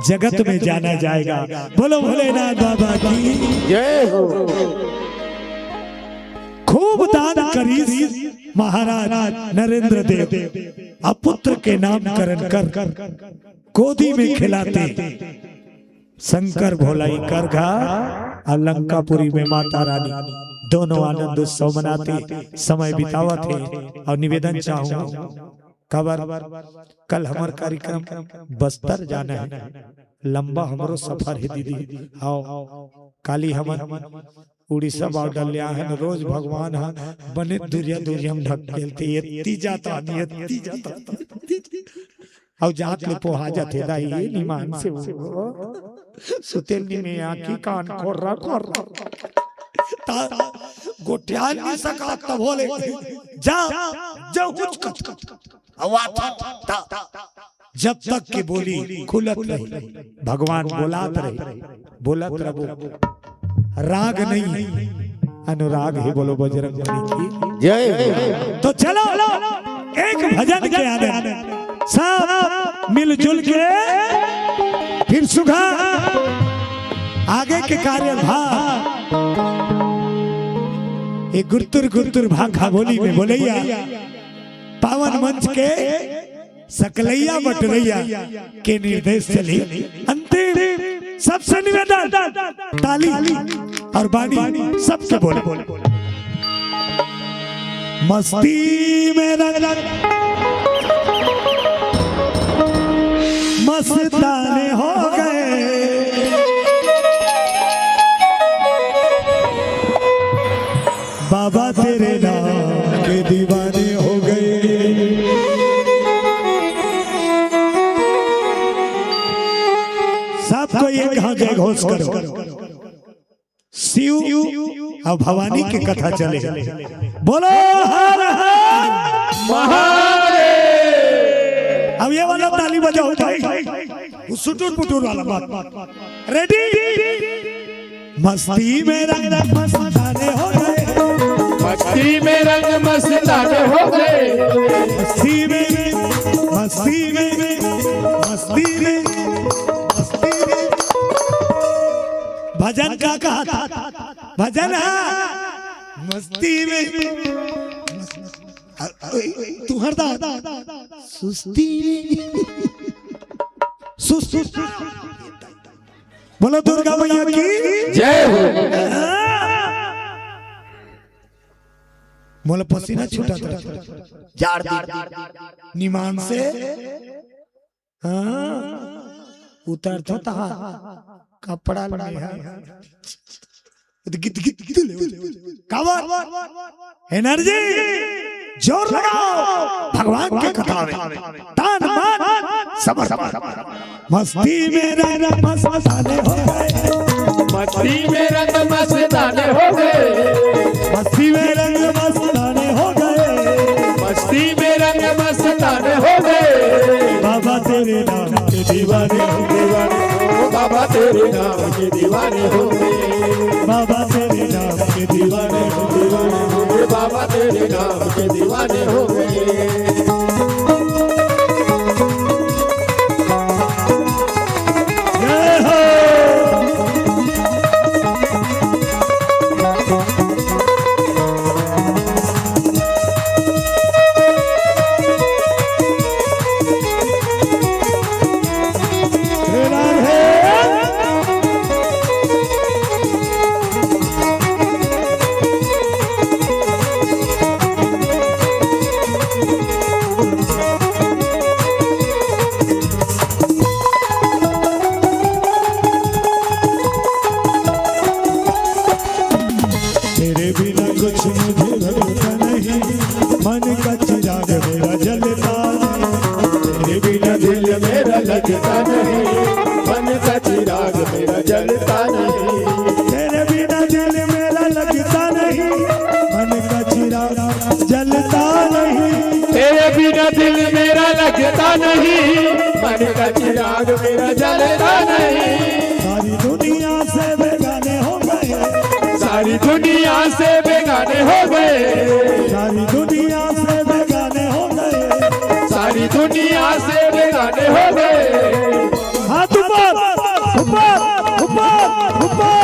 जगत में जाना जाएगा।" बोलो भोलेनाथ बाबा की। जय हो। खूब दान करिस महाराज नरेंद्र देव, अपुत्र के नामकरण कर गोदी में खिलाते। शंकर भोला इकर घर अउ लंकापुरी में माता रानी दोनों आनंद उत्सव मनाते, समय बितावत हे। अउ निवेदन चाहूँ, काबर कल हमर कार्यक्रम बस्तर जाना हे, लंबा हमरो सफर हे दीदी। अउ काली हमन उड़ीसा बॉर्डर ले आए हन, रोज भगवान ह बने दुरिया दुरिया म ढकेलथे, एत्ती जाता हन, एत्ती जाता हन। अउ जात ले पोहा जाथे दाई, निमान से वो। सुतेल नी में आँखी कान खोर्रा खोर्रा। ता गोठियान नी सका तभो ले। जा, जा हुचकत। अउ आता, ता, जब तक के बोली खुलत रही, भगवान बोलात रही, बोलत रबो। राग नहीं, अनुराग ही। बोलो बजरंग बली की जय। तो चलो एक भजन के आनंद सब मिलजुल के फिर सुधा आगे के कार्यभार एक गुरतुर गुरतुर भाखा बोली में बोलैया पावन मंच के सकलैया बटरैया के निर्देश चली। अंतिम सबसे निवेदन, ताली और बानी सबके बोले। मस्ती में रंग मस्ताने हो गए। बाबा तेरे नाम के दीवाने हो गए। सबको एक हाथ जय घोष करो। शिव और भवानी की कथा चले। बोलो हर हर महादेव। अब ये वाला ताली बजाओ भाई, वो सुटुर पुटुर वाला बात। रेडी? मस्ती में रंग रंग मस्ताने हो गए। मस्ती में रंग मस्ताने हो गए। मस्ती में, मस्ती में, मस्ती में, मस्ती में। भजन का कहा था? भजन है मस्ती में। अ, अ, तुहर दा सुस्ती में। सुस्त, सुस्त। बोलो दुर्गा मैया की जय हो। मोला पसीना छूटा था। जाड़ दी निमान से। हाँ, उतर तो तहा कपड़ा ले है। गित, गित, गित ले। कावर, एनर्जी, जोर लगाओ। भगवान के कथा में तन मन समर्पण। मस्ती में रंग मस्ताने हो गए। मस्ती में रंग मस्ताने हो गए। मस्ती में रंग मस्ताने हो गए। मस्ती में रंग मस्ताने हो गए। बाबा तेरे नाम के दीवाने हो गए। बाबा तेरे नाम के दीवाने हो गए। बाबा तेरे नाम के दीवाने हो गए। बाबा तेरे नाम के दीवाने हो गए। जय हो। हे राधे। लगता नहीं, मन का चिराग मेरा जलता नहीं। तेरे बिना दिल मेरा लगता नहीं, मन का चिराग जलता नहीं। तेरे बिना दिल मेरा लगता नहीं, मन का चिराग मेरा जलता नहीं। सारी दुनिया से बेगाने हो गए, सारी दुनिया से बेगाने हो गए, सारी दुनिया से बेगाने हो गए, सारी दुनिया से बेगाने हो गए। हाथ ऊपर, ऊपर, ऊपर, ऊपर।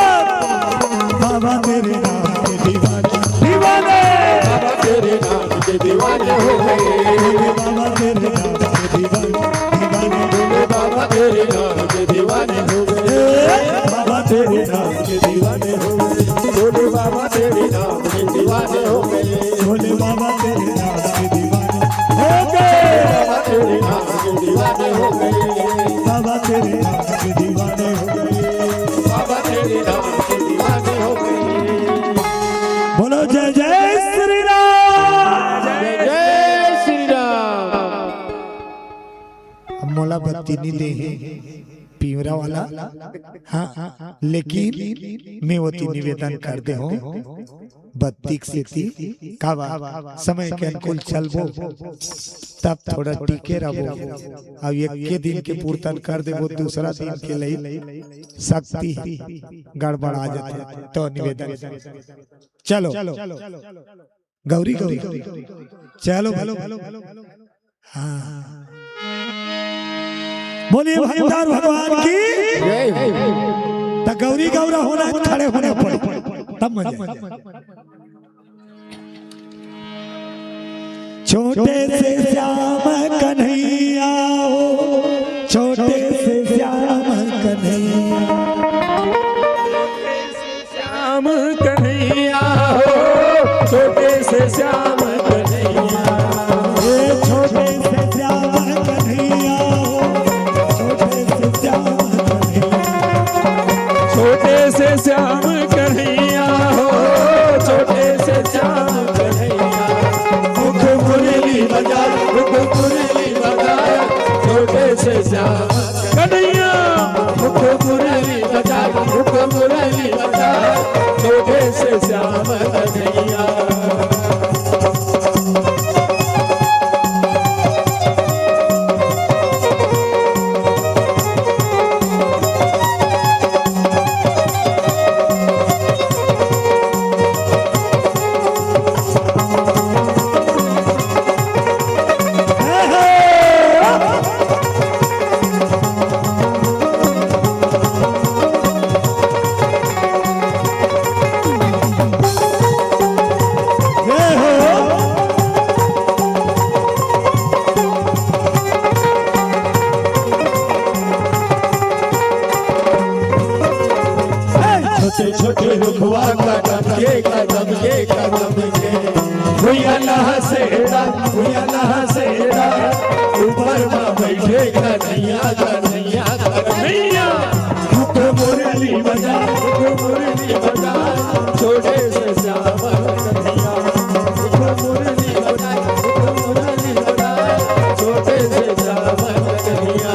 बाबा तेरे नाम के दीवाने, दीवाने। बाबा तेरे नाम के दीवाने हो गए। बाबा तेरे नाम के दीवाने, दीवाने। भोले बाबा तेरे नाम के दीवाने हो गए। बाबा तेरे नाम के दीवाने हो गए। भोले बाबा तेरे नाम के दीवाने हो गए। भोले बाबा तेरे नाम के दीवाने हो गए। बाबा तेरे नाम के दीवाने हो गए। बाबा तेरे नाम के दीवाने हो गए। बाबा तेरे नाम के दीवाने हो गए। बोलो जय जय श्री राम। जय जय श्री राम। अब मोला बत्ती नहीं दे हे, पीवरा वाला। हाँ, लेकिन मैं ओती निवेदन कर दे हूँ, बत्ती के सेती काबर समय के अनुकूल चलबो, तब थोड़ा टिके रहबो। अब एक के दिन के पूर्तन कर देबो, दूसरा दिन के लई शक्ति गड़बड़ा जाथे। तो निवेदन, चलो गौरी, गौरी, चलो भाई। हाँ, बोलिए भंडार भगवान की। त गौरी गौरा होना, खड़े होने पड़े, तब मजा। छोटे से श्याम कन्हैया हो, छोटे से श्याम कन्हैया। श्याम कन्हैया हो, छोटे से श्याम कन्हैया। ए, छोटे से श्याम कन्हैया हो, छोटे से श्याम कन्हैया। छोटे से श्याम कन्हैया हो, छोटे से श्याम कन्हैया। मुख मुरली बजा, मुख मुरली बजा, छोटे से श्याम कन्हैया। मुख मुरली बजा, मुख मुरली बजा, छोटे से श्याम कन्हैया। छोटे छोटे रुखवा कदम के, कदम के, कदम के। भुइया नहा सेड़ा, भुइया नहा सेड़ा। ऊपर मा बैठे कन्हैया, कन्हैया, कन्हैया। मुख मुरली बजा, मुख मुरली बजा। छोटे से श्याम कन्हैया। मुख मुरली बजा, मुख मुरली बजा। छोटे से श्याम कन्हैया।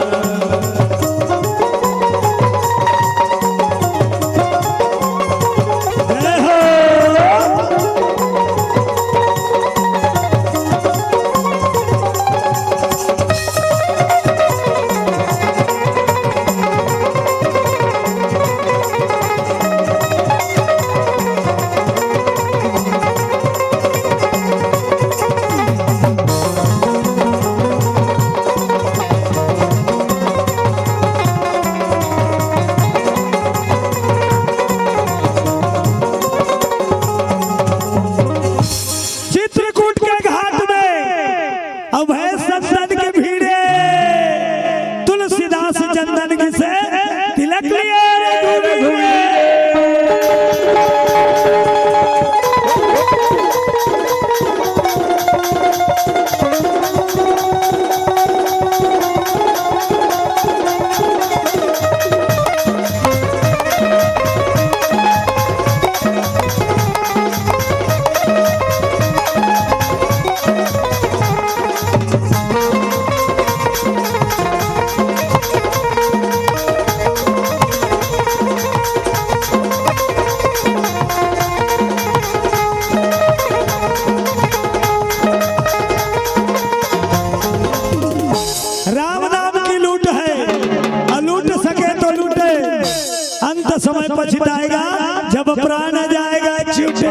समय पछताएगा, जब प्राण जाएगा। चुप।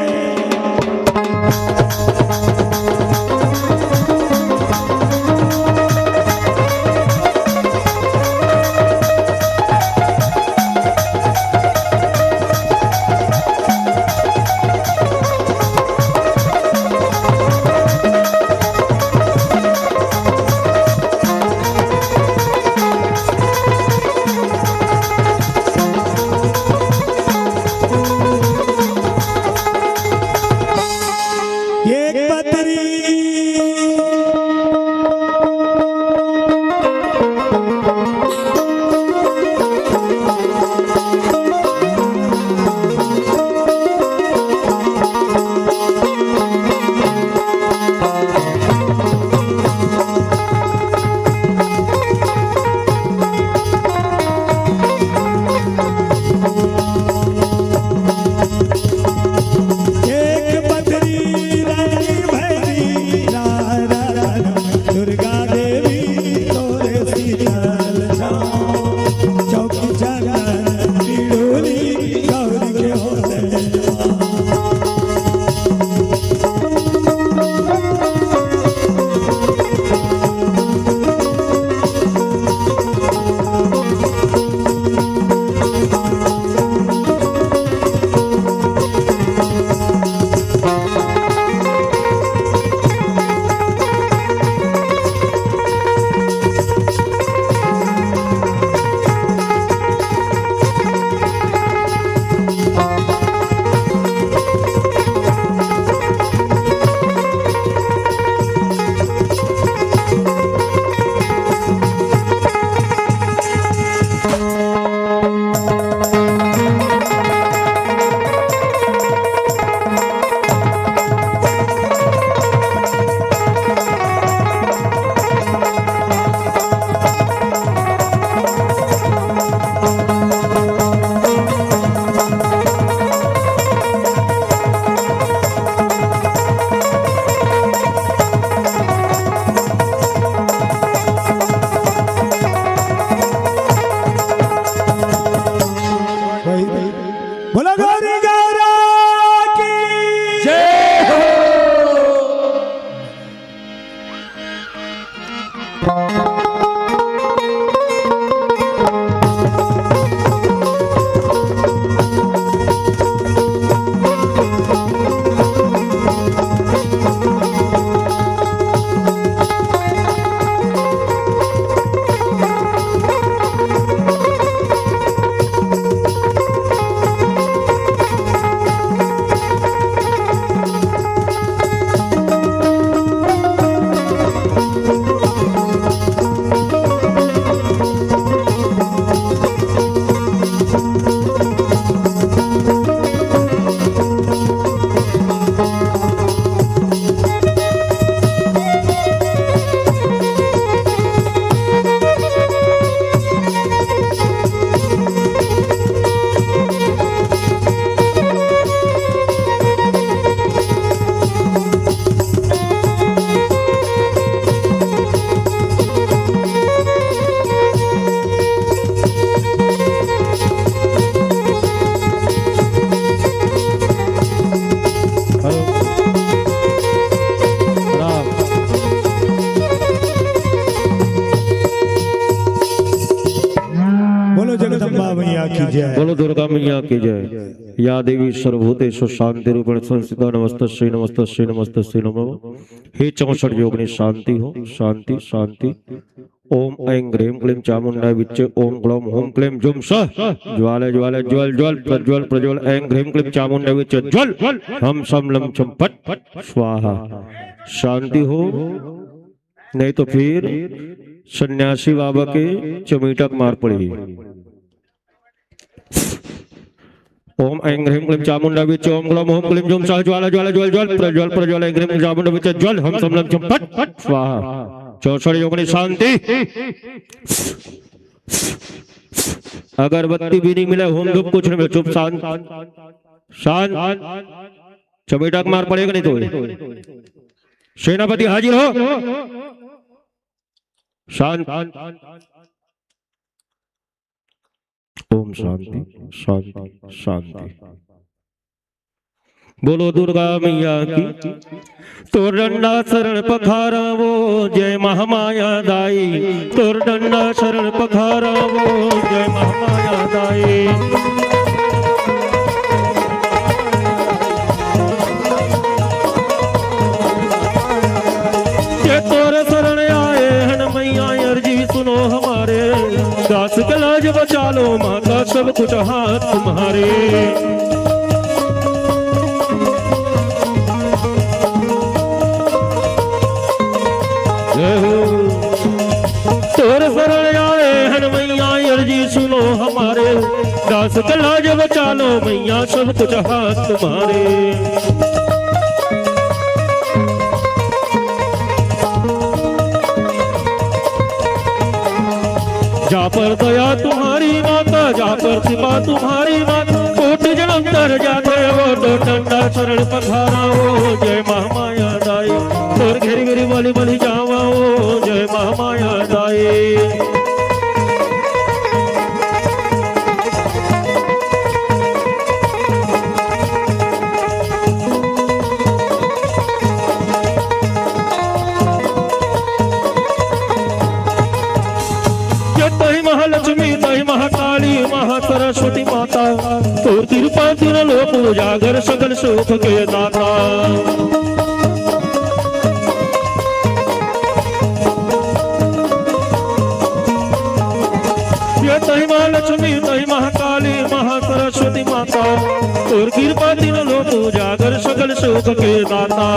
एक पतरी। एक पतरी रानी भैरी, रा, रा, रा, दुर्गा देवी तोरे शीतल छाँव, चौकी चंदन पिड़ोली गौरी के होले। बोलो गौरी गौरा की जय हो। बोलो जगदम्बा मैया की जय। बोलो दुर्गा मैया की जय। या देवी सर्वभूतेषु शांति रूपेण संस्थिता नमस्तस्यै नमस्तस्यै नमस्तस्यै नमः। हे चौसठ योगिनी शांति हो, शांति, शांति। ओम ऐं ह्रीं क्लीं चामुंडा विच्चे ओम ग्लौं हूं क्लीं जुं सः। ज्वाला ज्वाला ज्वल ज्वल प्रज्वल प्रज्वल ऐं ह्रीं क्लीं चामुंडा विच्चे ज्वल। हं सं लं सं फट् स्वाहा। शांति हो, नहीं तो फिर सन्यासी बाबा के चमेटा के मार पड़ही। ओम ऐं ह्रीं क्लीं चामुंडा विच्चे ओम ग्लौं हूं क्लीं जुं सः ज्वाला ज्वाला ज्वल ज्वल प्रज्वल प्रज्वल ऐं ह्रीं क्लीं चामुंडा विच्चे ज्वल हं सं लं सं फट् स्वाहा। चौसठ योगिनी शांति। अगरबत्ती भी नहीं मिला, होम धूप कुछ नहीं मिला, चुप शांत शांत। चमेटा के मार पड़ेगा नहीं तो। सेनापति हाजिर हो। शांत। ओम शांति, शांति, शांति। बोलो दुर्गा मैया की। तोर डंडा शरण पखारा वो, जय महामाया दाई। तोर डंडा शरण पखारा वो, जय महामाया दाई। ये तोर शरण आए हन मैया, अर्जी सुनो हमारे। दास के लाज बचा लो माता, सब कुछ हाथ तुम्हारे। जय हो। तोर शरण आए हन मैया, अर्जी सुनो हमारे। दास के लाज बचा लो मैया, सब कुछ हाथ तुम्हारे। जा पर दया तुम्हारी माता, जा पर कृपा तुम्हारी माता, कोटि जन्म तर जाते वो, तो डंडा शरण पखारा वो, जय महामाया दाई। तोर घेरी घेरी बलि बलि जावा वो, जय महामाया दाई। ये तही महालक्ष्मी, तही महाकाली, महासरस्वती माता, तोर कृपा तीन लोक उजागर, सकल सुख के दाता। ये तही महालक्ष्मी, तही महाकाली, महासरस्वती माता, तोर कृपा तीन लोक उजागर, सकल सुख के दाता।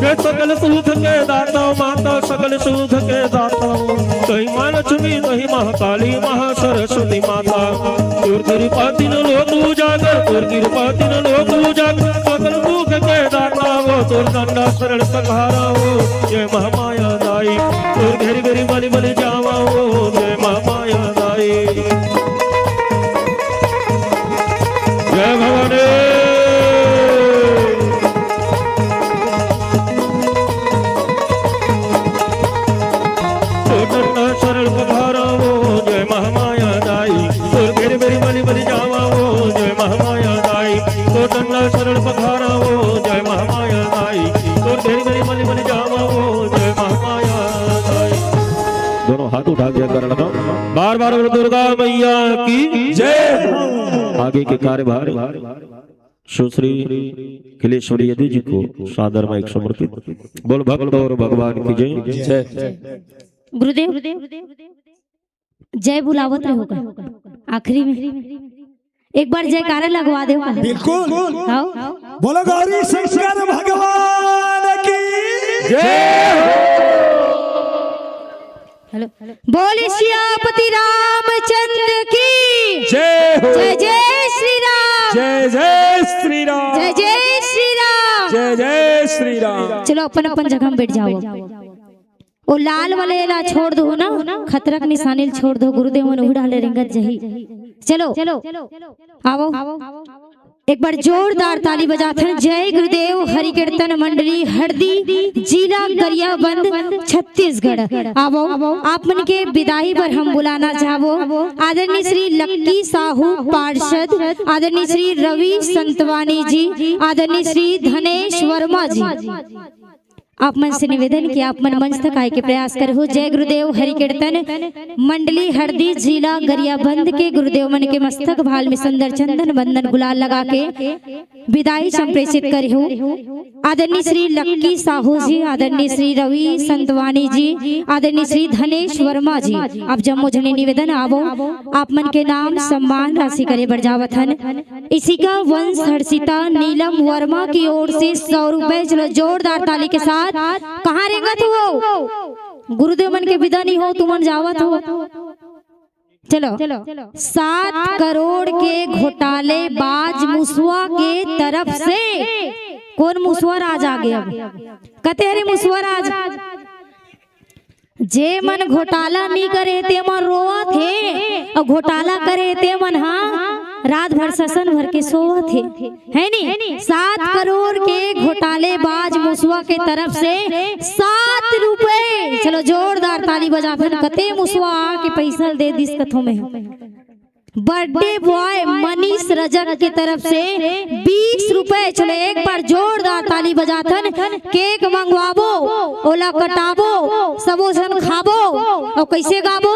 ये सकल सुख के दाता माता, सकल सुख के दाता, तही माँ लक्ष्मी, तही महाकाली, महासरस्वती माता, तोर कृपा तीन लोक उजागर, तोर कृपा तीन लोक उजागर, सकल सुख के दाता वो, तोर डंडा शरण पखारा वो, जय महामाया दाई। तोर घेरी घेरी बलि बलि जावा वो, जय महामाया दाई। जय भवानी। तोर डंडा शरण पखारा वो, जय महामाया दाई। तोर घेरी घेरी बलि बलि जावा वो, जय महामाया दाई। तोर डंडा शरण पखारा वो, जय महामाया दाई। तोर घेरी घेरी बलि बलि जावा वो, जय महामाया दाई। दोनों हाथ उठा के करना था। बार बार बोलो दुर्गा मैया की जय। आगे के कार्यभार सुश्री खिलेश्वरी यदु जी को सादर माइक समर्पित। बोल भक्त और भगवान की जय। जय। गुरुदेव, जय बुलावत रहो का? आखिरी में एक बार जयकारा लगवा दो का? बिल्कुल। आओ। बोलो गौरी शंकर भगवान की जय हो। हेलो। बोल सियापति रामचंद्र की जय हो। जय जय श्री राम। जय जय श्री राम। जय जय श्री राम। जय जय श्री राम। चलो अपन अपन जगह में बैठ जाओ। ओ लाल वाले ला छोड़ दो ना, खतरा के निशानी ला छोड़ दो, गुरुदेव मन उड़ा ले रेंगत जही। चलो, आवो। एक बार जोरदार ताली बजाथन। जय गुरुदेव हरि कीर्तन मंडली हरदी, जिला गरियाबंद, छत्तीसगढ़। आवो, आप मन के विदाई बर हम बुलाना चाहबो आदरणीय श्री लक्की साहू पार्षद, आदरणीय श्री रवि संतवानी जी, आदरणीय श्री धनेश वर्मा जी। आप मन से निवेदन कि आप मन मंच तक आए के प्रयास करहु। जय गुरुदेव हरि कीर्तन मंडली हरदी जिला गरियाबंद के गुरुदेव मन के मस्तक भाल में सुंदर चंदन बंदन गुलाल लगा के विदाई संप्रेषित करहु। आदरणीय श्री लक्की साहू जी, आदरणीय श्री रवि संतवानी जी, आदरणीय श्री धनेश वर्मा जी, आप जम्मो झने निवेदन आवो, आप मन के नाम सम्मान राशि करे बर जावत हन। इशिका वंश हर्षिता नीलम वर्मा की ओर से सौ रुपए। चलो जोरदार ताली के साथ। कहाँ रेंगत हो? गुरुदेव मन के विदा नहीं हो, तुमन जावत हो। चलो, सात करोड़ के घोटाले बाज मुसवा के तरफ से। कौन मुसवा राज आ गया? कते हरे मुसवा राज? जे मन घोटाला नी करे, ते मन रोवत हे, अउ घोटाला करे, ते मन हा रात भर ससन भर के सोवत हे, है नी? सात करोड़ के घोटालेबाज मुसवा के तरफ से सात रुपए। चलो जोरदार ताली बजाथन, कते मुसवा आके पैसा दे दिस कथों में। बर्थडे बॉय मनीष रजक के तरफ से बीस रुपए। चलो एक बार जोरदार ताली बजाथन। केक मंगवाबो, ओला कटाबो, सबो झन खाबो। अउ कैसे गाबो?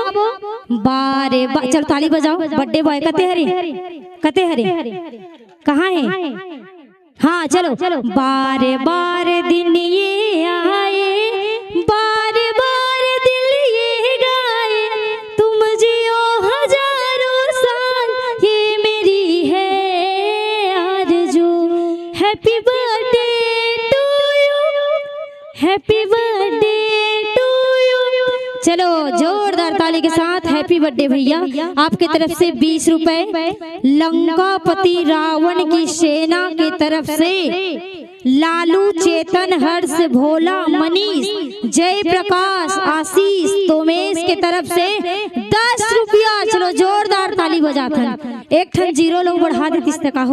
बारे बा, चलो ताली बजाओ। बर्थडे बॉय कते हरे, कते हरे, कहाँ है? हाँ चलो। बारे बार दिन ये आए, बारे बार दिल ये गाए, तुम जियो हजारों साल, ये मेरी है आरज़ू। Happy birthday to you, happy birthday to you। चलो जोरदार ताली के साथ हैप्पी बर्थडे भैया। आपके तरफ से बीस रुपए। लंकापति रावण की सेना की तरफ से लालू, चेतन, हर्ष, भोला, मनीष, जय प्रकाश, आशीष, तोमेश के तरफ से दस रुपया। चलो जोरदार ताली बजाथन। एक ठन जीरो लोग बढ़ा देतिस त का हो